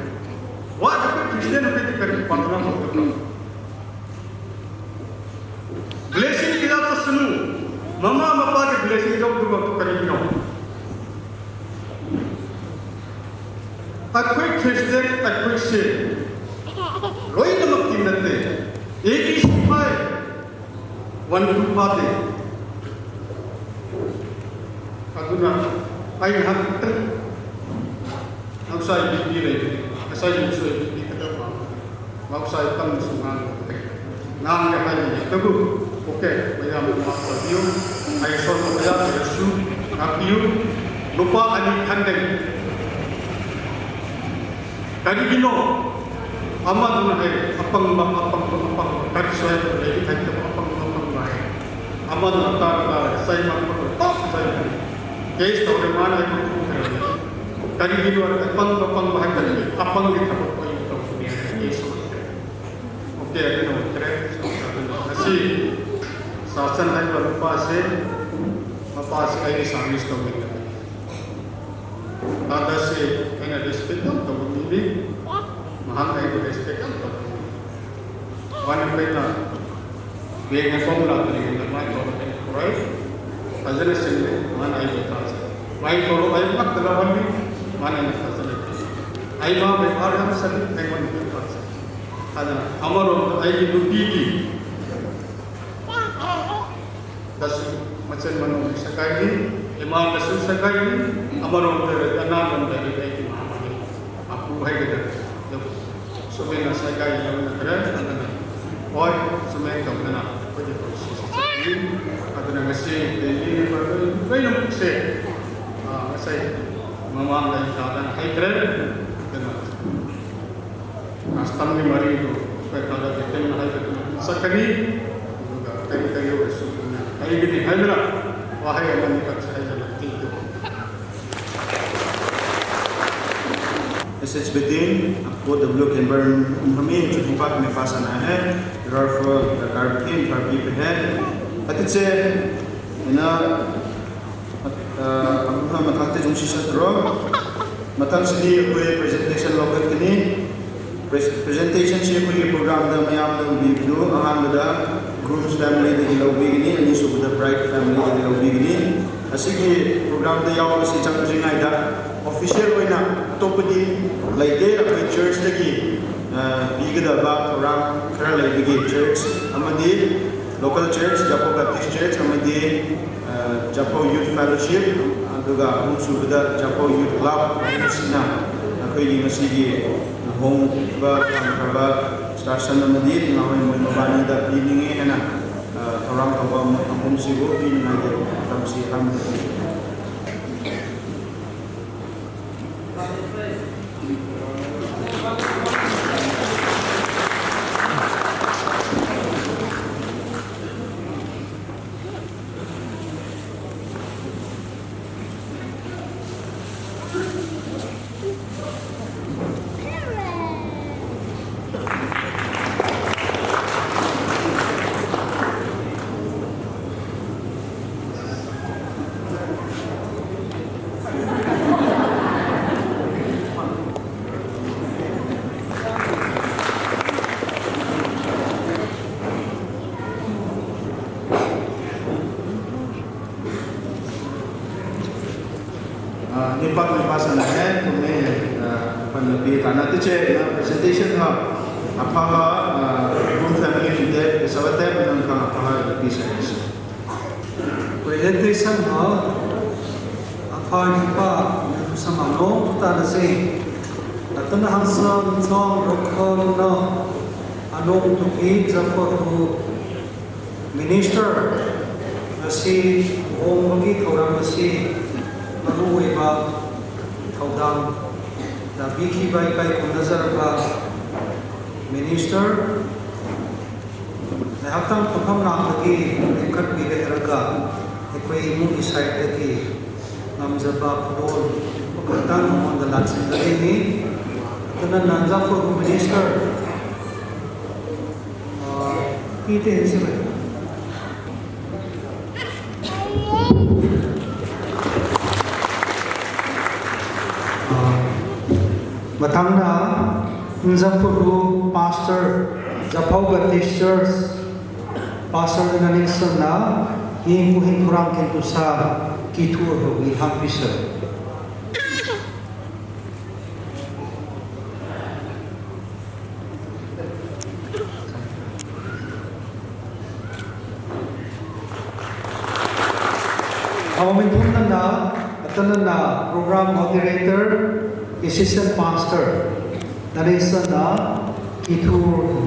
What the Christian will be the Christian. Blessing ila ta sunu. Mama mapa ke blessing jauh tu waktu kari no. Akwei Christian, akwei se. Loi na mak tin nate. A B C five. One two party. Aduna, ai hak. Ngausai B B le, asai ngausai B B kata pa. Ngausai tam sungan. Nang le hai le tabu. Okay, maya mo ma ko diu. Ai so ko ya ko su. Apiu. Lupa ani khandeng. Kari gino. Ama tu na hai, apang ba, apang ba, apang ba. Kari so ya ko le, hai ko apang ba, apang ba. Ama tu na ta ta sai ma ko ta sai. Case to le ma na ko. Kari gino, apang ba, apang ba, hai kari. Apang di ta ko ko. Case. Okay, I know, correct. Asi, sasan hai ba pa se, pa se ai service to me. Tada se, ai na respect to me. Mahal ai respect to. Wana pe na, be na kom la ni na mai to, right? Ajana se ne, mana ai ta. Mai to ai mat la wani, mana ai ta. Ai ma be ar ham sa ni, ai wani ta. Ana, amaromda aigi nupi hi. Dasu, machan manu sakai ni, ima dasu sakai ni, amaromda ana lomda aigi mama ni. Apu hai gada. Sumena sakai ni, ana kara, ana. Oi, sumen to kana. Aduna ngasi, deni, baru, baru se. Ah, sai. Mama ngai ta dan hai kara. Kana. Astam ni mari tu, supaya kada detail na hai tu sakani, juga tadi tadi orang suku na. Hai gini, hai mera, wahai yang ni kat saya jalan itu. S H Bedin, आपको W camber हमें छुट्टी पार्क में पास आना है। Ralph, car के घर पे है। अतिचे, ना, Ah, amun ha mathang te jong sisa tro. Mathang sini koi presentation lo kat kini. Pres-, presentation si koi program da mayam da ubi bidu. Ahan da groom's family da lo bi kini. Ani su da bride family da lo bi kini. Asigi program da yao si chang jing ai da. Official oina atop di leite akoi church da ki, ah, bi ka da ba program kara lei bi ki church. Amadi local church, Japo Baptist Church, amadi Ah, Japo Youth Fellowship, aduga ahung subida Japo Youth Club, sina, akhoi ni ngasigi hong ba, kang ba, star sana madi, ngawai mo mabani da piningi hena, ah, thorang kawa mo, ahung sigo, piningi, tamsi ham. Ah, nipat nipat sana hai, tumne, ah, pan napi tana tu che, na presentation ha, apha ha, ah, groom family today, sabate, nang ka apha ha, napi sa. Presentation ha, apha nipa, na tu sama no, tu tana se. Atana hansa, chong, rokho, no, anong tu ki, Japo tu, Minister, ngasi, hong bagi thorang ngasi, maru weba, thodang, da biki bai kai kunda zarga, Minister, na hatang pakham lang lagi, dekat bida heraga, ekoi mu isai lagi, ngamjaba kudol, pakatang, ngamon dalan sendali ni, kanan nanja for Minister, Ah, ite hin sila. Ah, mathang na, Nzaphudu Pastor, Zaphau Baptist Church Pastor Naningson na, hi puhin thurang kintusa, kithu hi hang pisa. Amin thum nana, atanana program moderator, assistant pastor, Naningson na, kithu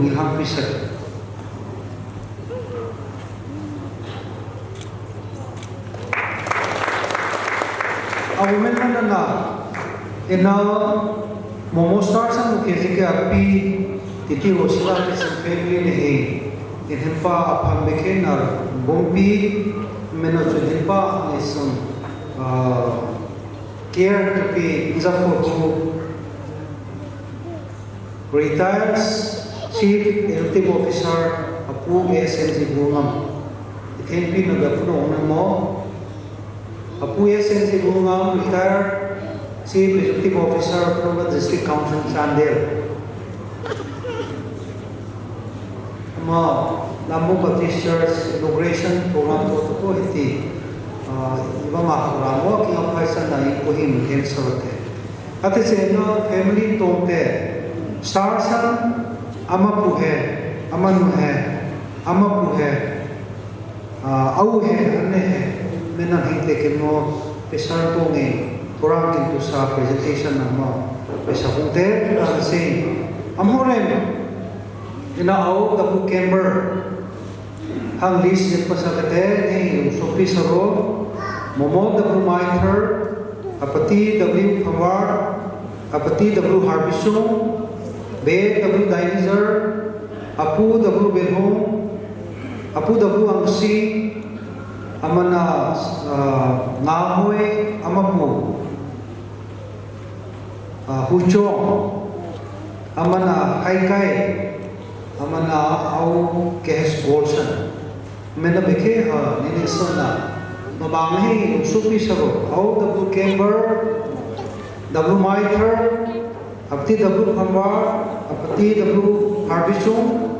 hi hang pisa. A women man na, ina momo star sang ke jike api, titi ho sila ke sang family ne he. In hempa aphan beke na bompi, mena chu hempa ne sang, ah, care to pe, iza photo. Retired Chief Executive Officer, Apu S N G Bungam. Ithenpi na ga puno na mo. Apu S N G Bungam, retired Chief Executive Officer, Autonomous District Council, Chandel. Ama, Lambu Baptist Church inauguration program to ko hiti. Ah, iba ma program mo, ki ang paisa na ipo him, him sarote. Ati sena family tongte, star sang ama pu he, ama nu he, ama pu he, ah, au he, ane he, mena hite kemo, pesa tonge, thurang kintusa presentation ama, pesa hungte, ase, amore, ina au, tapu camber, Hang list jet pasa kate, nei, sopi saro, Momo W Maithar, Apati W Phamar, Apati W Harbisung, Be W Dainizar, Apu W Belhung, Apu W Angsi, amana, ah, Ngahoi, amapu, ah, Huchong, amana Haikai, amana au K H Golson. Mena beke ha, nini sona. Mabang hi, supi sabo. Au W Camber, W Maithar, Apti W Phamar, Apti W Harbisung,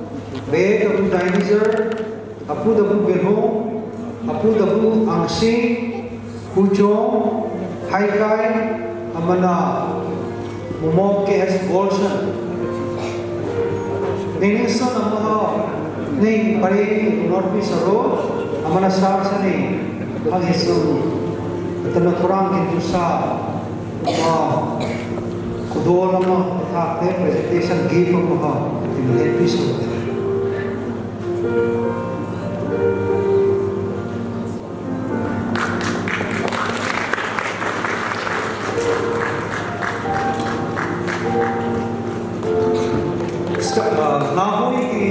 Be W Dainizar, Apu W Belhung, Apu W Angsi, Huchong, Haikai, amana Momo K S Golson. Nini son amaha, nei pare ni North East aro, amana sar sani, ang hisun, atana thurang kintusa, ama, kudol ama, thakte presentation gift amaha, in help is over. Ngahoi ki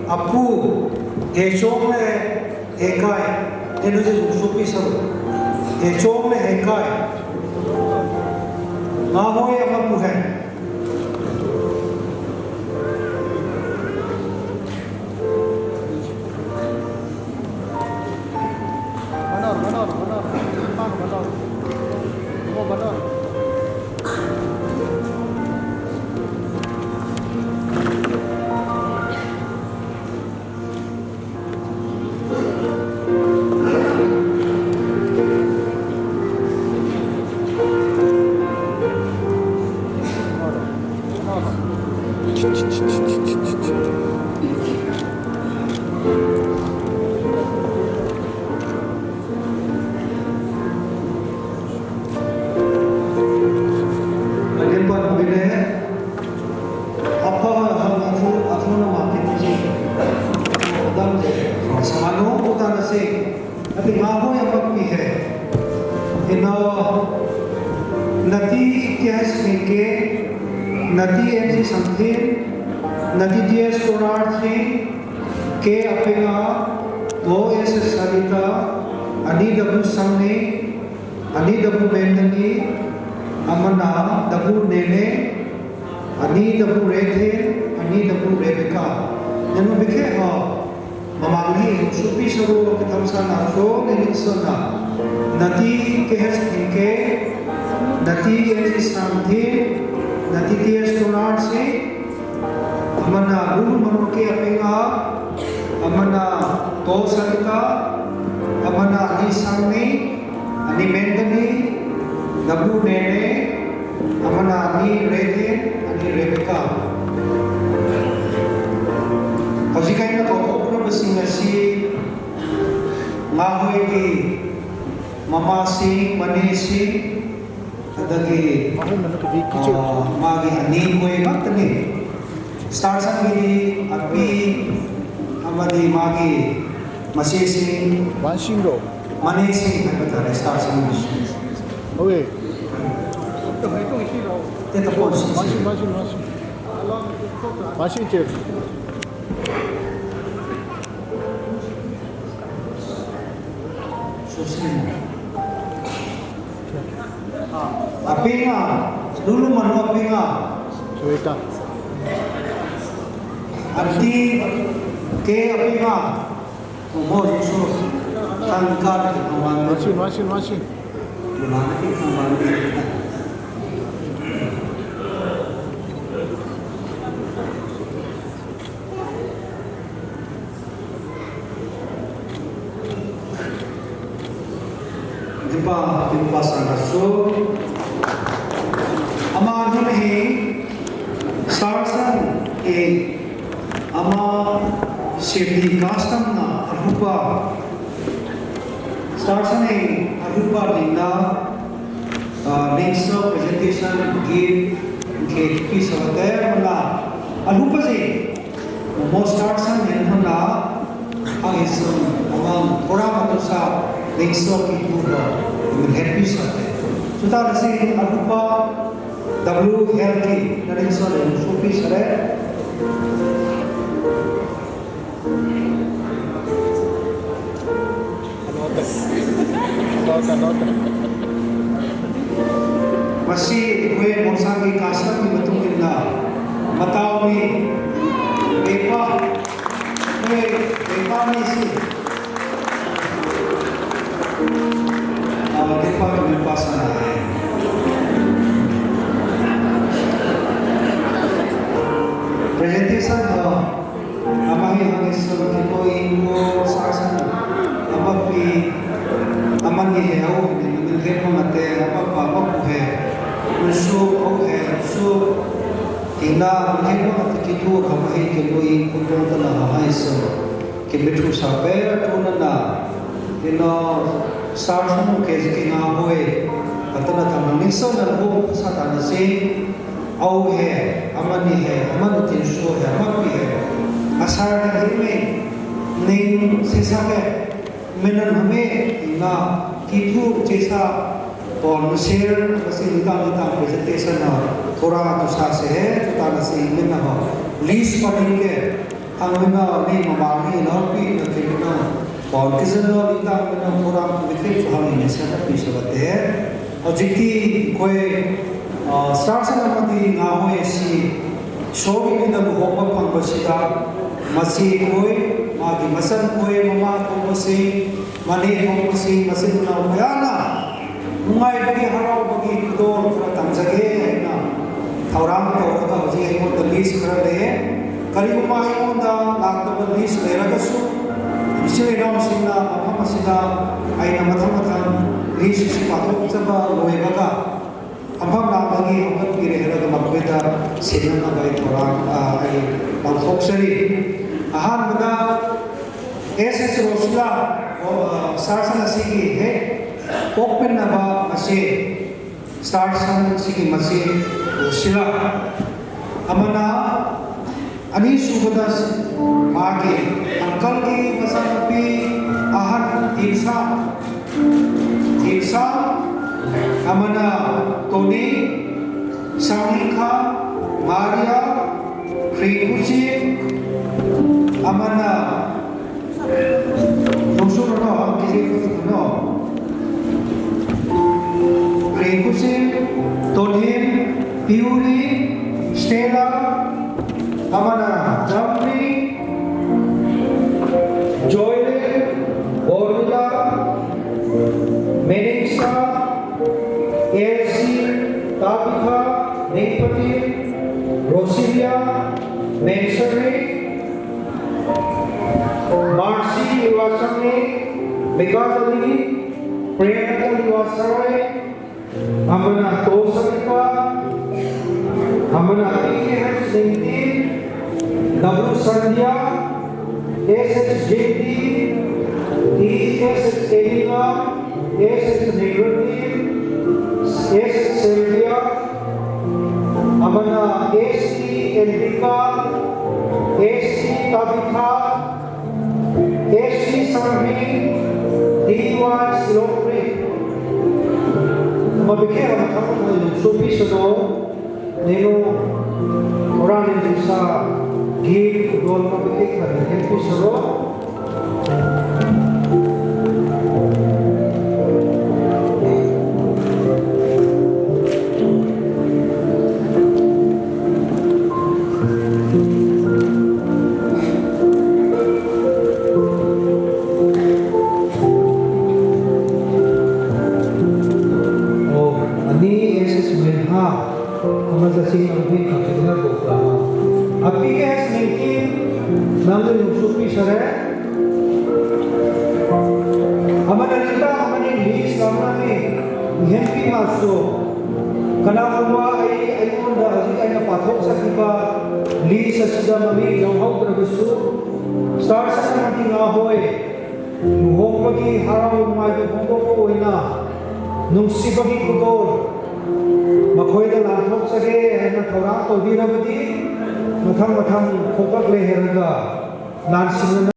apu, Hechong le Hekai, enu je supi sabo. Hechong le Hekai. Ngahoi amapu he. Anin pan bine, apa hang athu, athu na ma kiti si. Adam je, samano uta na si. Ati Ngahoi amakpi he. Ina, nati K S Mengke, nati M C Sangthin, nati D S Konarthi, K Apenga, O S Salita, ani W Sangni, ani W Mentani, amana W Nene, ani W Rethe, ani W Rebecca. Nenu bikhe ha. Amang hi sopi saru kithamsana so ni ni sona. Nati K H Thingkei, Nati N G Sangthin, Nati T S Tunar si, amana Lulu Manuke Apinga, amana To Salika, amana Ani Sangni, Ani Mentani, W Nene, amana Ani Redin, Ani Rebecca. Hojik aina ko ko kuna basing na si Ngahoi ki Mama Singh, Mani Singh, adagi, Ngahoi manu ki di kichu. Ah, magi Ani Ngahoi matani. Star Sangh ki di, Api, amadi magi, Masi Singh. Wan Singh ro. Mani Singh, hai bata Star Sangh. Okay. Teta pon si. Wan Singh, Wan Singh, Wan Singh. Wan Singh, Chief. Apinga, Lulu Manu Apinga. Suita. Anti K Apinga. Umo Yusuf. Tangkar Aman. Wasin, wasin, wasin. Bulana ki Aman. Dipa, dipa sana so. Ama nun hi Star Sangh hi ama safety custom na ahupa. Star Sangh hi ahupa dina, ah, next presentation give ke pi sa te mana ahupa si. Mo Star Sangh hin hana, ang isang amang program atosa, next week ito ho, you will happy sa. Chuta na si ahupa, W L K, na next week, yung showpiece, are? Masi, kue, mosang ki custom ni matung ni na. Matao ni. Epa. Kue, epa ni si. Ah, epa ni pasa na. Presentation, ah, Ama hi hangin sun kikoi mo Star Sangh. Ama pi, ama ni he au, ni min he mo mate, ama pa ama pu he. Usu, au he, usu. Tina, min he mo mate kitu, ama hi kikoi mo tong tana ha hai sun. Kimithu sa pe, tu na na. Tina, Star Sangh ke kinga hoi. Atana tana ni sun na ho, sa tana si. Au he, ama ni he, ama nu tin su he, ama pi he. Asar na hi me, ning sesa he, menan hame, na, kitu chesa, pon share, kasi nitang nitang presentation na, thora tu sa se he, tu ta na si menan ho. List pa ni ke. Ang na ni mama ni na pi na pi na. Pon kisan na ni ta na program ku ke chu hang ni sa na pi sa te. Hojik ti koi, ah, Star Sangh amadi nga hoi si. So ni na bu ho pa pang ba si ta. Masi koi, magi masan koi, mama ko masi, mani ko masi, masi na koi ana. Nungai bagi harau bagi kudor kara tamjage aina. Thauram to ka uji aimo ta list kara le. Kali uma aimo ta lak to list le ra kasu. Isi le dong sina, mapha masina, aina matha matha list si patok chaba loi baka. Apham na bagi apham pire ra ka makweta sina na bai thauram, ah, ai bang foksari. Ahan bada S S Rosila, oh, ah, Star Sangh si ki he, pokpen na ba masi, Star Sangh si ki masi, Rosila. Amana, ani subada magi, uncle ki masapi, ahan, insa, insa, amana, Tony, Sangikha, Maria, Rinkuchi, amana, Yusuf no, Kiri no. Rinkuchi, Tonin, Piuri, Stella, amana, Jamri, Meningsa, Elsie, Tabitha, Ningpati, Rosilia, Mensari, Marcy Iwasangni, Mikadali, Priyanka Iwasarai, Amana Tosarika, Amana P K H Ningti, W Sandhya, S H J D, T S H Elina, S H Negrati, S H Sylvia, Amana S T Endika, S T Tabitha, S T Sangri, D Y Silokri. Mabikhe hama thang thang yung supi suno. Nenu, orang yang bisa give, dol mabikhe hama thang thang suno. Oh, ani S S Melha, ama jasi ang pin kapila ko ka. Api ke S Ningki, nang yung supi sare. Amana nita, amana list lamna ni, ihen pi maso. Kana kuma ai, ai munda, aji ai na pathok sa kiba, list sa sida mami, yung hau kena besu. Star sa na mati nga hoi. Luhong pagi harau mai luhong ko ko ina. Nung si pagi ko ko. Makhoi da lang thok sa ke, hai na thorang to di na mati. Mathang mathang khokak le heraga. Lan sing na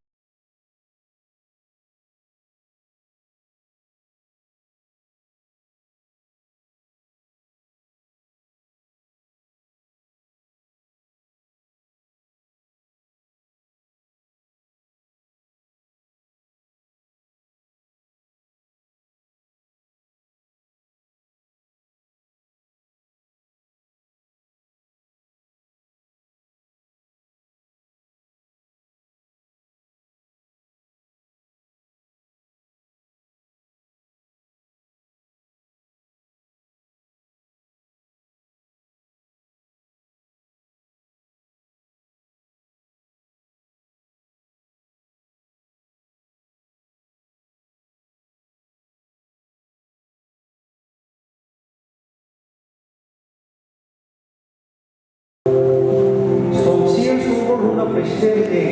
Som sir, som ko runa president e,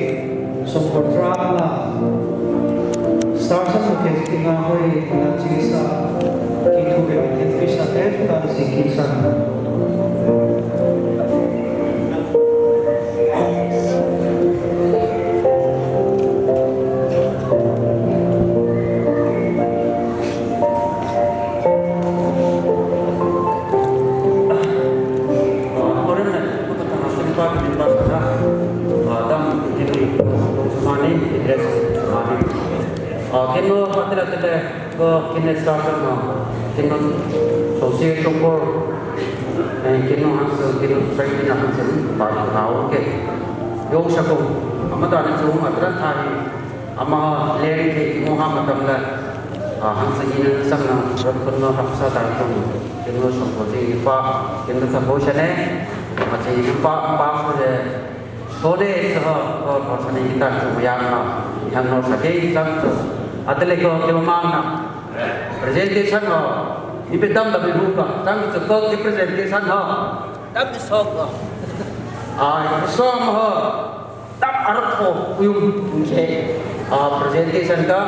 som ko trap la. Star sa mo ke tinga hoi na chisa. Ki thu ke ke pisa e ta si ki sa. Kino patila tila ko kine starter na kino sosi tongkor kino hansa kino saikina hansa pa tao ke. Yong sako amata ni chung atra thai. Ama leri ke kimo ha matam la, ah, hangsa ina samna rat kunno hapsa ta tum, kimo sokoti pa, kimo sabo shane, ama che ina pa, pa so de, so de sa ha, ko, ko sane kita tum yang na, yang no sa ke sang tu. Atele ko kimo mang na. Presentation ho, ipi tam da bi hu ka, sang tu ko ki presentation ho. Tam sok ho. Ah, so ho. Tam artho uyum ke, ah, presentation ka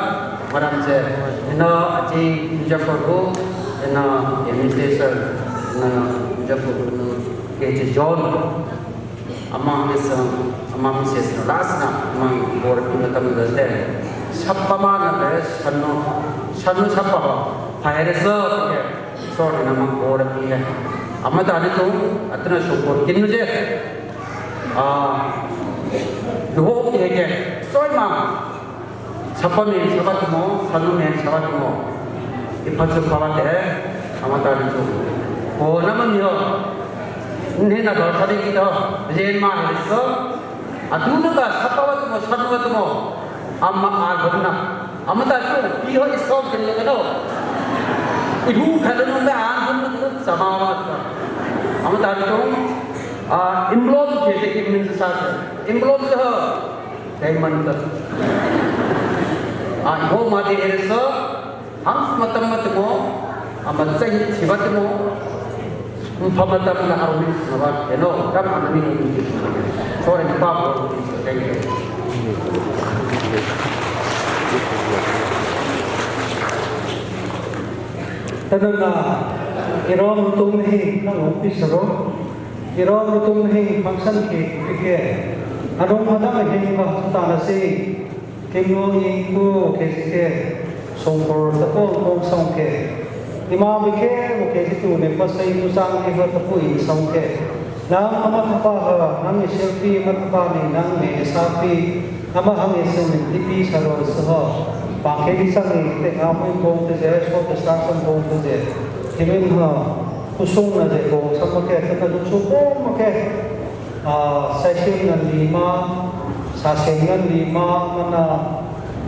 maram se, ina achi Jacob, ina administration, ina Jacob, ke chi John, ama Miss, ama Missus Rasna, ama board pi na tam da te. Sappa ma na te, sanno, sanno sappa ba, phaire sa ke, sorry na ma board pi he. Ama ta ni tu, atna shukor kinu je. Ah, duho ke ke, soi ma. Sapa men sapa tumo, sanu men sapa tumo. Ipa chu pawate, amata chu. Ho nama ni ho. Ni na dor sadi ki to, jen ma he so. Adu na ka sapa wa tumo, sanu wa tumo. Amma a gonna. Amata chu, pi ho isom kin le no. Ihu khat anung da an hun na sama ma ta. Ama ta tong, ah, envelope ke se ki min sa sa. Envelope ho. Diamond ta. Ah, ho ma de ere sa. Hang matam matmo. Ama chai chibat mo. Pamatam na arumi na ba keno. Kam anani. So en pa bo. Thank you. Tanana, irom tum hi, nang pi saro. Irom tum hi, function ki, ki ke. Anung madam hi, ka ta na si. Kinu i ku, ke si ke. Song por ta ko, ko song ke. Ima bi ke, mo ke si tu ne pa sai tu sang ni ho ta ku i song ke. Nang ama thapa ha, nang i selfie ama thapa ni, nang me sapi. Ama hang i sung in tipi sa ro sa ho. Pa ke di sang i te nga mui kong te je, so te sa sang kong te je. Timin ha, kusung na je kong sa ma ke, te ka duk su kong ma ke. Ah, sa sing ngan lima, sa sing ngan lima, mana,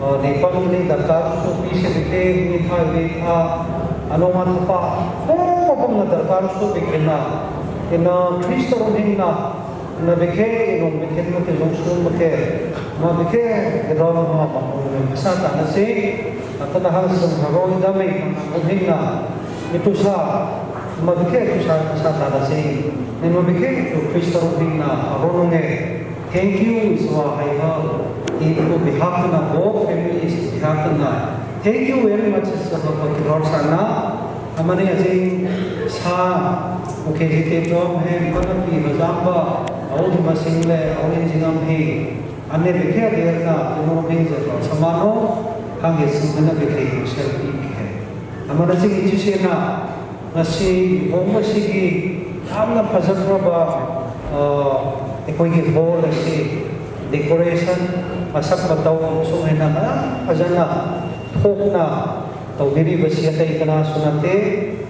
ah, di pang ni darkar su pi se di te, ni thai di tha, ano ma thapa. Kong ma pang na darkar su di kena. Ina Kristo ro hing na, Na bikhe inung bikhe mate jong sun mate. Ma bikhe kedon ma ma ma sa ta na si. Ata na hang sung ha ro da mai ma na ko hin na. Mi tu sa. Ma bikhe tu sa sa ta na si. Ni ma bikhe tu Kristo ro hin na. A ro nung e. Thank you, Iswa hai ha. In ko behalf na, both families behalf na. Thank you very much, Iswa, for the Lord sana. Amani ajing sa, okay, hite tom hem, kana pi mazamba, au hi masing le, au hi jingam hi. Ane bikhe bikhe na, tumo bing je to, samano, hange sing na bikhe sel pi ke. Amana jing ichi se na, ngasi, hong ngasi ki, amna phajakraba, uh, ekoi ki hall asi, decoration, masak matau, sung hena, phajana, phokna, Tobiri basi atai kana sunate,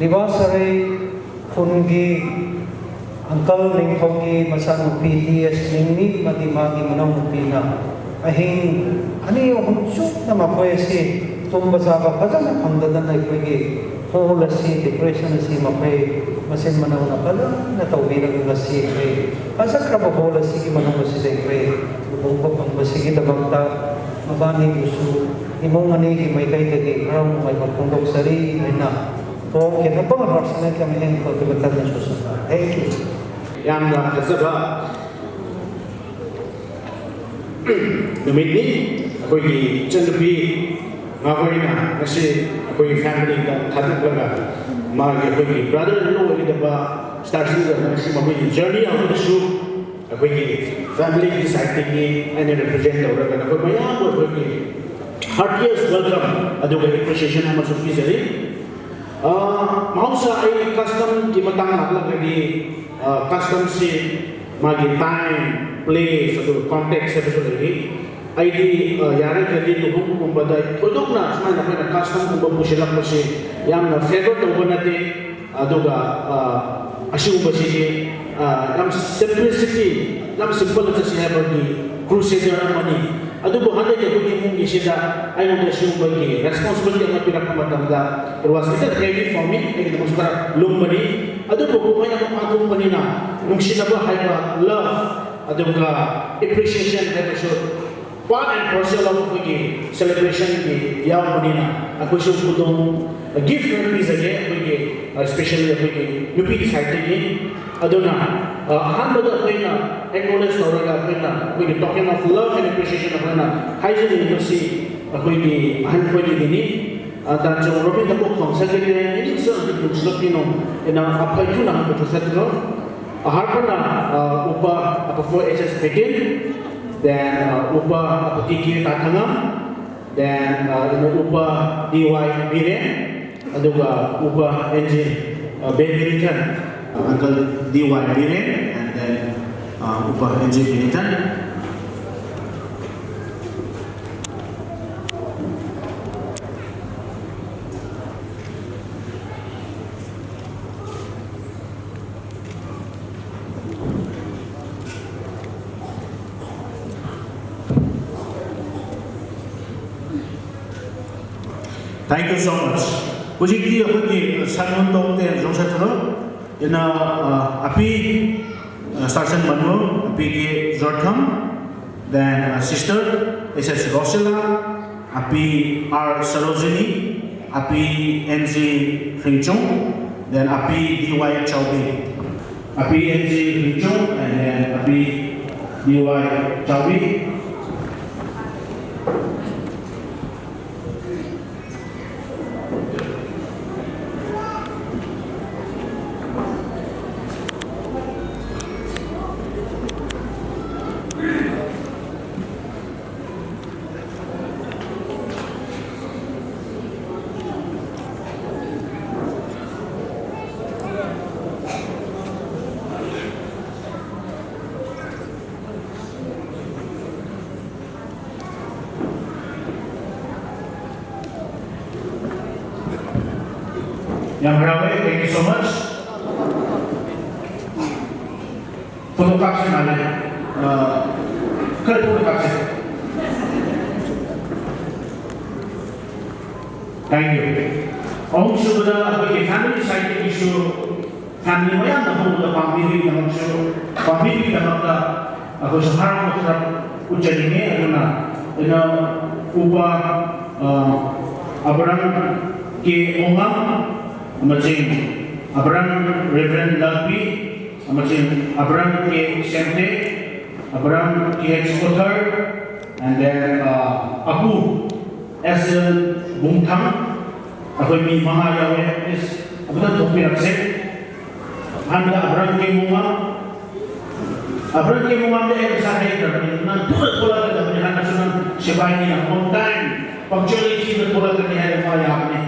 Liva Sarai khun gi Uncle Ningthong gi macha nupi T S Ningni mati magi manao nupi na. Ahin, ani ahung chukna makhoi asi, tum bacha ba phajana phangda dan lai khoi gi, hall asi, decoration asi makhoi, masin manao na phajana Tobira gi ngasi khoi. Phajakraba hall asi gi manao asi dei khoi. Lubong ba phang basi gi tabang ta, mabani busu. Imong ani ki mai kai te ki, rau mai ma kong dok sari, mai na. To, ke na pang rau sana ke mai heng ko ke batan na susa. Thank you. Yamna phajaba numit ni, ꯑꯩꯈꯣꯏꯒꯤ ꯏꯆꯟꯅꯨꯄꯤ ꯉꯥꯍꯣꯏꯅ ꯉꯁꯤ ꯑꯩꯈꯣꯏꯒꯤ family ꯗ ꯊꯥꯗꯣꯛꯂꯒ ꯃꯥꯒꯤ ꯑꯩꯈꯣꯏꯒꯤ brother in law ꯑꯣꯏꯒꯗꯕ ꯁꯤꯇꯥꯔꯁꯤꯡꯒ ꯉꯁꯤ ꯃꯈꯣꯏꯒꯤ journey ꯍꯧꯕꯗꯁꯨ ꯑꯩꯈꯣꯏꯒꯤ family ꯒꯤ side ꯇꯒꯤ ꯑꯩꯅ represent ꯇꯧꯔꯒ ꯅꯈꯣꯏ ꯃꯌꯥꯝꯕꯨ ꯑꯩꯈꯣꯏꯒꯤ heartiest welcome ꯑꯗꯨꯒ appreciation ꯑꯃꯁꯨ ꯄꯤꯖꯔꯤ꯫ ꯑ, ꯃꯍꯧꯁꯥ ꯑꯩ custom ꯒꯤ ꯃꯇꯥꯡ ꯂꯥꯛꯂꯒꯗꯤ, ꯑ, custom ꯁꯤ ꯃꯥꯒꯤ time, place ꯑꯗꯨꯒ context ꯍꯥꯏꯕꯁꯨ ꯂꯩꯔꯤ꯫ ꯑꯩꯗꯤ, ꯑ, ꯌꯥꯔꯒꯗꯤ ꯂꯨꯍꯣꯡꯕꯒꯨꯝꯕꯗ ꯊꯣꯏꯗꯣꯛꯅ ꯁꯨꯃꯥꯏꯅ ꯑꯩꯈꯣꯏꯅ custom ꯒꯨꯝꯕ ꯄꯨꯁꯤꯜꯂꯛꯄꯁꯤ ꯌꯥꯝꯅ favour ꯇꯧꯕ ꯅꯠꯇꯦ꯫ ꯑꯗꯨꯒ, ꯑ, ꯑꯁꯤꯒꯨꯝꯕꯁꯤꯗꯤ, ꯑ, ꯌꯥꯝ simplicity, ꯌꯥꯝ simple ꯆꯠꯁꯤ ꯍꯥꯏꯕꯒꯤ crusader ꯑꯃꯅꯤ꯫ ꯑꯗꯨꯕꯨ ꯍꯟꯗꯛꯀꯤ ꯑꯩꯈꯣꯏꯒꯤ ꯏꯃꯨꯡꯒꯤꯁꯤꯗ ꯑꯩꯉꯣꯟꯗ ꯁꯤꯒꯨꯝꯕꯒꯤ responsibility ꯑꯃ ꯄꯤꯔꯛꯄ ꯃꯇꯝꯗ, it was little heavy for me, ꯑꯩꯒꯤꯗꯃꯛꯁꯨ ꯈꯔ ꯂꯨꯝꯕꯅꯤ꯫ ꯑꯗꯨꯕꯨ ꯀꯨꯝꯍꯩ ꯑꯃ ꯄꯥꯡꯊꯣꯛꯄꯅꯤꯅ ꯅꯨꯡꯁꯤꯅꯕ ꯍꯥꯏꯕ, love, ꯑꯗꯨꯒ appreciation ꯍꯥꯏꯕꯁꯨ part and parcel of ꯑꯩꯈꯣꯏꯒꯤ celebration ꯒꯤ ꯌꯥꯎꯕꯅꯤꯅ ꯑꯩꯈꯣꯏꯁꯨ ꯈꯨꯗꯣꯡ, gift ꯈꯔ ꯄꯤꯖꯒꯦ ꯑꯩꯈꯣꯏꯒꯤ, especially ꯑꯩꯈꯣꯏꯒꯤ ꯅꯨꯄꯤꯒꯤ side ꯇꯒꯤ꯫ ꯑꯗꯨꯅ, ꯑ, ꯑꯍꯥꯟꯕꯗ ꯑꯩꯈꯣꯏꯅ acknowledge ꯇꯧꯔꯒ ꯑꯩꯈꯣꯏꯅ ꯑꯩꯈꯣꯏꯒꯤ token of love and appreciation ꯑꯩꯈꯣꯏꯅ ꯍꯥꯏꯖꯅꯤꯡꯕꯁꯤ ꯑꯩꯈꯣꯏꯒꯤ ꯑꯍꯟ ꯈꯣꯏꯗꯒꯤꯅꯤ꯫ ꯑ, ꯗꯥ ꯆꯧꯔꯕꯤ ꯅꯀꯣꯛ ꯈꯣꯡ ꯁꯛꯂꯤꯕꯤ ꯏꯅꯤꯡ ꯁꯛ ꯅꯨꯡꯁꯤꯂꯛꯄꯤꯅꯣ꯫ ꯏꯅꯥ ꯑꯐꯩ ꯊꯨꯅ ꯍꯟꯕ ꯆꯠꯈ꯭ꯔꯣ꯫ ꯑꯍꯥꯟꯕꯅ, ꯑ, ꯎꯄꯥ ꯑꯄꯐꯣ H S Pekin, then, ꯑ, ꯎꯄꯥ ꯑꯄꯇꯤꯀꯤ ꯇꯥꯊꯉꯝ, then, ꯑ, ꯏꯅꯥ ꯎꯄꯥ D Y Biren, ꯑꯗꯨꯒ ꯎꯄꯥ N J, ꯑ, Bebirikan, uh, Uncle D Y Biren, and then, ꯑ, ꯎꯄꯥ N J Birikan. Thank you so much. Hojikti akhon ki, uh, Simon Tongte jong sa chulo. Ina, uh, api, uh, Sarsen Manuel, api ki Jortham, then, uh, sister, S S Rosella, api R Sarojini, api N G Ringchung, then api D Y Chaubi. Api N G Ringchung, and then api D Y Chaubi. Yam harau e, thank you so much. Photo caption mane. Uh, kar photo caption. Thank you. Ahung subada, akhoi family side issue. Family mayamna hung uva pangmihui dang chu, pangmihui dang ka, akhoi Sahara Motha uchaninge aduna, ina upa, uh, Abraham K Ongam, amaching Abraham Reverend Lalpi, amaching Abraham K Semte, Abraham K H Kothar, and then, uh, Apu S L Bungthang, akhoi mi manga yauve, is, abutan thokpi rakse. Handa Abraham K Mungam. Abraham K Mungam de ek sa hai kar ni, nan thula thula ka ni, handa sunan sebai ni on time, punctuality de thula ka ni hai ma ya ni.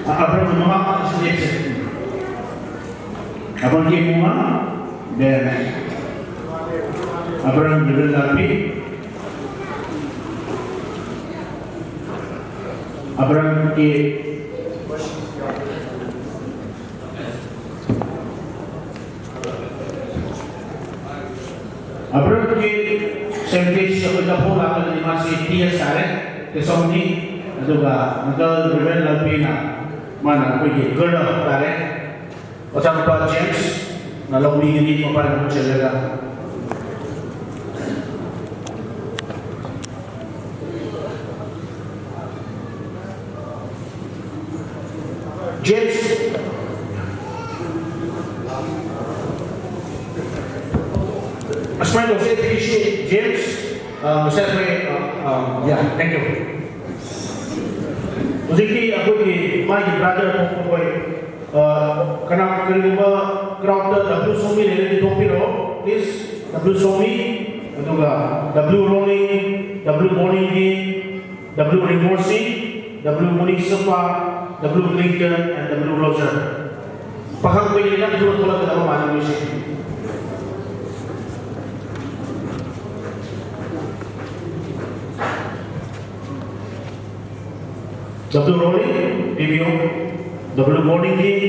Abraham Mungam ka sini se. Abraham K Mungam, then Abraham K Lalpi. Abraham K. Abraham K. Semte, akhoi ka phola ka ni masi T S are, te somni, aduga, Uncle Reverend Lalpina, mana akhoi ki girl of tare. Ojang pa James, na lobby ni pa pa na chele ka. James. Asmai no se appreciate James. Uh, se, uh, um, yeah, thank you. Hojikti akhoi ki, my brother, akhoi, uh, kana, kariba crowd ta W Somi le le thokpi ro, please. W Somi, aduga W Rolling, W Bonnie, W Rimorsi, W Munisapa, W Clinton, and W Roger. Pakhang pwede lang thula thula ka daw mani mo siya. W Rolling, P B O, W Morning King,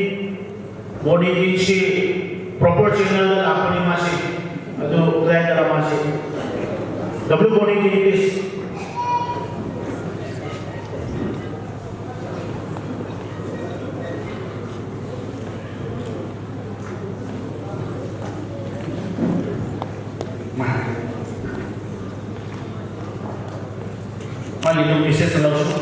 Morning King si proper channel na ako ni masi, ato plan na masi. W Morning King, please. Mali nung misis na lang siya.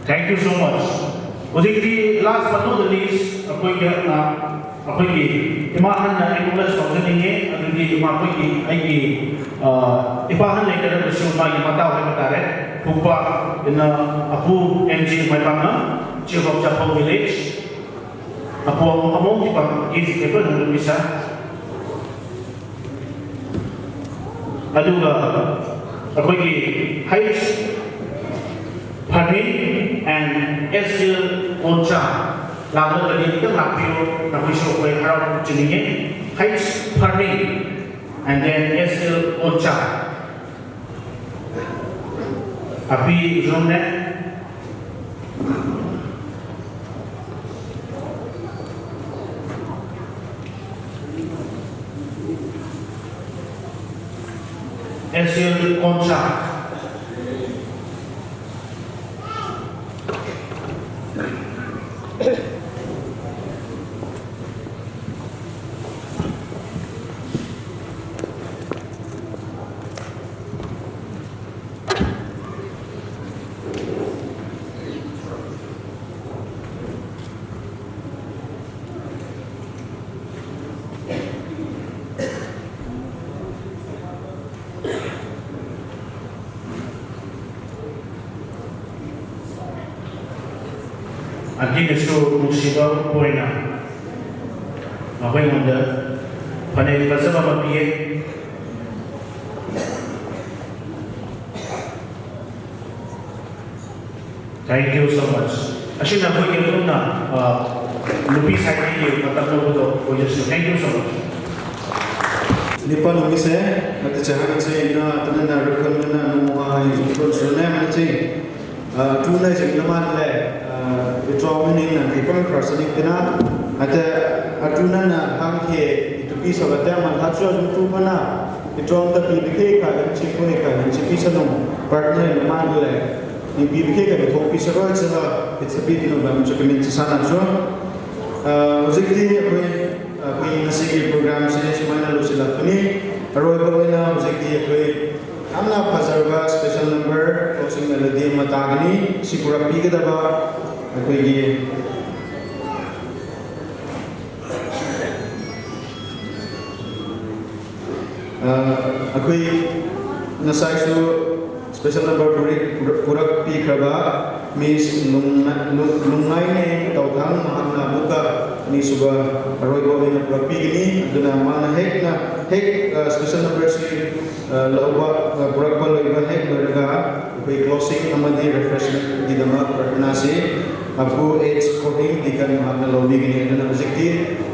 Thank you so much. Hojikti last but not the least, akhoi ki, ah, akhoi ki, ima hanna acknowledge tausan inge, adugi ima akhoi ki, aiki, ah, ipa hanna kada bisu ma ima tau hai matare, pupa, ina, Apu M G Maipang na, Chief of Chapang Village, Apu Among Tipang, K G Kepel, Hundred Misa. Aduga, akhoi ki H Phanhing and S L Koncha. Lalo lagi kita lapiu, lapiu so koi harap chini ye. H Phanhing and then S L Koncha. Api jong ne. Asian Concha. Auntie Nesu, nungsiba point na. Akhoi ngonda. Phanei pajaba ama pie. Thank you so much. Asina, koi ke tuna, uh, Lupi Saini ke patang lo do, koi jesu. Thank you so much. Nipa nung ise, mati chehana che ina, tana na rukun na nung wa hai, rukun sune mati. Uh, tuna jing na man le, uh, ito mini na, nipa person ni pina, ate, atuna na hang ke, itu pisa ba te man, hatu jung tu mana, ito ta pi ke ka, chi ko ka, chi pisa nung, partner na man le. Ni pi bikhe ka ni tho pi sa roi sa ha, it's a bit, you know, ba mu sa kamin sa sana so. Ah, hojik ti akhoi, ah, akhoi ngasi ki program se sumaina lo sila kuni. Aroi ko na hojik ti akhoi. Amna phajouva special number, closing melody mata kani, si pura pi ka da ba, akhoi ki. Ah, akhoi ngasai su special number puri, pura, pura pi khraba, Miss Lung, Lung, Lungngai ne Tauthang mahakna buka ni suba aroi bo na pura pi ni, aduna mana hek na, hek, ah, special number si Ah, louva, ah, purakpa louva hek loiraga, akhoi closing amadi refreshment didama pratna se, apu H Kohing Deacon mahakna loubigani, aduna hojik ti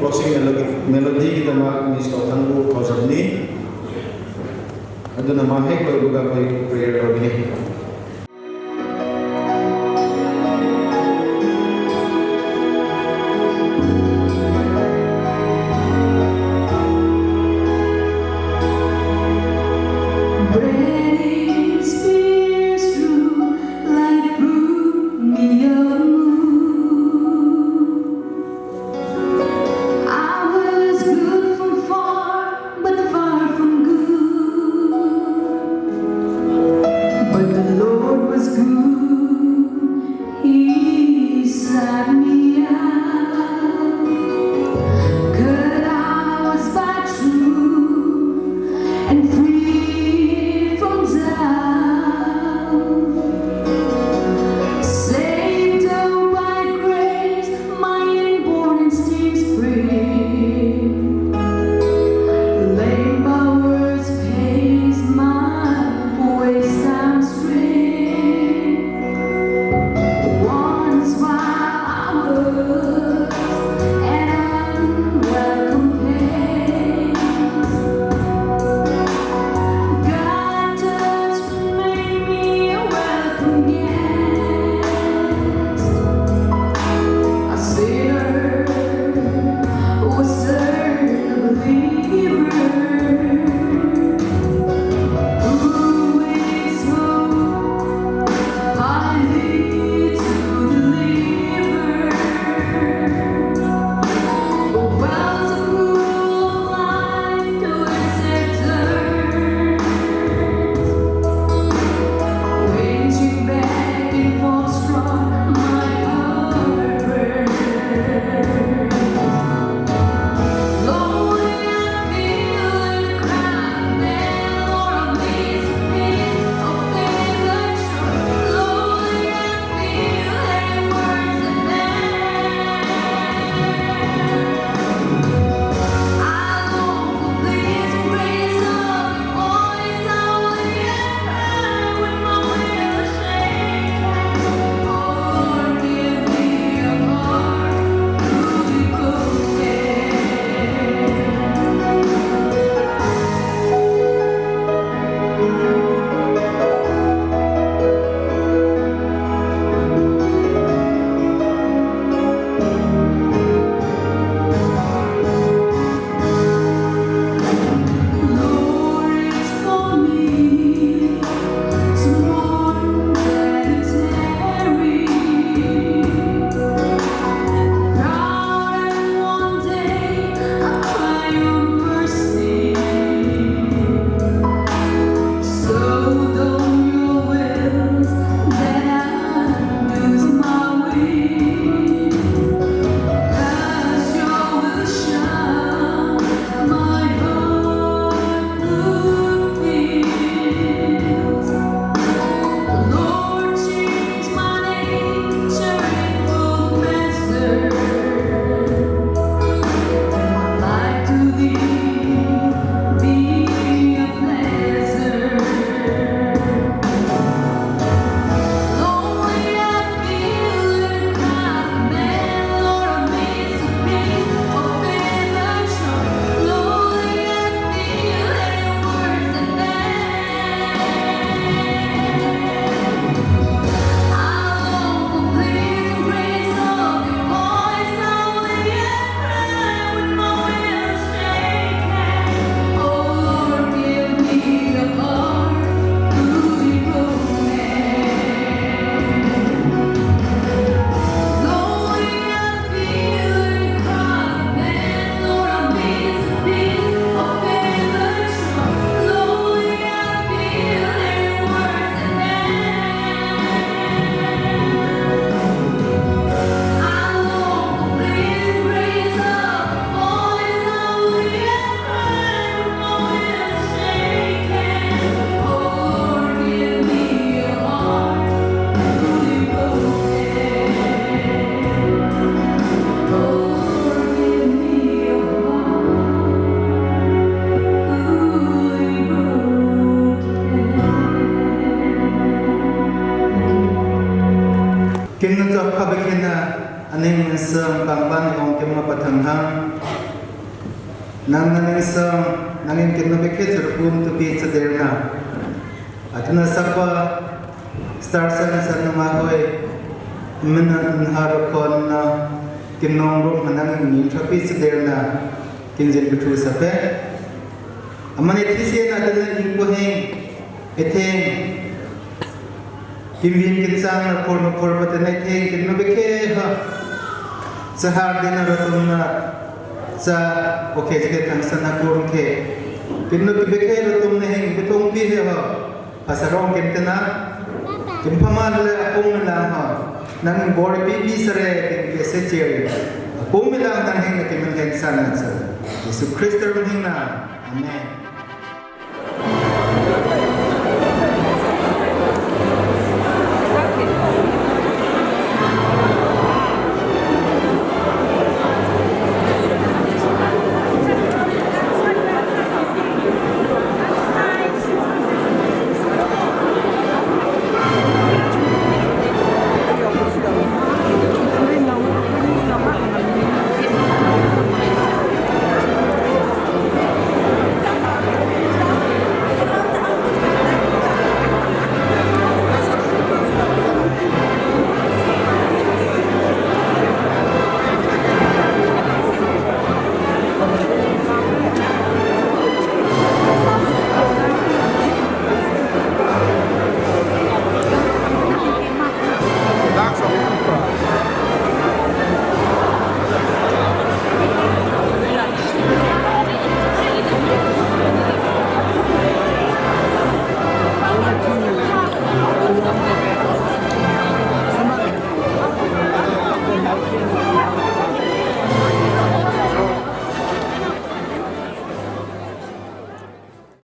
closing melody, melody didama Miss Tauthang bu khojam ni, aduna ma hek louva akhoi prayer loubigani. Breath is pierced through like brume of moon. I was good from far, but far from good. But the Nang, nang na ning sang, nang in kin no bikhe chur kum tu pi cha der na. Atuna sapa, star san san ma hoi, min na tun ha ro kon na, kin nong ro ma nang ni cha pi cha der na, kin jin bithu sa pe. Amani thi se na tun na in ko heng, e theng. Kin vin kin sang na por na por pa tena thei kin no bikhe ha. Sahar dina rotum na sa okay jike thang sana kur ke. Kin no bikhe rotum ne heng bitong pi he ha. Pasarong kin tena. Kin pamale apung lang ha. Nang bor pi pi sare kin ke se cheri. Apung lang nang heng kin nang heng sana sa. Jesu Christ ro heng na. Amen.